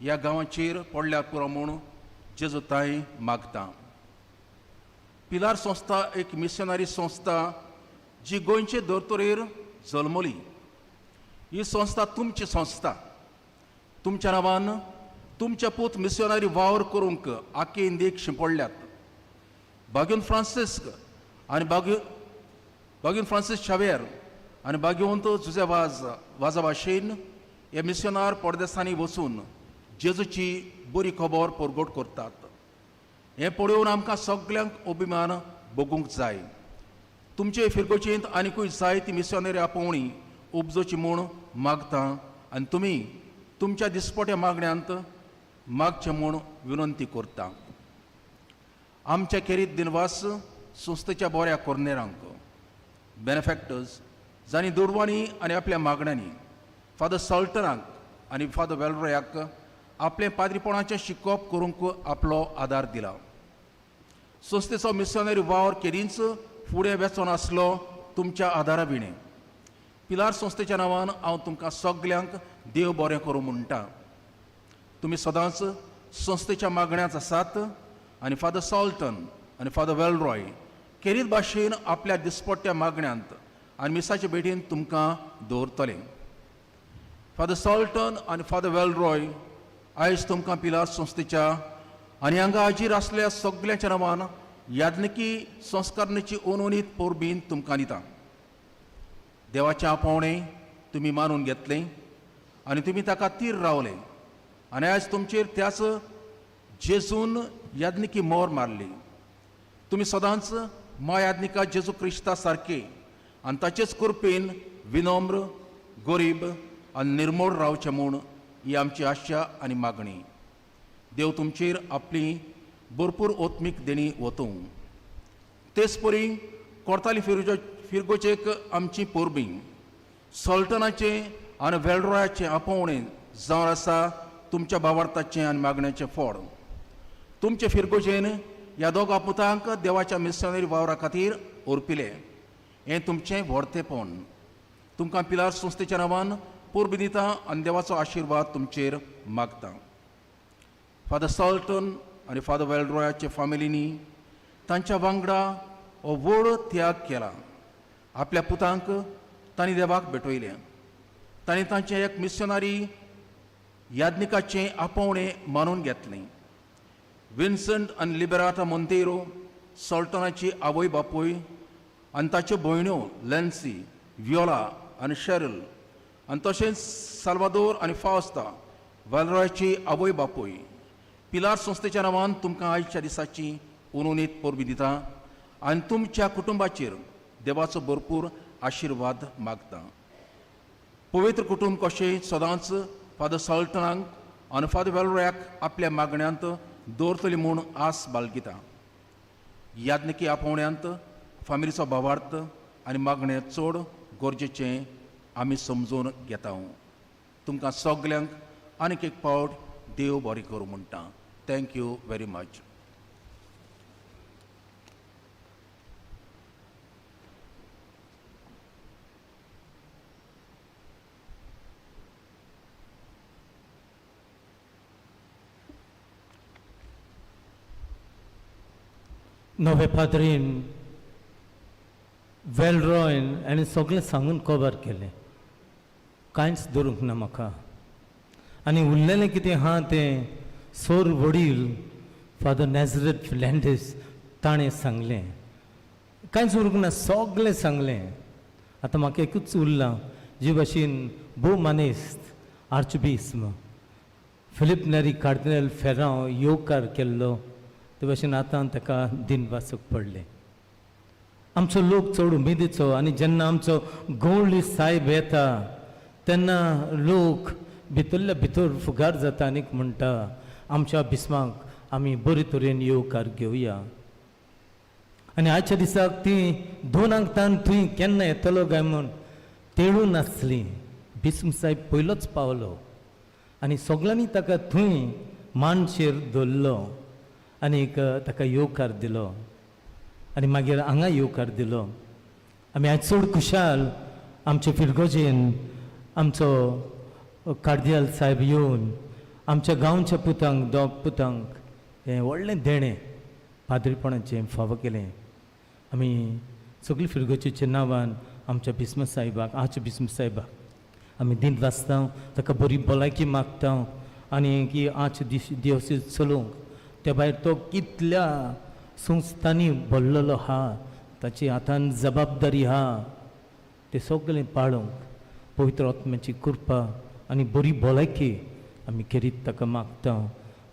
ह्या गांवाचेर पडल्यार पुरो म्हूण जेजूताय मागता. पिलार संस्था एक मिशनरी संस्था जी गोंयचे धर्तरेर जल्मली. ही संस्था तुमची संस्था. तुमच्या नांवान तुमच्या पूत मिशनरी वावर करूंक आखे इंदीक शिंपडल्यात. बागून फ्रांसिस्क आनी बागून फ्रांसीस शावेर आनी बागेवंत जुजे वाज वाजा भाशेन हे मिशनार परदेसांनी वचून जेजूची बरी खबर परगट करतात. हें पळोवन आमकां सगल्यांक अभिमान भोगूंक जाय. तुमचे फिरगोचेंत आनिकूय जाय ती मिशनरी आपोवणी उपजोची म्हूण मागता आनी तुमी तुमच्या दिसपट्या मागण्यांत मागचें म्हूण विनंती करता. आमच्या खेरीत दिनवास संस्थेच्या बऱ्या कोर्नेरांक बेनिफॅक्टर्स जांणी दुडवांनी आनी आपल्या मागण्यांनी फादर सॉल्टनाक आनी फादर वेलरोयाक आपलें पाद्रीपणाचें शिकोवप करूंक आपलो आदार दिला. संस्थेचो मिशनरी वावर केदींच फुडें वेचोन आसलो तुमच्या आदारा विणें. पिलार संस्थेच्या नांवान हांव तुमकां सगल्यांक देव बरें करूं म्हणटा. तुमी सदांच संस्थेच्या मागण्यांत आसात आनी फादर सॉल्टन आनी फादर वेलरॉय खेरीत भाशेन आपल्या दिसपट्ट्या मागण्यांत आनी मिसाचे भेटीन तुमकां दवरतलें. फादर सॉल्टन आनी फादर वेलरॉय आयज तुमकां पिलार संस्थेच्या आनी हांगा हाजीर आसल्या सगल्यांच्या नांवान याज्ञिकी संस्कारणेची अनोनीत परबीन तुमकां दिता. देवाचें आपोवणें तुमी मानून घेतलें आनी तुमी ताका तीर रावले आनी आयज तुमचेर त्याच जेजून याज्ञिकी मोर मारली. तुमी सदांच मायाज्ञिका जेजू क्रिस्ता सारके आनी ताचेच कृपेन विनम्र, गरीब आनी निर्मोड रावचें म्हूण ही आमची आशा आनी मागणी. देव तुमचेर आपली भरपूर ओत्मीक देणी वतूं. तेच परी कोर्ताली फिरगोचेक आमची परबीं सल्टनाचें आनी वेलरॉयाचें आपोवणें जावन आसा तुमच्या भावार्थाचें आनी मागण्याचें फळ. तुमचे फिरगोजेन ह्या दोगां पुतांक देवाच्या मिशनरी वावरा खातीर ओरपिलें हें तुमचें व्हडतेपण. तुमकां पिलार संस्थेच्या नांवान परबीं दिता आनी देवाचो आशिर्वाद तुमचेर मागता. फादर सॉल्टन आनी फादर वेलरॉयाचे फामिलींनी तांच्या वांगडा हो व्हड त्याग केला. आपल्या पुतांक तांणी देवाक भेटयलें. तांणी तांचें एक मिशनरी याज्ञिकाचें आपोवणें मानून घेतलें. विन्संट आनी लिबेराता मोंतेरो सॉल्टनाची आवय बापूय आनी ताच्यो भयण्यो लॅन्सी, वियोला आनी शेरल आनी तशेंच साल्वादोर आनी फावस्ता वेलरॉयाची आवय बापूय पिलार संस्थेच्या नांवान तुमकां आयच्या दिसाची उनोनीत परबीं दिता आनी तुमच्या कुटुंबाचेर देवाचो भरपूर आशिर्वाद मागता. पवित्र कुटुंब कशें सदांच फादर सॉल्टनाक आनी फादर वेलरॉयाक आपल्या मागण्यांत दवरतली म्हूण आस बाळगिता. याज्ञिकी आपोवण्यांत फामिलीचो भावार्थ आनी मागणें चड गरजेचें आमी समजून घेता. तुमकां सगल्यांक आनीक एक पावट देव बरें करूं म्हणटा. Thank you very much. नवे पाद्रीन वेलरॉयन आनी सगळें सांगून कबर केलें. कांयच दवरूंक ना म्हाका. आनी उरलेलें कितें आहा तें सोर वडील फादर नॅजरेट फिर्नांडीस ताणें सांगलें. कांयच उरूंक ना, सगळें सांगलें. आतां म्हाका एकूच उरलां, जे भाशेन भोव मानेस्त आर्चबिस्म फिलीप नेरी कार्दिनाल फेरांव येवकार केल्लो ते भाशेन आतां ताका दिन वाचूंक पडलें. आमचो लोक चड उमेदीचो आनी जेन्ना आमचो गवळी सायब येता तेन्ना लोक भितरल्या भितर फुगार जाता आनीक म्हणटा आमच्या बिस्माक आमी बरे तरेन येवकार घेवया. आनी आयच्या दिसाक ती दोनांक तान थंय केन्ना येतलो काय म्हूण तेळून नासली. बिस्म साहेब पयलोच पावलो आनी सगळ्यांनी ताका थंय मानशेर दवरलो आनीक ताका येवकार दिलो आनी मागीर हांगा येवकार दिलो. आमी आयज चड खुशाल आमचे फिरगोजेन आमचो कार्दियाल साहेब येवन आमच्या गांवच्या पुतांक दोग पुतांक हें व्हडलें देणें पाद्रीपणाचें फावो केलें. आमी सगळी फिरगोजेच्या नांवान आमच्या बिस्म साहेबाक आच बिस्म साहेबाक आमी दिन वाचता, ताका बरी भलायकी मागता आनी की आच दिवस चलोवंक. त्या भायर तो कितल्या संस्थांनी भरलेलो आहा, ताची हातान जबाबदारी आहा, ते सगळें पाळोवंक पवित्र आत्म्याची कृपा आनी बरी भलायकी आमी खेरीत ताका मागता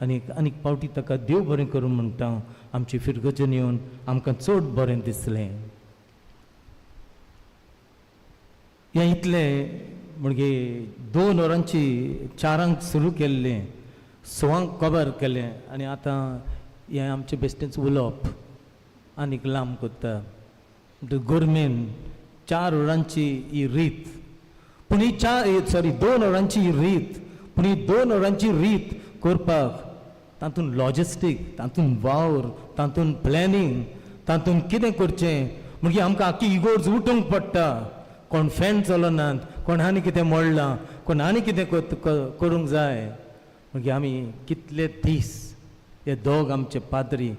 आनी आनीक पावटी ताका देव बरें करूं म्हणटा. आमची फिरगजन येवन आमकां चड बरें दिसलें. हें इतलें म्हणजे 2 वरांची 4 सुरू केल्लें, 6 कबर केलें आनी आतां हें आमचें बेश्टेंच उलोवप आनीक लांब करता. गोरमेन 4 वरांची ही रीत, पूण ही 2 वरांची ही रीत, पूण ही 2 वरांची रीत करपाक तातूंत लॉजिस्टीक, तातूंत वावर, तातूंत प्लॅनिंग, तातूंत कितें करचें म्हणजे आमकां आख्खी इगोर्ज उठूंक पडटा. कोण फॅन चलनात, कोण आनी कितें मोडलां, कोण आनी कितें करूंक जाय. मागीर आमी कितले दीस हे दोग आमचे पाद्री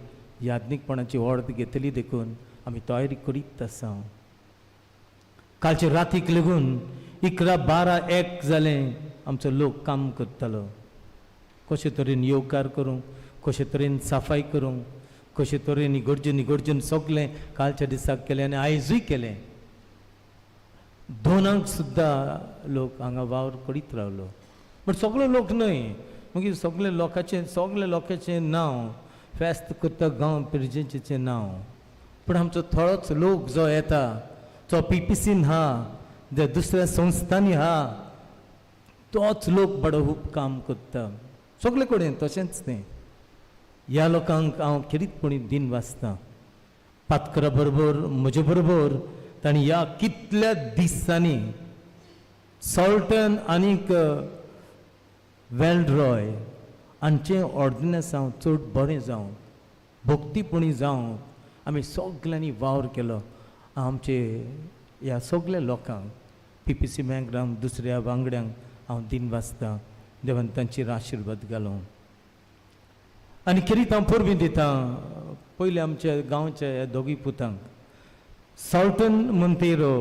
याज्ञिकपणाची ऑर्द घेतली देखून आमी तयारी करीत आसा. कालचे रातीक लागून 11, 12, 1 जालें आमचो लोक काम करतालो. कशे तरेन येवकार करूंक, कशे तरेन सफाई करूंक, कशे तरेन इगर्जेन इगर्जेन सगलें कालच्या दिसाक केलें आनी आयजूय केलें. 2 सुद्दां लोक हांगा वावर करीत रावलो. बट सगळे लोक न्हय, मागीर सगळे लोकांचें सगळे लोकांचें नांव फेस्त करता गांव पिरजेंचें नांव. पूण आमचो थोडोच लोक जो येता जो पीपीसीन हा, जे दुसऱ्या संस्थांनी हा, तोच लोक बरो खूब काम करता सगळे कडेन. तशेंच तें ह्या लोकांक हांव खेरीतपणी दिन वाचता. पातकरा बरोबर म्हजे बरोबर तांणी ह्या कितल्या दिसांनी सॉल्टन आनीक वेलरॉय हांचें ऑर्डिनन्स हांव चड बरें जावं भक्तीपणी जावं आमी सगल्यांनी वावर केलो. आमचे ह्या सगल्या लोकांक पीपीसी मँगरांक दुसऱ्या वांगड्यांक हांव दिन वाचता. देवान तांचेर आशिर्वाद घालूं. आनी खेरीत हांव परबीं दितां पयलीं आमच्या गांवच्या ह्या दोगूय पुतांक, सॉल्टन मोंतेरो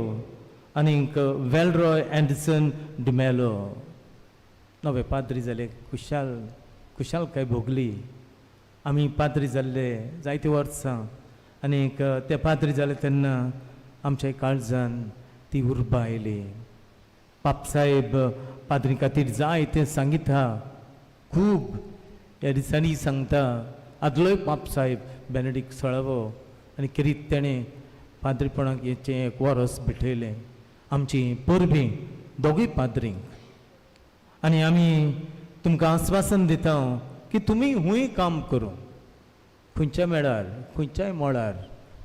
आनीक वेलरॉय एंडरसन डिमेलो. नवे पाद्री जाले, खुशाल खुशालकाय भोगली. आमी पाद्री जाल्ले जायते वर्सां आनीक ते पाद्री जाले तेन्ना आमच्या काळजान ती उर्बा आयली. बापसाहेब पाद्री खातीर जाय तें सांगिता, खूब ह्या दिसांनी सांगता. आदलोय बापसाहेब बेनेडीक सळावो आनी खेरीत तेणें पाद्रीपणाक हेचें एक वरस भेटयलें. आमची परबीं दोगूय पाद्रींक. आनी आमी तुमकां आस्वासन दिता की तुमी हुंय काम करूं, खंयच्या मेळार, खंयच्याय मळार,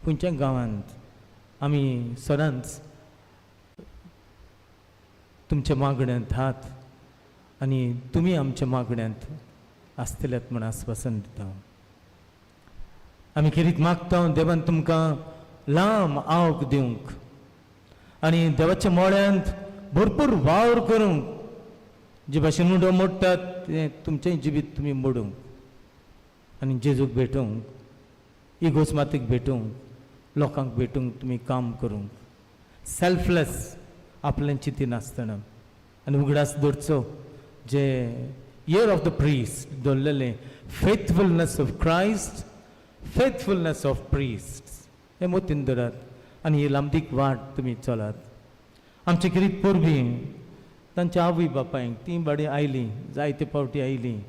खंयच्याय गांवांत आमी सदांच तुमच्या मागण्यांत हात आनी तुमी आमच्या मागण्यांत आसतल्यात म्हूण आस्वासन दिता. आमी खेरीत मागता देवान तुमकां लांब आवक दिवंक आनी देवाच्या मोळ्यांत भरपूर वावर करूंक. जे भाशेन उडो मोडटात तें तुमचें जिवीत तुमी मोडूंक आनी जेजूक भेटूंक, इगोज मातीक भेटूंक, लोकांक भेटूंक तुमी काम करूंक सेल्फलेस आपलें चिंती नासतना. आनी उगडास दवरचो जे इयर ऑफ the priest दवरलेलें faithfulness of Christ, faithfulness of priest हें मोतीन दवरात आनी ही लांबदीक वाट तुमी चलात. आमचे खेरीत परबीं तांच्या आवय बापायक तीं बाडी आयलीं, जायते फावटी आयलीं.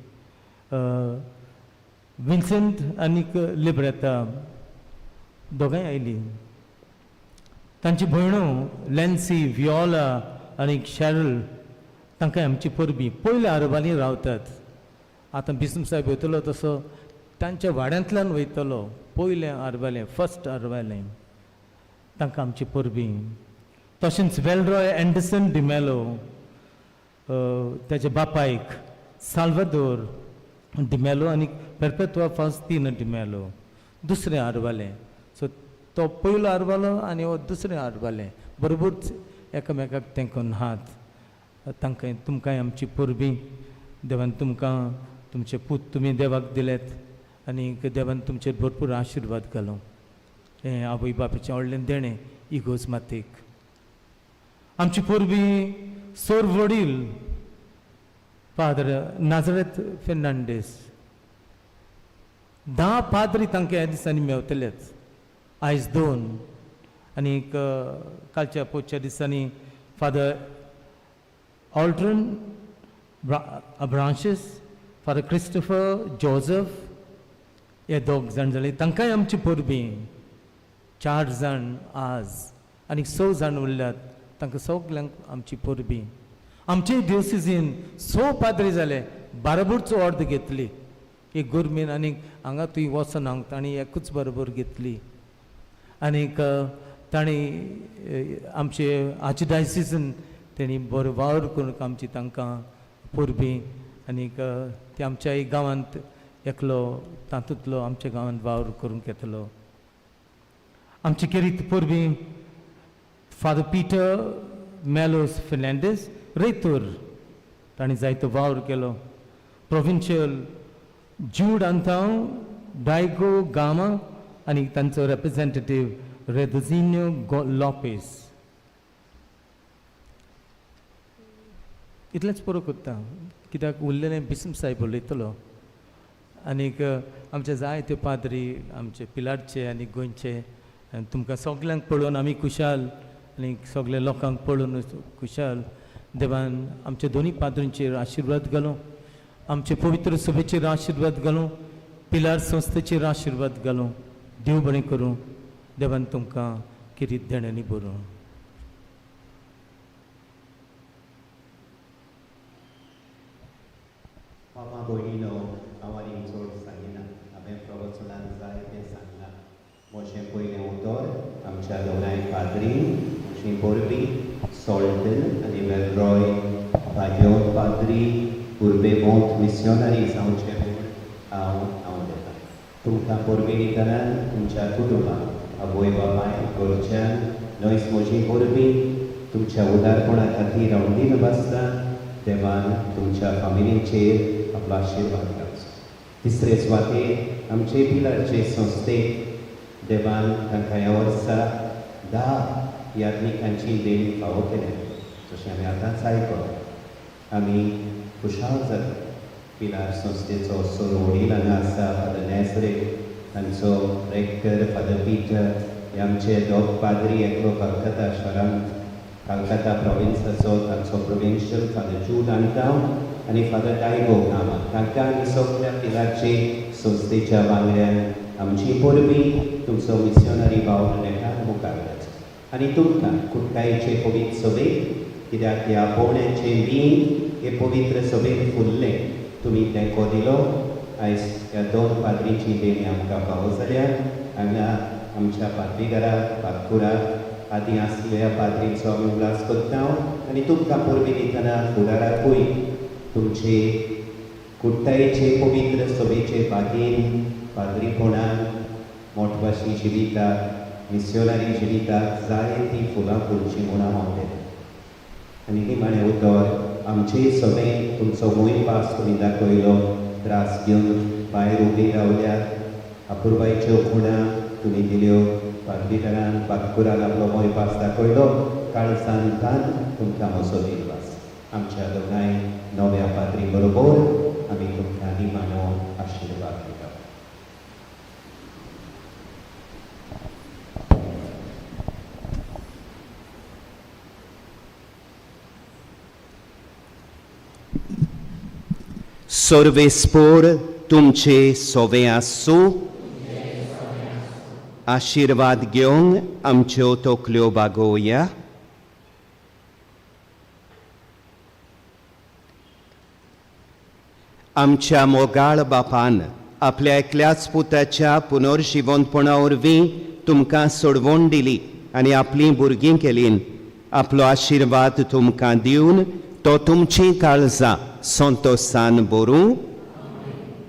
विन्सेंट आनीक लिब्रेता दोगांय आयलीं. तांची भयणो लॅन्सी, वियोला आनी शॅरल तांकां आमची परबीं. पयल्या आरबांनी रावतात. आतां बिस्म साहेब वयतलो तसो तांच्या वाड्यांतल्यान वयतलो पयलें आरबालें, फर्स्ट आरबालें, तांकां आमची परबीं. तशेंच वेलरॉय एंडरसन डिमेलो ताच्या बापायक साल्वादोर डिमेलो आनी पेरपेत्वा फास्तीन डिमेलो दुसरें आरवालें. सो तो पयलो आरवालो आनी हो दुसरें आरवालें बरोबरच एकामेकाक तेंकून हात. तांकां तुमकांय आमची परबीं. देवान तुमकां तुमचे पूत तुमी देवाक दिलेत आनी देवान तुमचेर भरपूर आशिर्वाद घालूं. हें आवय बापायचें व्हडलें देणें इगोज मातेक. आमची परबीं सोर वडील फादर नाजरेत फेर्नांडीस. 10 पाद्री तांकां ह्या दिसांनी मेवतलेच. आयज 2 आनीक कालच्या पोटच्या दिसांनी फादर ऑल्ट्रन ब्रांशीस, फादर क्रिस्टोफर जोजफ हे 2 जाण जाले. तांकांय आमची परबीं. 4 जाण आज आनी 6 जाण उरल्यात, तांकां सगल्यांक आमची परबीं. आमचे दिवसीजीन 6 पाद्री जाले, बाराबरचो अर्द घेतली एक गोरमेन आनी हांगा तुवें वचना तांणी एकूच बरोबर घेतली. आनीक तांणी आमचे आर्चडायसिसन तेणी बरो वावर करूंक आमची तांकां परबीं. आनीक ते आमच्या एक गांवांत एकलो तातूंतलो आमच्या गांवांत वावर करूंक येतलो. आमची खेरीत परबीं फादर पिटर मेलोस फेर्नांडीस रेतूर तांणी जायतो वावर केलो. प्रोविंशियल ज्यूड आंतांव डायगो गामा आनी तांचो रेप्रेजेंटेटीव रेदझिन्यो लोपेस. इतलेंच पुरो करता कित्याक उरलेलें बिस्म साहेब उलयतलो. आनीक आमचे जायते पाद्री आमचे पिलारचे आनी गोंयचे आनी तुमकां सगल्यांक पळोवन आमी खुशाल आनी सगल्या लोकांक पळोवन खुशाल. देवान आमच्या दोनी पाद्रींचेर आशिर्वाद घालूं, आमचे पवित्र सभेचेर आशिर्वाद घालूं, पिलार संस्थेचेर आशिर्वाद घालूं. देव बरें करूं. देवान तुमकां किरीत देण्यांनी बरोवं. बाबा भयणीनो, हांव आनी चड सांगिना, हांवें प्रवचनान जाय तें सांगलां. म्हजें पयलें उतर आमच्या दोनाय पाद्री श्री बोरबी सॉल्टन आनी वेलरॉय भाग्यो पाद्री उर्बेवंत मिस्योनरी जावचें म्हूण हांव हांव दितां. तुमकां परबी दितना तुमच्या कुटुंबाक, आवय बापाय, घरच्यान न्हयच म्हजी परबी तुमच्या उदारपणा खातीर हांव दिन बसता. देवान तुमच्या फामिलीचेर आपलो आशिर्वाद घालचो. तिसरे सुवातेर आमचे पिलारचे संस्थेक देवान तांकां ह्या वर्सा 10 याज्ञिकांची देणी फावो केल्या, जशें आमी आतांच आयकलो. आमी खुशाल जाता. पिलार संस्थेचो सर वडील हांगा आसा फादर नॅसरेट, तांचो रेक्टर फादर पीटर, हे आमचे दोग पाद्री, एकलो कलकत्ता शारांत कलकत्ता प्रोविन्साचो तांचो प्रोविन्शियल फादर जूड आंतांव आनी फादर डायगो गामा. तांकां आनी सगल्या पिलारचे संस्थेच्या वांगड्यांक आमची परबी. तुमचो मिस्योनरी वावर नेटान मुखार वचो आनी तुमकां कुट्टायेचे पवित्र सभेक, कित्याक ह्या पोवण्याचें बीं हे पवित्र सभेन फुल्लें, तुमी तेंको दिलो. आयज ह्या दोन पाद्रींची देणी आमकां फावो जाल्या. हांगा आमच्या पाद्रीघराक पातकुराक आदीं आसलेल्या पाद्रींचो आमी उगडास करता आनी तुमकां परबी दितना फुडाराकूय तुमचे कुट्टायेचे पवित्र सभेचे बागेन पाद्रीपणान मोटवाशी जिविताक मिस्योनारी जिविताक जाय ती फुलां फुलचीं म्हूण हांव दितां. आनी निमाणें उतर आमचे सभेन तुमचो मोयपास तुमी दाखयलो, त्रास घेवन भायर उबी रावल्यात, अपुरबायच्यो खुणां तुमी दिल्यो, पाद्रीदारान पातकुरान आपलो मोयपास दाखयलो. काळजान तान तुमकां म्हजो दिनवास. आमच्या दोगांय नव्या पाद्री बरोबर आमी तुमकां निमाणो आशिर्वाद दिता. सर्वेस्पोर तुमचे सोवे आसूं. आशिर्वाद घेवन आमच्यो तकल्यो बागोवया. आमच्या मोगाळ बापान आपल्या एकल्याच पुताच्या पुनर्जिवंतपणा वरवीं तुमकां सोडवण दिली आनी आपलीं भुरगीं केलीं. आपलो आशिर्वाद तुमकां दिवन तो तुमचीं काळजां संतोसान भरूं.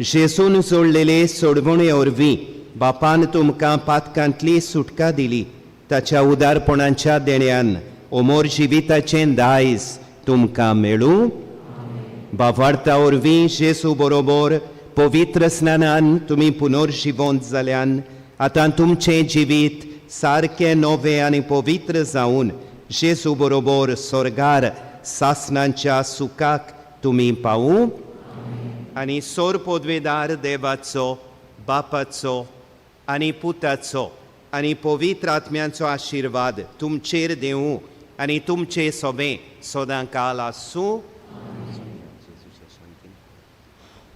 जेजून जोडलेले सोडवणे वरवीं बापान तुमकां पातकांतली सुटका दिली. ताच्या उदारपणाच्या देण्यान अमर जिविताचें दायज तुमकां मेळूं. बावार्ता वरवीं जेजू बरोबर पवित्र स्नानान तुमी पुनर्जिवंत जाल्यान आतां तुमचें जिवीत सारकें नवें आनी पवित्र जावन जेजू बरोबर स्वर्गार सासणांच्या सुखाक तुमी पावूं. आनी सोर पदवेदार देवाचो, बापाचो आनी पुताचो आनी पवित्र आत्म्यांचो आशिर्वाद तुमचेर देवूं आनी तुमचे सोबें सदां काल आसूं.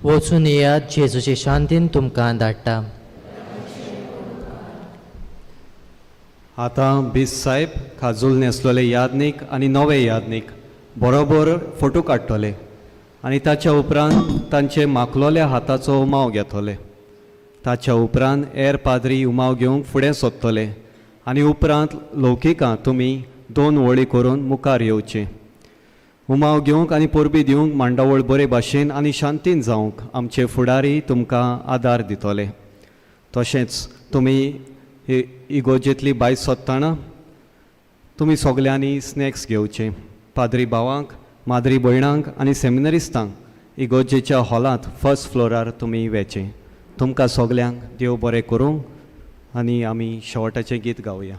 वचून येयात, जेजूचे शांतीन तुमकां धाडटा. आतां बीस साहेब खाजूल न्हेसलेले यादनीक आनी नवे यादनीक बरोबर फोटो काडटले आनी ताच्या उपरांत तांचे माकलोल्या हाताचो उमाव घेतले. ताच्या उपरांत एर पाद्री उमाव घेवंक फुडें सोदतले आनी उपरांत लौकिकां तुमी दोन वळी करून मुखार येवचें. उमाव घेवंक आनी परबी दिवंक मांडावळ बरे भाशेन आनी शांतीन जावंक आमचे फुडारी तुमकां आदार दितले. तशेंच तुमी इगोजेंतली बायस सोदतना तुमी सगल्यांनी स्नॅक्स घेवचे. पाद्री भावांक, माद्री भयणांक आनी सेमिनरिस्तांक इगोजेच्या हॉलांत फर्स्ट फ्लोरार तुमी वेचें. तुमकां सगल्यांक देव बरें करूं. आनी आमी शेवटाचें गीत गावया.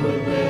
Good.